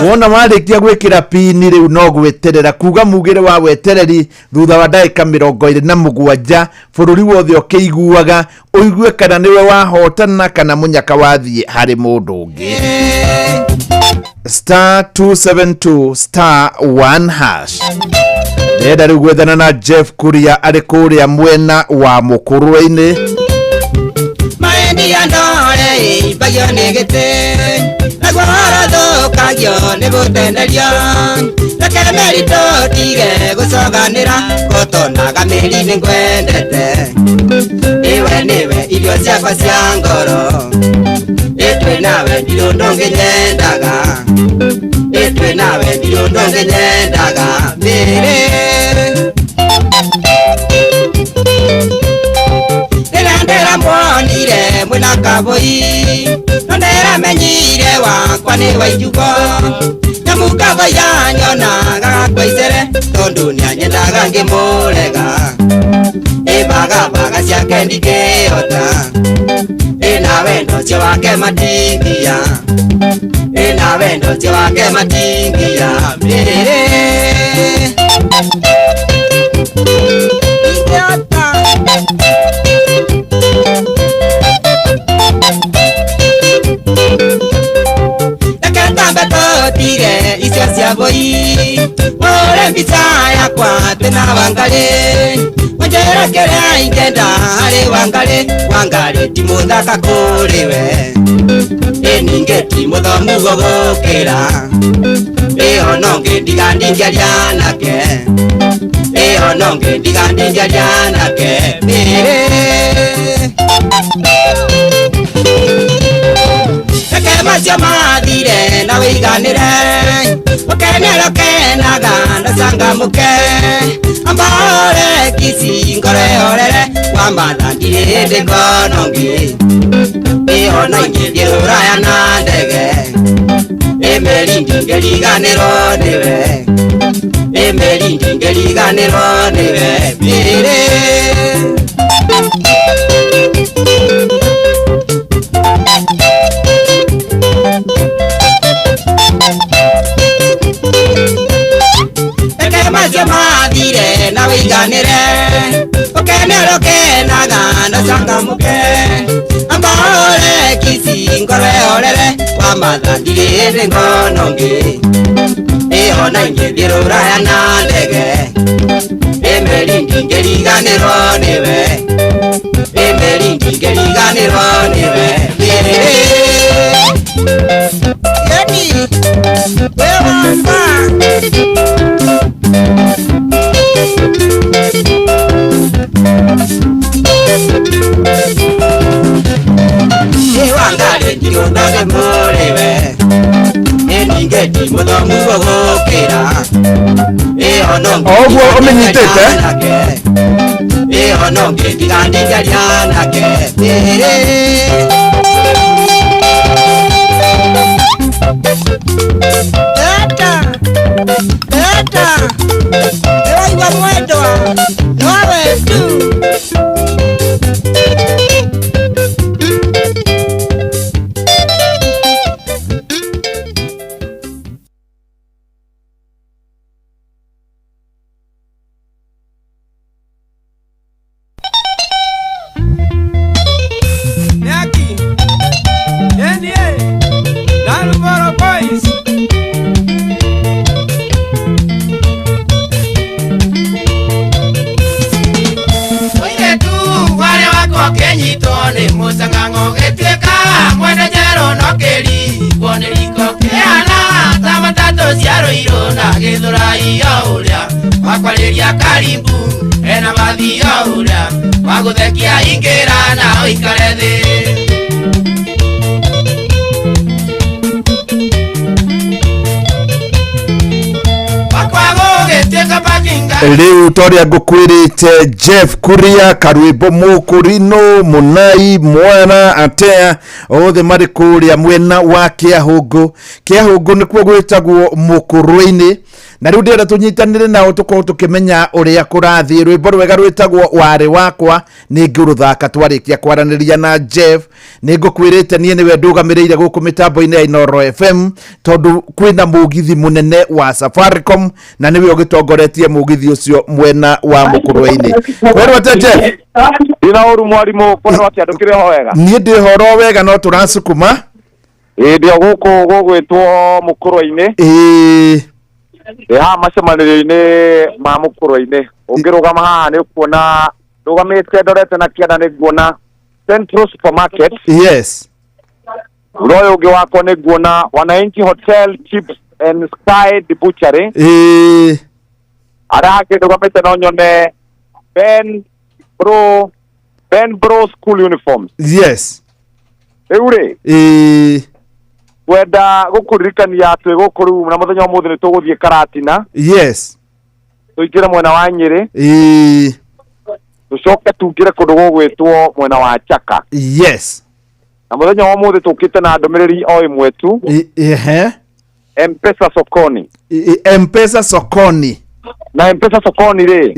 Wona warĩkia gwĩkĩra pini rĩu no gweterera, kuga mugĩre wa wetereri thutha wa ndagĩka 27 bũrũri wothe ũkĩiguaga, ũigue kana nĩwe wahotana kana mũnyaka wathiĩ harĩ mũndũ ũngĩ. Star 272 star 1 hash. Ndĩrenda rĩu gwethana na Jeff Kuria arĩ kũrĩa mwena wa Mũkũrwe-inĩ. Mwena kaboi no nderamenyire wakwa nĩ wainjugo nyamũkabo yanyonaga gakwaicere tondũ nĩanyendaga ngĩmũrega ĩbagabaga ciake ndingĩhota ĩna wendo ũcio wake matingia ĩna wendo ũcio wake matingia mĩrĩ ingĩhota. Tire icio cia boi ore mbica yakwa twĩna Wangarĩ wanjĩra kĩrĩa ingĩenda harĩ Wangarĩ, Wangarĩ ti mũthaka kũrĩ we ĩ ningĩ ti mũthomu gũgũkĩra ĩ ona ũngĩ ndiga ndingĩaria nake ĩ ona ũngĩ ndiga ndingĩaria nake mĩrĩ. Reke macio mathire na wĩiganĩre ũkenere ũkenaga na cangamũke amba ũre kici ngoro ĩhorere wamatha ndirĩ hĩndĩ ngona ũngĩ ĩ ona ingĩthiĩ rũraya na ndege ĩ meri ndingĩriganĩrwo nĩwe ĩ meri ndingĩriganĩrwo nĩwe mĩrĩ. Reke macio mathire na wĩiganĩre ũkenere ũkenaga na cangamũke amba ũre kici ngoro ĩhorere wamatha ndirĩ hĩndĩ ngona ũngĩ ĩ ona ingĩthiĩ rũraya na ndege ĩ meri ndingĩriganĩrwo nĩwe ĩ meri ndingĩriganĩrwo nĩwe mĩrĩ. Yani, we Wangarĩ ndirĩ ũndũ mũrĩwe ĩ ningĩ ti mũthomu gũgũkĩra ĩ ona O ũguo ũmĩnyitĩte ĩ ona ũngĩ ndiga ndingĩaria nake mĩrĩ. Tata, tata, nĩwaigua mwendwa nowe tu. Rĩu ta ũrĩa ngũkwĩrĩte, Jeff Kuria, Karwĩmbo, Mũkũrinũ, Mũnai, Mwana Atea, othe marĩ kũrĩa mwena wa Kĩahũngũ. Kĩahũngũ nĩkuo gwĩtagwo Mũkũrwe-inĩ, na rĩu ndĩrenda tũnyitanĩre nao tũkorwo tũkĩmenya ũrĩa kũrathiĩ. Rwĩmbo rwega rwĩtagwo Warĩ Wakwa nĩ ngũrũthaka twarĩkia kwaranĩria na Jeff. Nĩ ngũkwĩrĩte niĩ nĩwe ndũgamĩrĩire gũkũ mĩtambo-inĩ ya Inooro FM, tondũ kwĩna mũgithi mũnene wa Safaricom na nĩwe ũgĩtongoretie mũgithi ũcio mwena wa Mũkũrwe-inĩ. Kwerwo atĩa, Jeff? Ndina ũru, mwarimũ, kwerwo atĩa? Ndũkĩrĩ ho wega? Niĩ ndĩ horo wega, no tũracukuma. Ĩĩ, ndĩ o gũkũ gũgwĩtwo Mũkũrwe-inĩ. Ndĩ haha macemanĩrio-inĩ ma Mũkũrwe-inĩ. Ũngĩrũgama haha nĩ ũkuona ndũgamĩte ndorete na kĩanda, nĩ nguona Central Supermarket. Ũrĩa ũyũ ũngĩ wakwa nĩ nguona Wananchi Hotel, Chips and Sky Butchery. Arĩa angĩ ndũgamĩte no nyone Ben Bro School Uniforms. Rĩu rĩ, ngwenda gũkũririkania twĩ gũkũ rĩu na mũthenya wa ũmũthĩ nĩ tũgũthiĩ Karatina, tũingĩre mwena wa Nyĩrĩ, tũcoke tungĩre kũndũ gũgwĩtwo mwena wa Chaka. Na mũthenya wa ũmũthĩ tũkĩte na ndũmĩrĩri o ĩmwe tu: Mpesa Sokoni. Mpesa Sokoni. Na Mpesa Sokoni rĩ,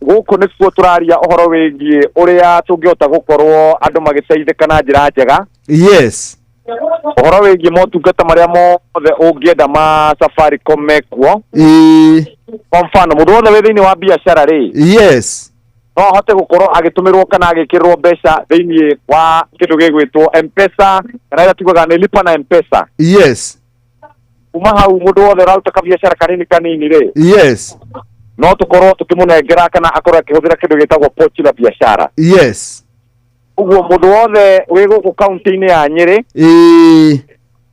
gũkũ nĩkuo tũraria ũhoro wĩgiĩ ũrĩa tũngĩhota gũkorwo andũ magĩteithĩka na njĩra njega, ũhoro wĩgiĩ motungata marĩa mothe ũngĩenda ma Safaricom mekuo. Kwa mfano, mũndũ wothe wĩ thĩinĩ wa biacara rĩ, no ahote gũkorwo agĩtũmĩrwo kana agĩkĩrĩrwo mbeca thĩinĩ wa kĩndũ gĩgwĩtwo Mpesa, kana ĩrĩa tugaga nĩ lipa na Mpesa. Kuma hau, mũndũ wothe ũraruta kabiacara kanini kanini rĩ, no tũkorwo tũkĩmũnengera kana akorwo akĩhũthĩra kĩndũ gĩtagwo pochi la biashara. Ũguo mũndũ wothe wĩ gũkũ kaunti-inĩ ya Nyĩrĩ,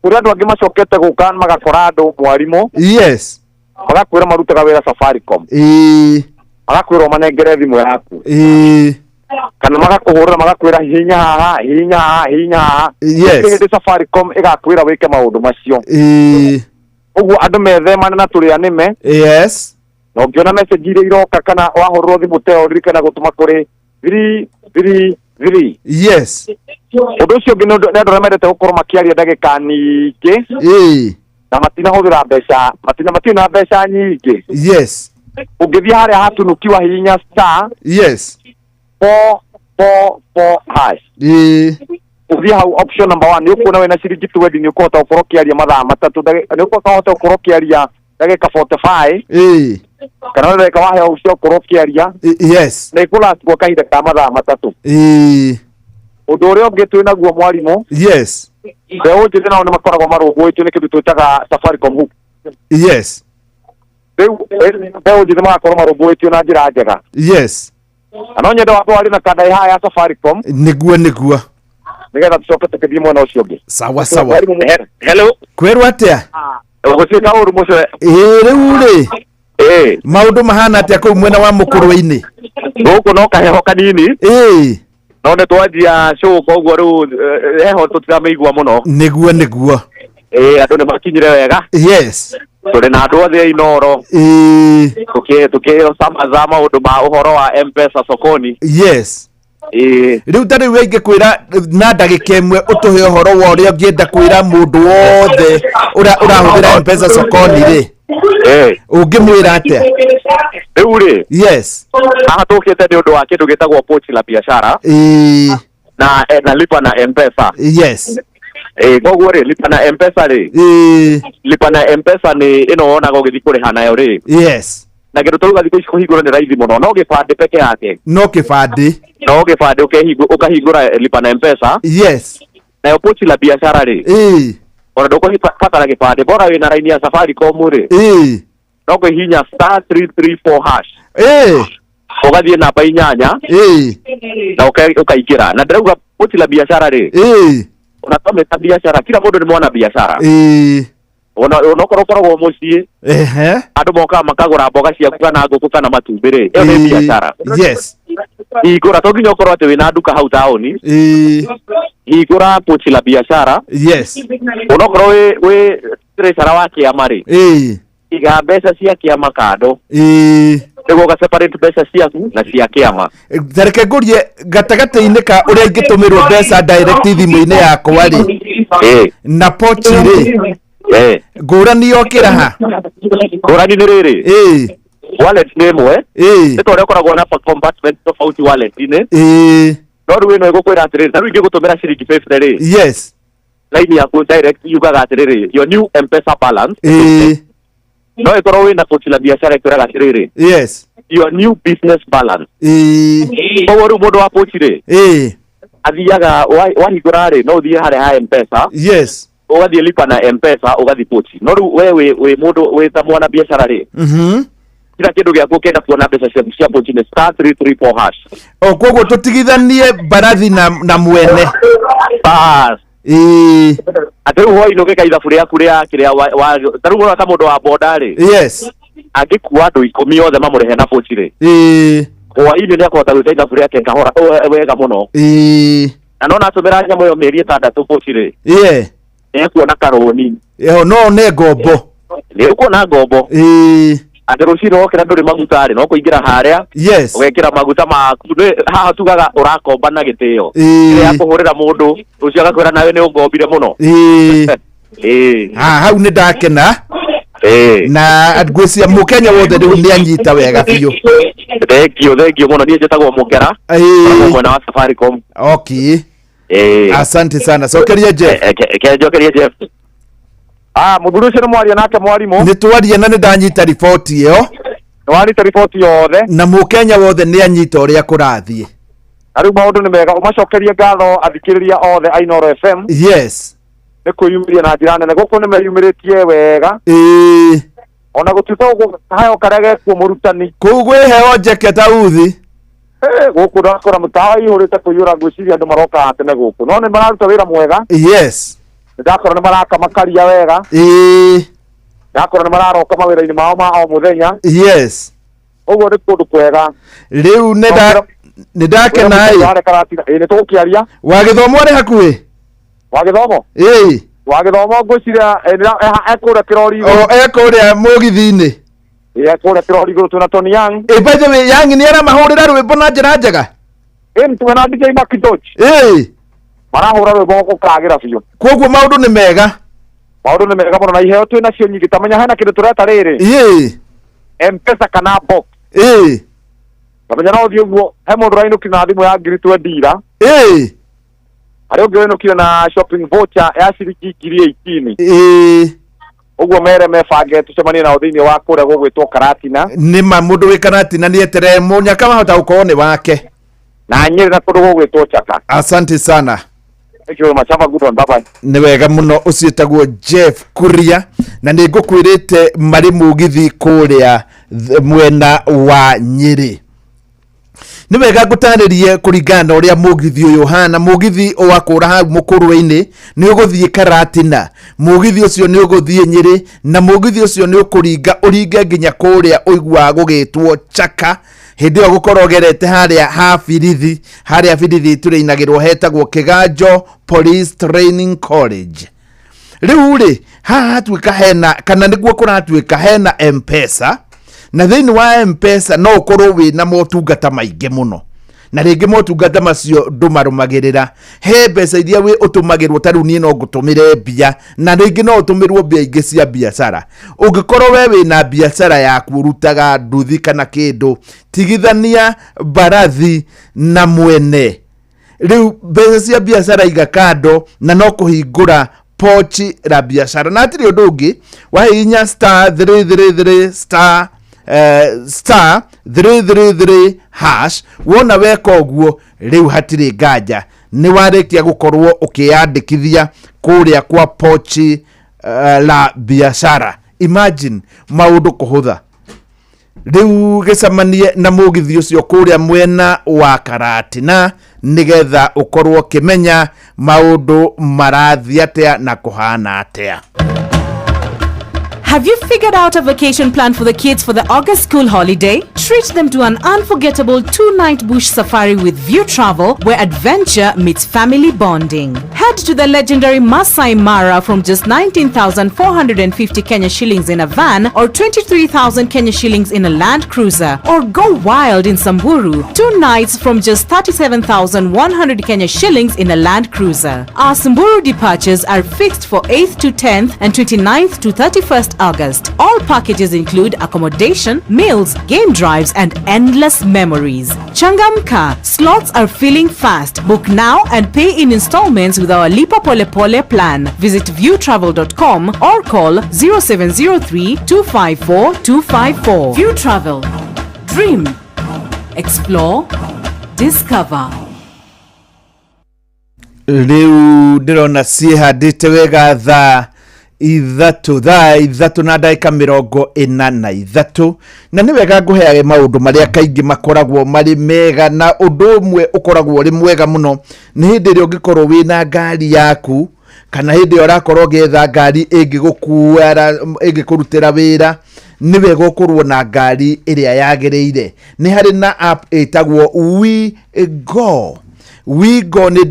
kũrĩ andũ angĩ macokete gũka magakora andũ, mwarimũ, magakwĩra marutaga wĩra Safaricom, magakwĩra ũmanengere thimũ yaku, kana magakũhũrĩra magakwĩra hihinya haha, hihinya haha, hihinya haha. Gũtirĩ hĩndĩ Safaricom ĩgakwĩra wĩke maũndũ macio. Ũguo andũ methemane na tũrĩa nĩme. Na ũngĩona message iria iroka kana wahũrĩrwo thimũ ta ĩyo, ririkana gũtũma kũrĩ 333. Ũndũ ũcio ũngĩ nĩ andũ arĩa mendete gũkorwo makĩaria ndagĩka nyingĩ na matinahũthĩra mbeca, matina matirĩ na mbeca nyingĩ. Ũngĩthiĩ harĩa hatunukiwa, hihinya *444#. Ũthiĩ hau option number one, nĩ ũkuona wĩna ciringi 20 nĩ ũkũhota gũkorwo ũkĩaria mathaa 3, nĩ ũkũhota gũkorwo ũkĩaria ndagĩka 45, kana ndagĩka waheo cia gũkorwo ũkĩaria, na ĩkũlast gwa kahinda ka mathaa 3. Ũndũ ũrĩa ũngĩ twĩ naguo, mwarimũ, mbeũ njĩthĩ nao nĩ makoragwo marũmbũĩtio nĩ kĩndũ twĩtaga Safaricom Hook. Rĩu mbeũ njĩthĩ magakorwo marũmbũĩtio na njĩra njega. Na no nyende wambe warie na kanda ĩ haha ya Safaricom, Nĩguo. nĩgetha tũcoke tũkĩthiĩ mwena ũcio ũngĩ. Sawa sawa. Hello. Kwĩrwo atĩa? Gũtuĩka ũru mũcio. Ĩĩ, rĩu rĩ, maũndũ mahana atĩa kũu mwena wa Mũkũrwe-inĩ? Gũkũ no kaheho kanini. No nĩ twanjia show, koguo rĩu heho tũtiramĩigua mũno. Nĩguo. Ĩĩ, andũ nĩ makinyire wega. Tũrĩ na andũ othe a Inooro, tũkĩcamaza maũndũ ma ũhoro wa Mpesa Sokoni. Ĩĩ. Rĩu ta rĩu ingĩkwĩra na ndagĩka 1 ũtũhe ũhoro wa ũrĩa ũngĩenda kwĩra mũndũ wothe ũrĩa ũrahũthĩra Mpesa Sokoni rĩ, ũngĩmwĩra atĩa? Rĩu rĩ, haha tũkĩte nĩ ũndũ wa kĩndũ gĩtagwo pochi la biashara na lipa na Mpesa. Ĩĩ, koguo rĩ, lipa na Mpesa rĩ, lipa na Mpesa nĩ ĩno wonaga ũgĩthiĩ kũrĩha nayo rĩ, na kĩndũ tũruga thikũ ici kũhingũra nĩ raithi mũno, no gĩbandĩ peke yake. No kĩbandĩ. No gĩbandĩ ũkahingũra lipa na Mpesa. Nayo pochi la biashara rĩ, ona ndũkũbatara gĩbandĩ, bora wĩna raini ya Safaricom rĩ, no kũhihinya *334#, ũgathiĩ namba 8, na ũkaingĩra. Na ndĩrauga pochi la biashara rĩ, ona twamĩta biashara, kila mũndũ nĩ mwana biashara. Ona okorwo ũkoragwo mũciĩ, andũ mokaga makagũra mboga ciaku kana ngũkũ kana matumbĩ rĩ, ĩyo nĩ biacara. Hingũra, to nginya ũkorwo atĩ wĩna nduka hau taũni. Hingũra pochi la biashara. Onokorwo wĩ treasurer wa kĩama rĩ, Iga mbeca cia kĩama kando. Ĩĩ. Nĩguo ũga separate mbeca ciaku na cia kĩama. Tareke ngũrie gatagatĩ-inĩ ka ũrĩa ingĩtũmĩrwo mbeca direct thimũ-inĩ yakwa rĩ Ĩĩ. na pochi rĩ, Ĩĩ. ngũrani yokĩra ha? Ngũrani nĩ rĩrĩ. Ĩĩ. Wallet nĩ ĩmwe. Ĩĩ. Nĩ ta ũrĩa ũkoragwo na compartment tofauti wallet-inĩ. Ĩĩ. No rĩu ĩno ĩgũkwĩra atĩrĩrĩ, ta rĩu ingĩgũtũmĩra ciringi 50 rĩ. Yes. Line yaku direct yugaga atĩrĩrĩ, your new M-Pesa balance. Ĩĩ. No ĩkorwo wĩna pochi la biashara ĩkwĩraga atĩrĩrĩ, Yes. your new business balance. Ĩĩ. Koguo rĩu mũndũ wa pochi rĩ, Ĩĩ. athiaga wahingũra rĩ, no ũthiĩ harĩa ha M-Pesa. Yes. Ũgathiĩ lipa na M-Pesa, ũgathiĩ pochi. No rĩu we wĩ mũndũ wĩ ta mwana biacara rĩ, kila kĩndũ gĩaku ũkĩenda kuona mbeca ciaku cia pochi nĩ star 334 hash. O koguo tũtigithanie mbarathi na mwene. Bas. Ĩĩ. Atĩ rĩu hwainĩ ũgĩka ithabu rĩaku rĩa kĩrĩa ta rĩu ũrona ta mũndũ wa boda rĩ. Yes. Angĩkua andũ 10 othe mamũrĩhe na pochi rĩ. Ĩĩ. Hwainĩ nĩ akũhota gwĩka ithabu rĩake kahora wega mũno. Ĩĩ. Na nona atũmĩra nyamũ ĩyo mĩeri 6 pochi rĩ. Ĩĩ. Nĩ ekuona karũni. Ĩho no one ngombo. Nĩ ũkuona ngombo. Ĩĩ. Atĩ rũcinĩ wokĩra ndũrĩ maguta rĩ, no kũingĩra harĩa. Yes. Ũgekĩra maguta maku. Haha tugaga ũrakomba na gĩtĩo. Ĩĩ. Rĩrĩa akũhũrĩra mũndũ, rũciũ agakwĩra nawe nĩ ũngombire mũno. Ĩĩ. Ĩĩ. Ha, hau nĩ ndakena. Ĩĩ. Na ngwĩciria mũkenya wothe rĩu nĩ anyita wega biũ. Thengio, thengio mũno. Niĩ njĩtagwo Mũkera. Ĩĩ. Mwena wa Safaricom. Okay. Ĩĩ. Asante sana. Cokeria Jeff. Ke njokerie Jeff. Ah, mũthuri ũcio nĩ mwaria nake mwarimũ. Nĩ twaria na nĩ ndanyita riboti ĩyo. Nĩ wanyita riboti yothe. Na mũkenya wothe nĩ anyita ũrĩa kũrathiĩ. Na rĩu maũndũ nĩ mega. Ũmacokerie ngatho athikĩrĩria othe a Inooro FM. Yes. Nĩ kwĩyumĩria na njĩra nene. Gũkũ nĩ meyumĩrĩtie wega. Ĩĩ. Ona gũtuĩka ũguo kaheo karĩa gekuo mũrutani. Kũu kwĩ heo njeke ta uthi. Gũkũ ndakora mũtawa ihũrĩte kũiyũra, ngwĩciria andũ marokaga tene gũkũ. No nĩ mararuta wĩra mwega. Yes. Ndakora nĩ maraka makaria wega. Ĩĩ. Ndakora nĩ mararoka mawĩra-inĩ mao ma o mũthenya. Yes. Ũguo nĩ kũndũ kwega. Rĩu nĩ ndakena ĩ. Ĩ, nĩ tũgũkĩaria. Wa gĩthomo arĩ hakuhĩ? Wa gĩthomo? Ĩĩ. Wa gĩthomo ngwĩciria ekũrĩa kĩrori O ekũrĩa mũgithi-inĩ. Ĩ, ekũrĩa kĩrori igũrũ twĩna Tony Young. Ĩ, by the way, Young nĩ aramahũrĩra rwĩmbo na njĩra njega. Ĩ, nĩ twĩna DJ Macintosh. Ĩĩ. Marahũra rwĩmbo gũkagĩra biũ. Koguo maũndũ nĩ mega. Maũndũ nĩ mega mũno na iheo twĩ nacio nyingĩ. Ta menya hena kĩndũ tũreta rĩrĩ. Ĩĩ. M-Pesa kana box. Ĩĩ. Ta menya no ũthiĩ ũguo, he mũndũ ũrainũkire na thimũ ya ngiri twendi ira. Ĩĩ. Harĩ ũngĩ ũrainũkire na shopping voucher ya ciringi ngiri 18. Ĩĩ. Ũguo mere mebange tũcemanie nao thĩinĩ wa kũrĩa gũgwĩtwo Karatina. Nĩ ma mũndũ wĩ Karatina nĩ eterere mũnyaka wahota gũkorwo nĩ wake. Na Nyĩrĩ na kũndũ gũgwĩtwo Chaka. Asante sana. Thank you very much. Have a good one. Bye bye. Nĩ wega mũno ũcio ĩtagwo Jeff Kuria na nĩ ngũkwĩrĩte marĩ mũgithi kũrĩa mwena wa Nyĩrĩ. Nĩ wega ngũtarĩrie kũringana na ũrĩa mũgithi ũyũ ũhana. Mũgithi wakũra hau mũkũrwe-inĩ nĩ ũgũthiĩ Karatina, mũgithi ũcio nĩ ũgũthiĩ Nyĩrĩ, na mũgithi ũcio nĩ ũkũringa ũringe nginya kũrĩa ũiguaga gũgĩtwo Chaka. Hĩndĩ ĩyo gũkorwo ũgerete harĩa ha Birithi, harĩa Birithi tũrĩinagĩrwo hetagwo Kĩganjo Police Training College. Rĩu rĩ, haha hatuĩka hena, kana nĩguo kũratuĩka hena M-Pesa, na thĩinĩ wa M-Pesa no ũkorwo wĩna motungata maingĩ mũno. Na rĩngĩ motungata macio ndũmarũmagĩrĩra. He mbeca iria wĩ ũtũmagĩrwo, ta rĩu niĩ no ngũtũmĩre mbia, na rĩngĩ no ũtũmĩrwo mbia ingĩ cia biacara. Ũngĩkorwo we wĩna biacara yaku ũrutaga nduthi kana kĩndũ, tigithania mbarathi na mwene. Rĩu mbeca cia biacara iga kando na no kũhingũra pochi la biacara. Na hatirĩ ũndũ ũngĩ, wahihinya star 333 star, star 333 hash, wona weka ũguo rĩu hatirĩ nganja nĩ warĩkia gũkorwo ũkĩyandĩkithia kũrĩa kwa pochi la biacara. Imagine maũndũ kũhũtha. Rĩu gĩcemanie na mũgithi ũcio kũrĩa mwena wa Karatina nĩgetha ũkorwo ũkĩmenya maũndũ marathiĩ atĩa na kũhana atĩa. Have you figured out a vacation plan for the kids for the August school holiday? Treat them to an unforgettable 2-night bush safari with View Travel, where adventure meets family bonding. Head to the legendary Masai Mara from just 19,450 Kenya shillings in a van or 23,000 Kenya shillings in a Land Cruiser, or go wild in Samburu, 2 nights from just 37,100 Kenya shillings in a Land Cruiser. Our Samburu departures are fixed for 8th to 10th and 29th to 31st August. All packages include accommodation, meals, game drives, and endless memories. Changamka, slots are filling fast. Book now and pay in installments with our Lipa Pole Pole plan. Visit viewtravel.com or call 0703 254 254. View Travel. Dream. Explore. Discover. Rĩu ndĩrona ciĩhandĩte wega thaa 3 na ndagĩka 43, na nĩ wega ngũheage maũndũ marĩa kaingĩ makoragwo marĩ mega, na ũndũ ũmwe ũkoragwo ũrĩ mwega mũno nĩ hĩndĩ ĩrĩa ũngĩkorwo wĩna ngari yaku, kana hĩndĩ ĩrĩa ũrakorwo ũgĩetha ngari ĩngĩgũkuara ĩngĩkũrutĩra wĩra, nĩ wega ũkorwo na ngari ĩrĩa yagĩrĩire. Nĩ harĩ na app ĩtagwo WeGo. WeGo nĩ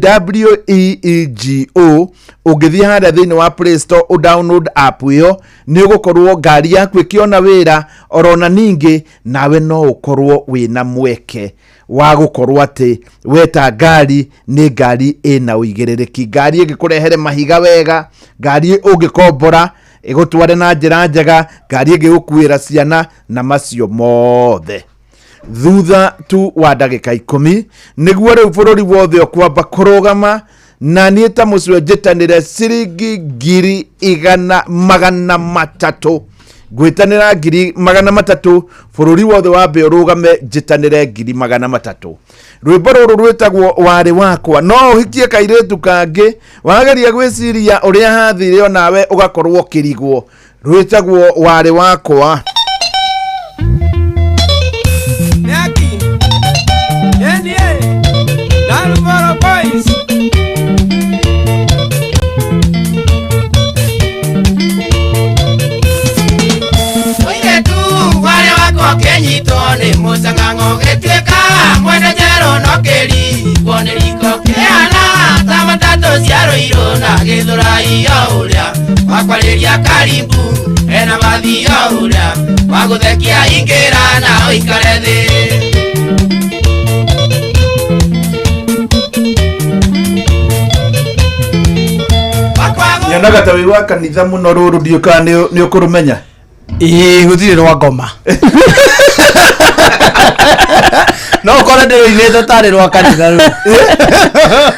WEEGO. Ũngĩthiĩ harĩa thĩinĩ wa Play Store ũ download app ĩyo, nĩ ũgũkorwo ngari yaku ĩkĩona wĩra, orona ningĩ nawe no ũkorwo wĩna mweke wa gũkorwo atĩ weta ngari nĩ ngari ĩna ũigĩrĩrĩki, ngari ĩngĩkũrehere mahiga wega, ngari ũngĩkombora ĩgũtware na njĩra njega, ngari ĩngĩgũkuĩra ciana na macio mothe. Thutha tu wa ndagĩka 10 nĩguo rĩu bũrũri wothe ũkwamba kũrũgama, na niĩ ta mũcio njĩtanĩre ciringi 1,300,000, ngwĩtanĩra 300,000, bũrũri wothe wambe ũrũgame njĩtanĩre 300,000. Rwĩmbo rũrũ rwĩtagwo Warĩ Wakwa. No ũhikie kairĩtu kangĩ, wageria gwĩciria ũrĩa hathire onawe ũgakorwo ũkĩrigwo. Rwĩtagwo Warĩ Wakwa. Wakwariria karimbu ena mathio uria waguthekia ingira na uikare thi. Nyonaga ta wĩ wa kanitha mũno rũrũ, ndiũĩ kana nĩ ũkũrũmenya. Ĩĩ, gũtirĩ rwa ngoma. No ũkore ndĩrũinĩte tarĩ rwa kanitha rũu.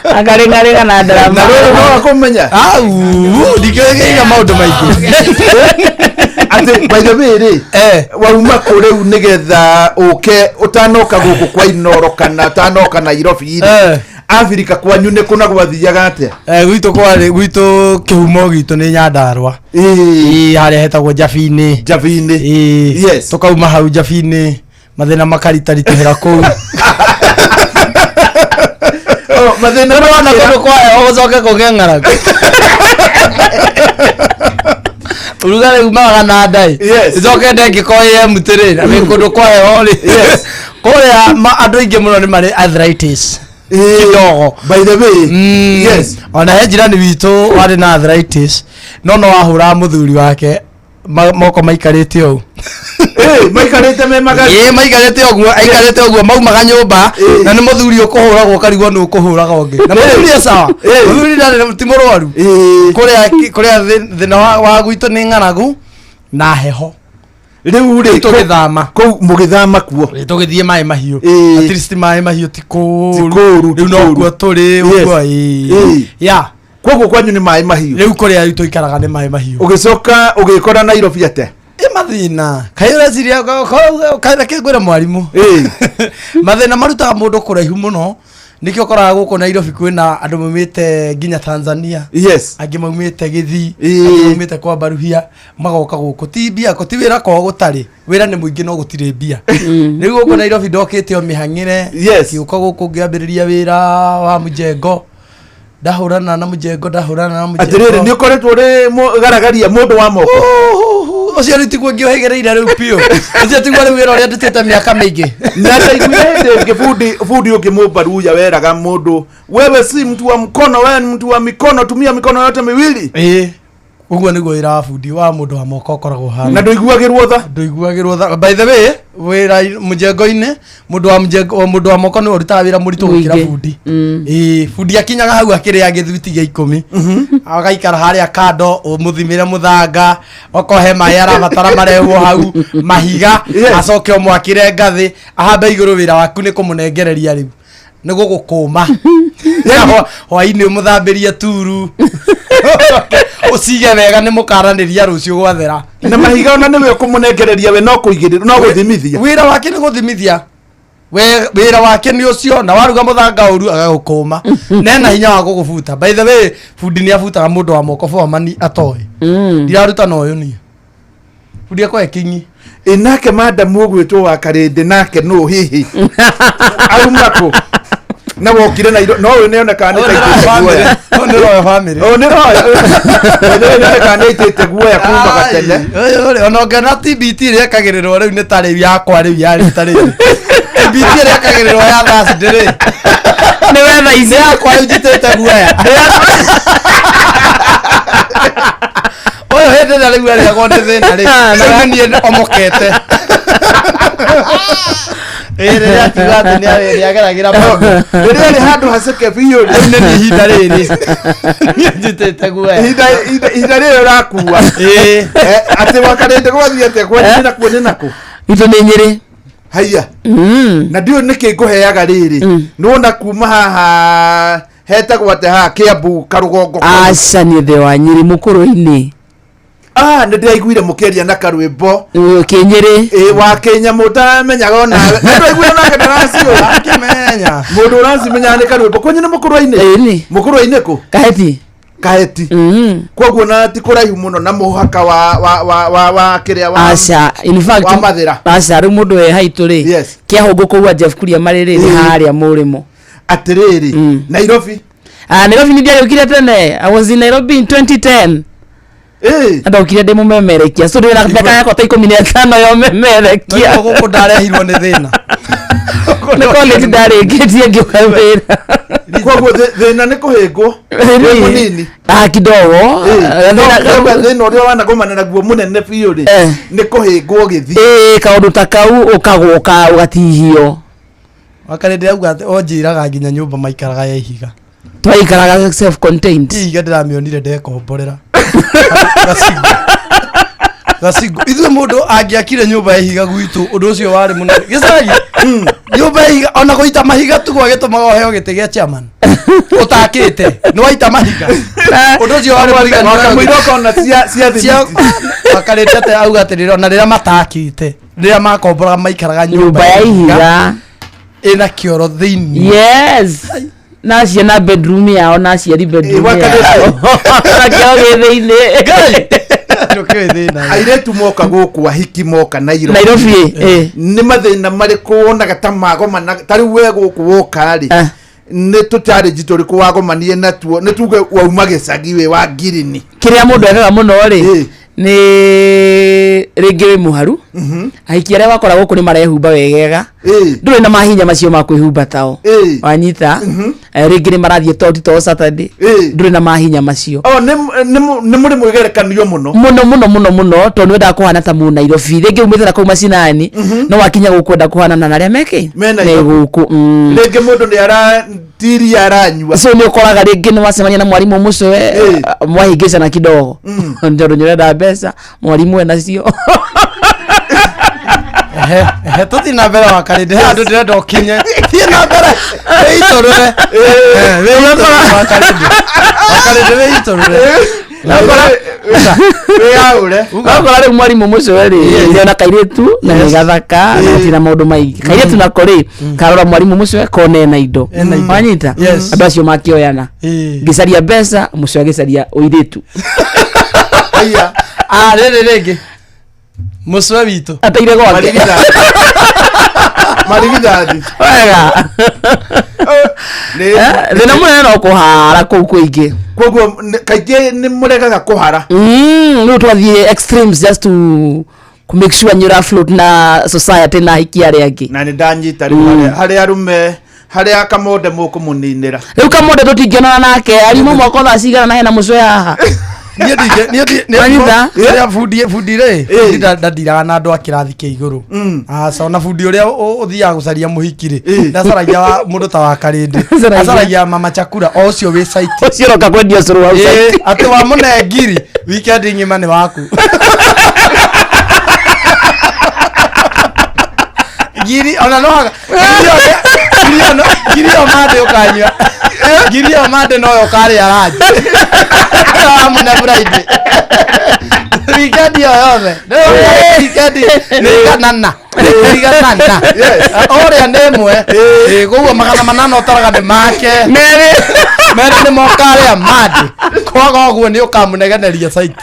Akarĩngarĩnga na ndarama. Na rũrũ no akũmenya? Au, ndikĩũĩ maũndũ maingĩ. Atĩ by the way rĩ, wauma kũ rĩu nĩgetha ũke ũtanoka gũkũ kwa Inooro kana ũtanoka Nairobi rĩ, Afrika kwanyu nĩ kũ na gwathiaga atĩa? Gwitũ kwarĩ, gwitũ kĩhumo gitũ nĩ Nyandarũa. Ĩĩ, harĩa hetagwo Njabinĩ. Njabinĩ. Ĩĩ. Yes. Tũkauma hau Njabinĩ, mathĩna makaritaritĩhĩra kũu. Mathĩna Nĩwona kũndũ kwa heho gũcoke kũgĩe ng'aragu. Ũrugarĩ umaga na nda ĩ. Ĩcoke nda ĩngĩkorwo ĩ empty rĩ, na wĩ kũndũ kwa heho rĩ. Kũrĩa andũ aingĩ mũno nĩ marĩ arthritis. Kidogo. By the way, yes. Ona he jirani witũ warĩ na arthritis, no wahũraga mũthuri wake moko maikarĩte ũũ. Maikarĩte me magari. Ĩĩ, maikarĩte ũguo, aikarĩte ũguo, maumaga nyũmba, na nĩ mũthuri ũkũhũragwo ũkarigwo nĩ ũkũhũraga ũngĩ. Na mũthuri e sawa. Mũthuri ndarĩ, ti mũrwaru. Kũrĩa thĩna wa gwitũ nĩ ng'aragu na heho. Rĩu rĩ, tũgĩthama. Kũu mũgĩthama kuo. Rĩ, tũgĩthiĩ maĩ mahiũ. At least maĩ mahiũ ti kũũru. Ti kũũru, ti Rĩu no kũũru. kuo tũrĩ, ũguo, ĩĩ. Ya. Koguo kwanyu nĩ maĩ mahiũ. Rĩu kũrĩa rĩu tũikaraga nĩ maĩ mahiũ. Ũgĩcoka ũgĩkora Nairobi atĩa? Ĩ mathĩna. Kaĩ ũreciria kaĩ reke ngwĩre mwarimũ. Mathĩna marutaga mũndũ kũraihu mũno. Nĩkĩo ũkoraga gũkũ Nairobi kwĩna andũ maumĩte nginya Tanzania. Yes. Angĩ maumĩte Gĩthii, angĩ maumĩte kwa Baruhia, magoka gũkũ. Ti mbia, ti wĩra kwao gũtarĩ. Wĩra nĩ mũingĩ no gũtirĩ mbia. Rĩu gũkũ Nairobi ndokĩte o mĩhang'ĩre. Ngĩũka gũkũ ngĩambĩrĩria wĩra wa mũjengo. Ndahũrana na mũjengo, ndahũrana na mũjengo. Atĩrĩrĩ, nĩ ũkoretwo ũrĩ garagaria mũndũ wa moko? Ũcio rĩu tiguo ngĩũhĩgĩrĩire rĩu biũ. Ũcio tiguo rĩu wĩra ũrĩa ndutĩte mĩaka mĩingĩ. Na ndaiguire hĩndĩ ĩngĩ bundi ũngĩ mũmbaruya weraga mũndũ, wewe si mtu wa mkono, wewe ni mtu wa mikono, tumia mikono yote miwili. Ĩĩ, ũguo nĩguo wĩra wa bundi wa mũndũ wa moko ũkoragwo ũhana. Na ndũiguagĩrwo tha. Ndũiguagĩrwo tha. By the way, wĩra mũjengo-inĩ, mũndũ wa mũjengo, mũndũ wa moko nĩwe ũrutaga wĩra mũritũ gũkĩra Mũingĩ. bundi. Ĩĩ, bundi akinyaga hau akĩrĩa gĩthuti gĩa 10. Agaikara harĩa kando, ũmũthimĩre mũthanga, okohe maĩ arabatara marehwo hau, mahiga, acoke ũmwakĩre ngathĩ, ahambe igũrũ. Wĩra waku nĩ kũmũnengereria rĩu. Nĩ gũgũkũma. Hwainĩ ũmũthambĩrie turu. Ũcige wega nĩ mũkaranĩria rũciũ gwathera. Na mahiga ona nĩwe ũkũmũnengereria, we no kũigĩrĩra, no gũthimithia. Wĩra wake nĩ gũthimithia. Wĩra wake nĩ ũcio, na waruga mũthanga ũru agagũkũma. Nena hinya wa gũgũbuta. By the way, bundi nĩ abutaga mũndũ wa moko bomani atoĩ. Ndiraruta na ũyũ niĩ. Bundi akwa kinyi. Ĩ nake madamu ũgwĩtwo wa Karĩndĩ nake nũ hihi auma kũ? Na wokire na no ũyũ nĩonekaga nĩ taitĩte guoya. Ũyũ nĩ royal family. Ũyũ nĩ royal. Ũyũ nĩonekaga nĩ aitĩte guoya kuma gatene. Ũyũ rĩ, ona ũngĩona TBT ĩrĩa ĩkagĩrĩrwo rĩu nĩ ta rĩu yakwa rĩu ya rita rĩrĩ. TBT ĩrĩa ĩkagĩrĩrwo ya Thursday rĩ. Nĩ wetha ici. Nĩ yakwa rĩu njitĩte guoya. Ũyũ hĩndĩ ĩrĩa rĩu arĩagwo nĩ thĩna rĩ, rĩu nĩ niĩ omokete. Ĩĩ, rĩrĩa akiuga atĩ nĩ ageragĩra maũndũ. Rĩrĩa rĩ handũ haceke biũ rĩ. Rĩu nĩ niĩ ihinda rĩrĩ. Niĩ njitĩte guoya. Ihinda rĩrĩ ũrakua. Ĩĩ. Atĩ wa Karĩndĩ gwathiĩ atĩa? Kwanyu nĩ nakuo nĩ nakũ? Itũ nĩ Nyĩrĩ. Haiya. Na ndiũĩ nĩkĩ ngũheaga rĩrĩ. Nĩwona kuma haha hetagwo atĩa haha Kĩambu karũgongo kau? Aca, nĩ thĩ wa Nyĩrĩ mũkũrũ-inĩ. Ah, nĩ ndĩraiguire mũkĩaria na karwĩmbo. Kĩnyĩrĩ. Ĩ, wa kĩnyamũ ũtaramenyaga onawe. Nĩ ndĩraiguire nake ndaraciũra. Akĩmenya. Mũndũ ũracimenyaga nĩ karwĩmbo. Kwanyu nĩ mũkũrũ-inĩ? Ĩni. Mũkũrũ-inĩ kũ? Kaheti. Kaheti. Koguo na ti kũraihu mũno na mũhaka wa kĩrĩa wa Aca, in fact wa Mathĩra. Aca, rĩu mũndũ wĩ haitũ rĩ. Yes. Kĩahũngũ kũu a Jeff Kuria marĩ rĩ, nĩ harĩa mũrĩmo. Atĩrĩrĩ, Nairobi. Ah, Nairobi nĩ ndiagĩũkire tene. I was in Nairobi in 2010. Na ndokire ndĩ mũmemerekia. So ndĩ na mĩaka yakwa ta 15 ya ũmemerekia. No gũkũ ndarehirwo nĩ thĩna. Nĩ college ndarĩkĩtie ngĩũka wĩra. Koguo thĩna nĩ kũhĩngwo. Wĩ mũnini. Ah, kidogo. Thĩna ũrĩa wanagomana naguo mũnene biũ rĩ, nĩ kũhĩngwo gĩthiĩ. Ĩĩ, kaũndũ ta kau ũkagwo ũgatihio. Wakarĩndĩ auga atĩ onjĩraga nginya nyũmba maikaraga ya ihiga. Twaikaraga self contained. Ihiga ndĩramĩonire ndekomborera. Gacingo. Ithuĩ mũndũ angĩakire nyũmba ya ihiga gwitũ, ũndũ ũcio warĩ mũno. Gĩcagi. Nyũmba ya ihiga ona gũita mahiga tu gwagĩtũmaga ũheo gĩtĩ gĩa chairman. Ũtakĩte, nĩ waita mahiga. Ũndũ ũcio warĩ mũiganu. Wakamũira ũkona cia thimiti. Wakarĩte atĩ auga atĩrĩrĩ, ona rĩrĩa matakĩte, rĩrĩa makomboraga maikaraga Nyũmba ya ihiga. Ĩna kĩoro thĩinĩ. Yes. Na ciana bedroom yao na aciari bedroom yao. Na kĩoro gĩ thĩinĩ. Airĩtu moka gũkũ, ahiki moka Nairobi. Nairobi, ĩ. Nĩ mathĩna marĩkũ wonaga ta magomana ta rĩu we gũkũ woka rĩ, nĩ tũ challenge tũrĩkũ wagomanie natuo? Nĩ tuge wauma gĩcagi wĩ wa ngirini. Kĩrĩa mũndũ ekaga mũno rĩ, nĩ rĩngĩ wĩ mũharu, ahiki arĩa wakora gũkũ nĩ marehumba wegega, ndũrĩ na mahinya macio ma kwĩhumba tao, wanyita? Rĩngĩ nĩ marathiĩ to to Saturday, ndũrĩ na mahinya macio. O nĩ mũrĩ mwĩgerekanio mũno. Mũno mũno mũno mũno, tondũ nĩ wendaga kũhana ta mũnairobi. Rĩngĩ umĩte na kũu macinani, no wakinya gũkũ wenda kũhanana na arĩa mekĩ Me me Nairobi. gũkũ. Rĩngĩ mũndũ nĩ aratiria aranyua. So nĩ ũkoraga rĩngĩ nĩ wacemania na mwarimũ mũcoe, mwahĩngĩcana kidogo, tondũ nĩ ũrenda mbeca, mwarimũ enacio. Ehe, tũthiĩ na mbere wakarĩndĩ, he handũ ndĩrenda ũkinye. Thiĩ na mbere, wĩitũrũre. Wĩitũrũre wakarĩndĩ. Wakarĩndĩ wĩitũrũre. Wĩyaũre. Wakora rĩu mwarimũ mũcoe rĩ, nĩona kairĩtu na nĩ gathaka na gatirĩ na maũndũ maingĩ. Kairĩtu nako rĩ, karora mwarimũ mũcoe kona ena indo, wanyita? Andũ acio makĩoyana, ngĩcaria mbeca, mũcoe agĩcaria ũirĩtu. Ah, rĩrĩ rĩngĩ. Mũcoe witũ. Ateire gwake. Marigithathi. Wega. Thĩna mũnene no kũhara kũu kũingĩ. Koguo kaingĩ nĩ mũregaga kũhara. Rĩu twathiĩ extremes just to make sure nĩ float na society na ahiki arĩa angĩ. Na nĩ ndanyita rĩu harĩa arũme harĩa kamonde mũkũmũninĩra. Rĩu kamonde tũtingĩonana nake arimũ moko thaa cigana na hena mũcwe haha. Niĩ ndingĩ niĩ ndi Wanyita? niĩ bundi bundi rĩ, bundi ndandiraga na andũ a kĩrathi kĩa igũrũ. Aca, ona bundi ũrĩa ũthiaga gũcaria mũhiki rĩ, ndacaragia mũndũ ta wa Karĩndĩ. Acaragia. Acaragia mama chakula o ũcio wĩ site. Ũcio ũroka kwendia ũcũrũ hau site. Atĩ wamũne ngiri weekend ng'ima nĩ waku. Ngiri ona no haga ngiri ĩyo mande ũkanyua, ngiri ĩyo mande noyo ũkarĩa ranji wamũne Friday, weekend ĩyo yothe, weekend nĩ iganana, iganana ũrĩa nĩ ĩmwe. Koguo 800 ũtaraga nĩ make merĩ merĩ nĩ mokarĩa mande, kwaga ũguo nĩ ũkamũnegeneria site.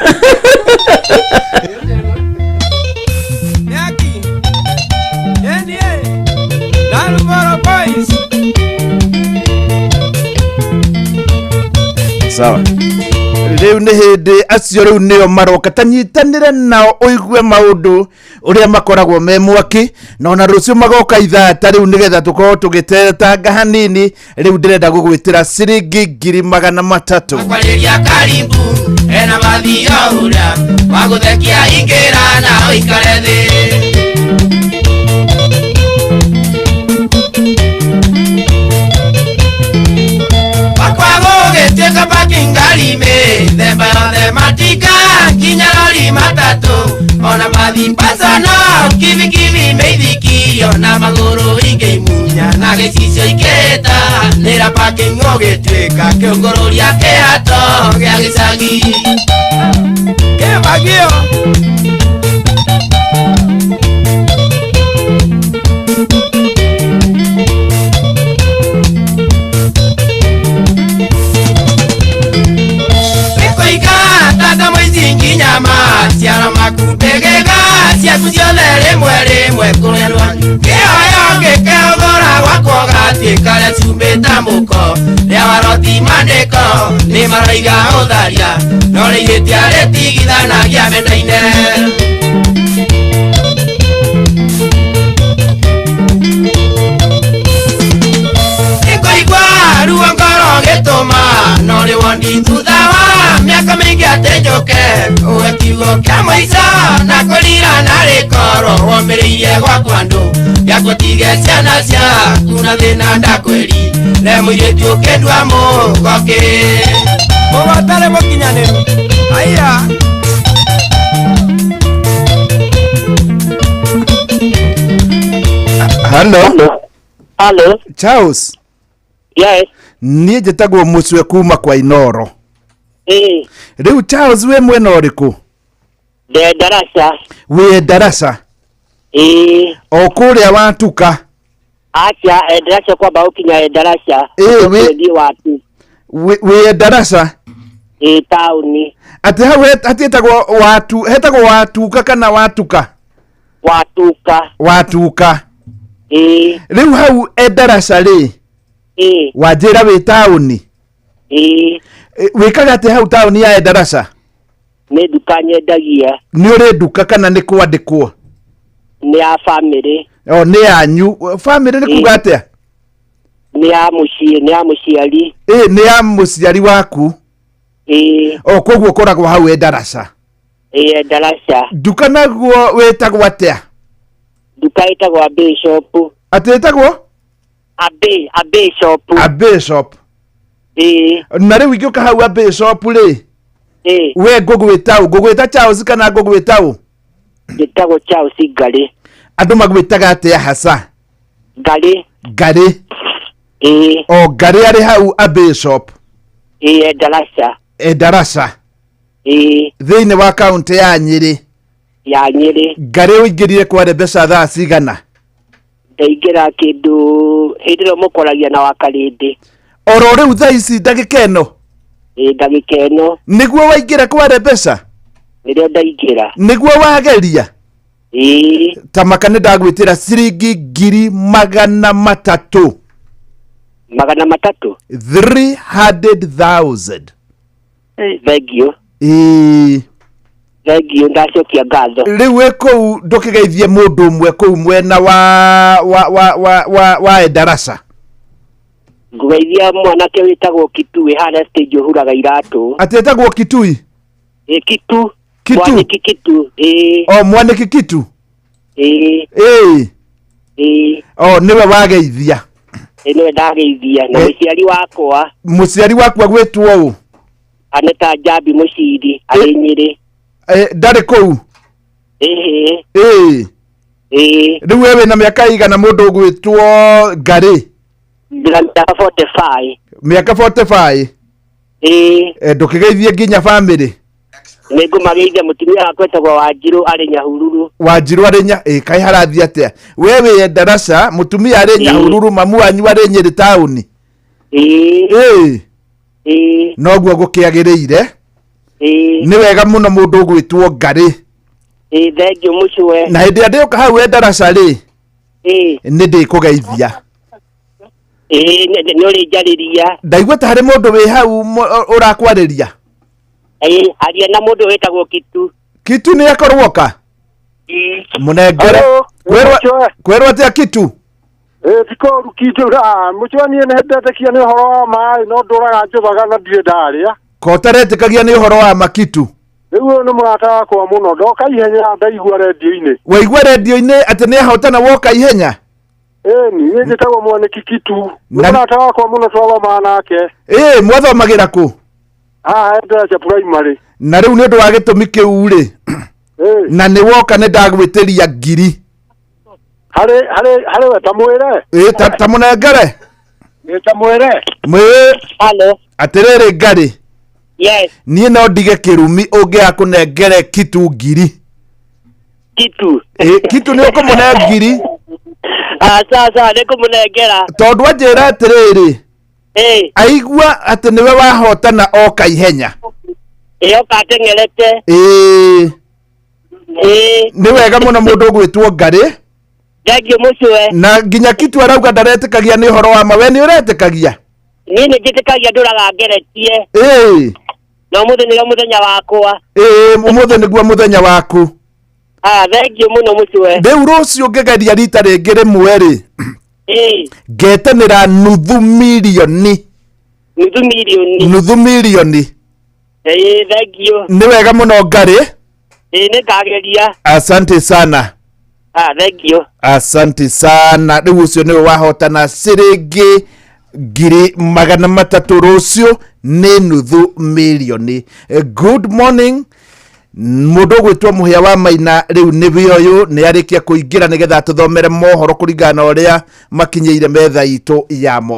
Sawa, rĩu nĩ hĩndĩ acio rĩu nĩo maroka, ta nyitanĩre nao ũigue maũndũ ũrĩa makoragwo me mwaki, na ona rũciũ magoka ithaa ta rĩu nĩgetha tũkorwo tũgĩtetanga hanini. Rĩu ndĩrenda gũgwĩtĩra ciringi 300,000. Kwarĩria karibu ena mathio ũrĩa wa gũthekia, ingĩra na ũikare thĩ. Wakwa gũgĩtuĩka parking ngari mĩthemba yothe, matinga nginya rori matatũ, ona mathi pasano kibikibi mĩithikiri, ona magũrũ ingĩimunya na gĩcicio ikĩta nĩra parking ũgĩtuĩka kĩũngũrũria kĩhato gĩa gĩcagi kĩbagio. Nĩkũiga tata mũici nginya maciaro makumbĩgĩga ciaku ciothe rĩmwe rĩmwe kũrerwa kĩoyo ngĩkĩhũthũra gwakwo gatuĩka rĩa cumbĩ ta mũko rĩa waroti mandĩko nĩ maroiga ũtharia no rĩihĩtia rĩtigithanagia mendaine. Nĩkũigua ruo ngoro gĩtũma no rĩ wondi thutha wa mĩaka mĩingĩ atĩ njũke uwe kiugo kĩa mũico na kũrira na rĩkorwo womĩrĩirie gwakwa andũ gĩakũtige ciana ciaku na thĩna ndakwĩri re mũirĩtu ũkĩndua mũgokĩ mũgotarĩ mũkinyanĩru aya. Hello. Hello. Charles. Yes. Niĩ njĩtagwo Mũcwe kuma kwa Inoro. Rĩu Charles wĩ mwena ũrĩkũ? Ndĩ Ndaraca. Wĩ Ndaraca? O kũrĩa watuka? Aca, Ndaraca kwamba gũkinya Ndaraca. Thiĩ watu. Wĩ Ndaraca? Taũni. Atĩ hau hatiĩtagwo watu, hetagwo watuka kana watuka? Watuka. Watuka. Rĩu hau Ndaraca rĩ? Wanjĩra wĩ taũni? Wĩkaga atĩa hau taũni ya Ndaraca? Nĩ nduka nyendagia. Nĩ ũrĩ nduka kana nĩ kwandĩkwo? Nĩ ya bamĩrĩ. O nĩ yanyu. Bamĩrĩ nĩ kuga atĩa? Nĩ ya mũciĩ, nĩ ya mũciari. Nĩ ya mũciari waku? O koguo ũkoragwo hau Ndaraca? Ndaraca. Nduka naguo wĩtagwo atĩa? Nduka ĩtagwo Abbey Shop. Atĩ ĩtagwo? Abbey Shop. Abbey Shop. Na rĩu ingĩũka hau Abbey Shop rĩ, we ngũgwĩta ũ? Ngũgwĩta Charles kana ngũgwĩta ũ? Njĩtagwo Charles Ngarĩ. Andũ magwĩtaga atĩa hasa? Ngarĩ. Ngarĩ. O Ngarĩ arĩ hau Abbey Shop. Ndaraca. Ndaraca. Thĩinĩ wa kaũntĩ ya Nyĩrĩ. Ya Nyĩrĩ. Ngarĩ ũingĩrire kware mbeca thaa cigana? Ndaingĩra kĩndũ hĩndĩ ĩrĩa mũkoragia na wakarĩndĩ. Oro rĩu thaa ici ndagĩka ĩno? Ndagĩka ĩno. Nĩguo waingĩra kware mbeca? Nĩrĩo ndaingĩra. Nĩguo wageria? Ta maka nĩ ndagwĩtĩra ciringi 300,000. 300. 300,000. Thengio. Ĩĩ. Thengio, ndacokia ngatho. Rĩu wĩ kũu ndũkĩgeithie mũndũ ũmwe kũu mwena wa Endarasha. Ngũgeithia mwanake wĩtagwo Kitu wĩ harĩa stage ũhuraga iratũ. Atĩ etagwo Kitui? Ĩ, Kitu. Kitu. Mwanĩki Kitu. Ĩ. O mwanĩki Kitu? Ĩ. Ĩĩ. Ĩ. O nĩwe wageithia? Ĩ, nĩwe ndageithia. Na mũciari wakwa. Mũciari waku agwĩtwo ũ? Aneta Njambi Mũciri arĩ Nyĩrĩ. Ndarĩ kũu? Ĩhĩ. Ĩĩ. Ĩĩ. Rĩu we wĩna mĩaka ĩigana mũndũ ũgwĩtwo Ngarĩ? Ndĩna mĩaka 45. Mĩaka 45? Ĩĩ. Ndũkĩgeithie nginya bamĩrĩ? Nĩngũmageithia mũtumia wakwa etagwo Wanjirũ arĩ Nyahururu. Wanjirũ arĩ ĩ kaĩ harathiĩ atĩa? We wĩ Endarasha, mũtumia arĩ Nyahururu, mamu wanyu arĩ Nyĩrĩ taũni. Ĩĩ. Ĩĩ. Ĩĩ. Noguo gũkĩagĩrĩire. Ĩĩ. Nĩ wega mũno mũndũ ũgwĩtwo Ngarĩ. Ĩĩ, thengio mũcũe. Na hĩndĩ ĩrĩa ndĩũka hau Endarasha rĩ, Ĩĩ. nĩ ndĩkũgeithia. Ĩĩ, nĩ ũrĩnjarĩria. Ndaigua ta harĩ mũndũ wĩ hau ũrakwarĩria. Ĩĩ, aria na mũndũ wĩtagwo Kitu. Kitu nĩ akorwo ka? Ĩĩ. Mũnengere. Kwĩrwo atĩa Kitu? Ĩ tikoru Kitu mũcũa niĩ nĩ ndetĩkia nĩ ũhoro wa maĩ no ndũraga njũthaga na ndirĩ ndarĩa. Ko ũtaretĩkagia nĩ ũhoro wa makitu? Rĩu ũyũ nĩ mũrata wakwa mũno, ndoka ihenya ndaigua rendio-inĩ. Waigua rendio-inĩ atĩ nĩ ahotana woka ihenya? Ĩni, niĩ njĩtagwo Mwanĩki Kitu. Nĩ mũrata wakwa mũno twathomaga nake. Ĩĩ, mwathomagĩra kũ? Haha Endarasha Primary. Na rĩu nĩ ũndũ wa gĩtũmi kĩu rĩ, na nĩ woka nĩ ndagwĩtĩria ngiri. Harĩ we tamwĩre? Ĩĩ, tamũnengere. Ĩĩ, tamwĩre. Mwĩ. Hello. Atĩrĩrĩ Ngarĩ. Yes. Niĩ no ndige kĩrumi ũngĩaga kũnengere Kitu ngiri. Kitu. Ĩĩ, Kitu nĩ ũkũmũne ngiri. Sawa sawa, nĩngũmũnengera. Tondũ anjĩra atĩrĩrĩ. Ĩĩ. Aigua atĩ nĩwe wahotana oka ihenya. Ĩĩ, oka ateng'erete. Ĩĩ. Ĩĩ. Nĩ wega mũno mũndũ ũgwĩtwo Ngarĩ. Thengio mũcũe. Na nginya Kitu arauga ndaretĩkagia nĩ ũhoro wa ma, we nĩ ũretĩkagia? Niĩ nĩ njĩtĩkagia ndũraga ngeretie. Ĩĩ. Na ũmũthĩ nĩguo mũthenya wakwa. Ĩĩ, ũmũthĩ nĩguo mũthenya waku. Thengio mũno mũcũe. Rĩu rũciũ ngĩgeria rita rĩngĩ rĩmwe rĩ, Ĩĩ. ngetanĩra nuthu mirioni. Nuthu mirioni. Nuthu mirioni. Ĩĩ, thengio. Nĩ wega mũno Ngarĩ. Ĩĩ, nĩngageria. Asante sana. Thengio. Asante sana. Rĩu ũcio nĩwe wahotana ciringi 300,000 rũciũ nĩ nuthu mirioni. Good morning. Mũndũ ũgwĩtwo Mũhĩa wa Maina rĩu nĩwe ũyũ nĩ arĩkia kũingĩra nĩgetha atũthomere mohoro kũringana na ũrĩa makinyĩire metha itũ ya mohoro.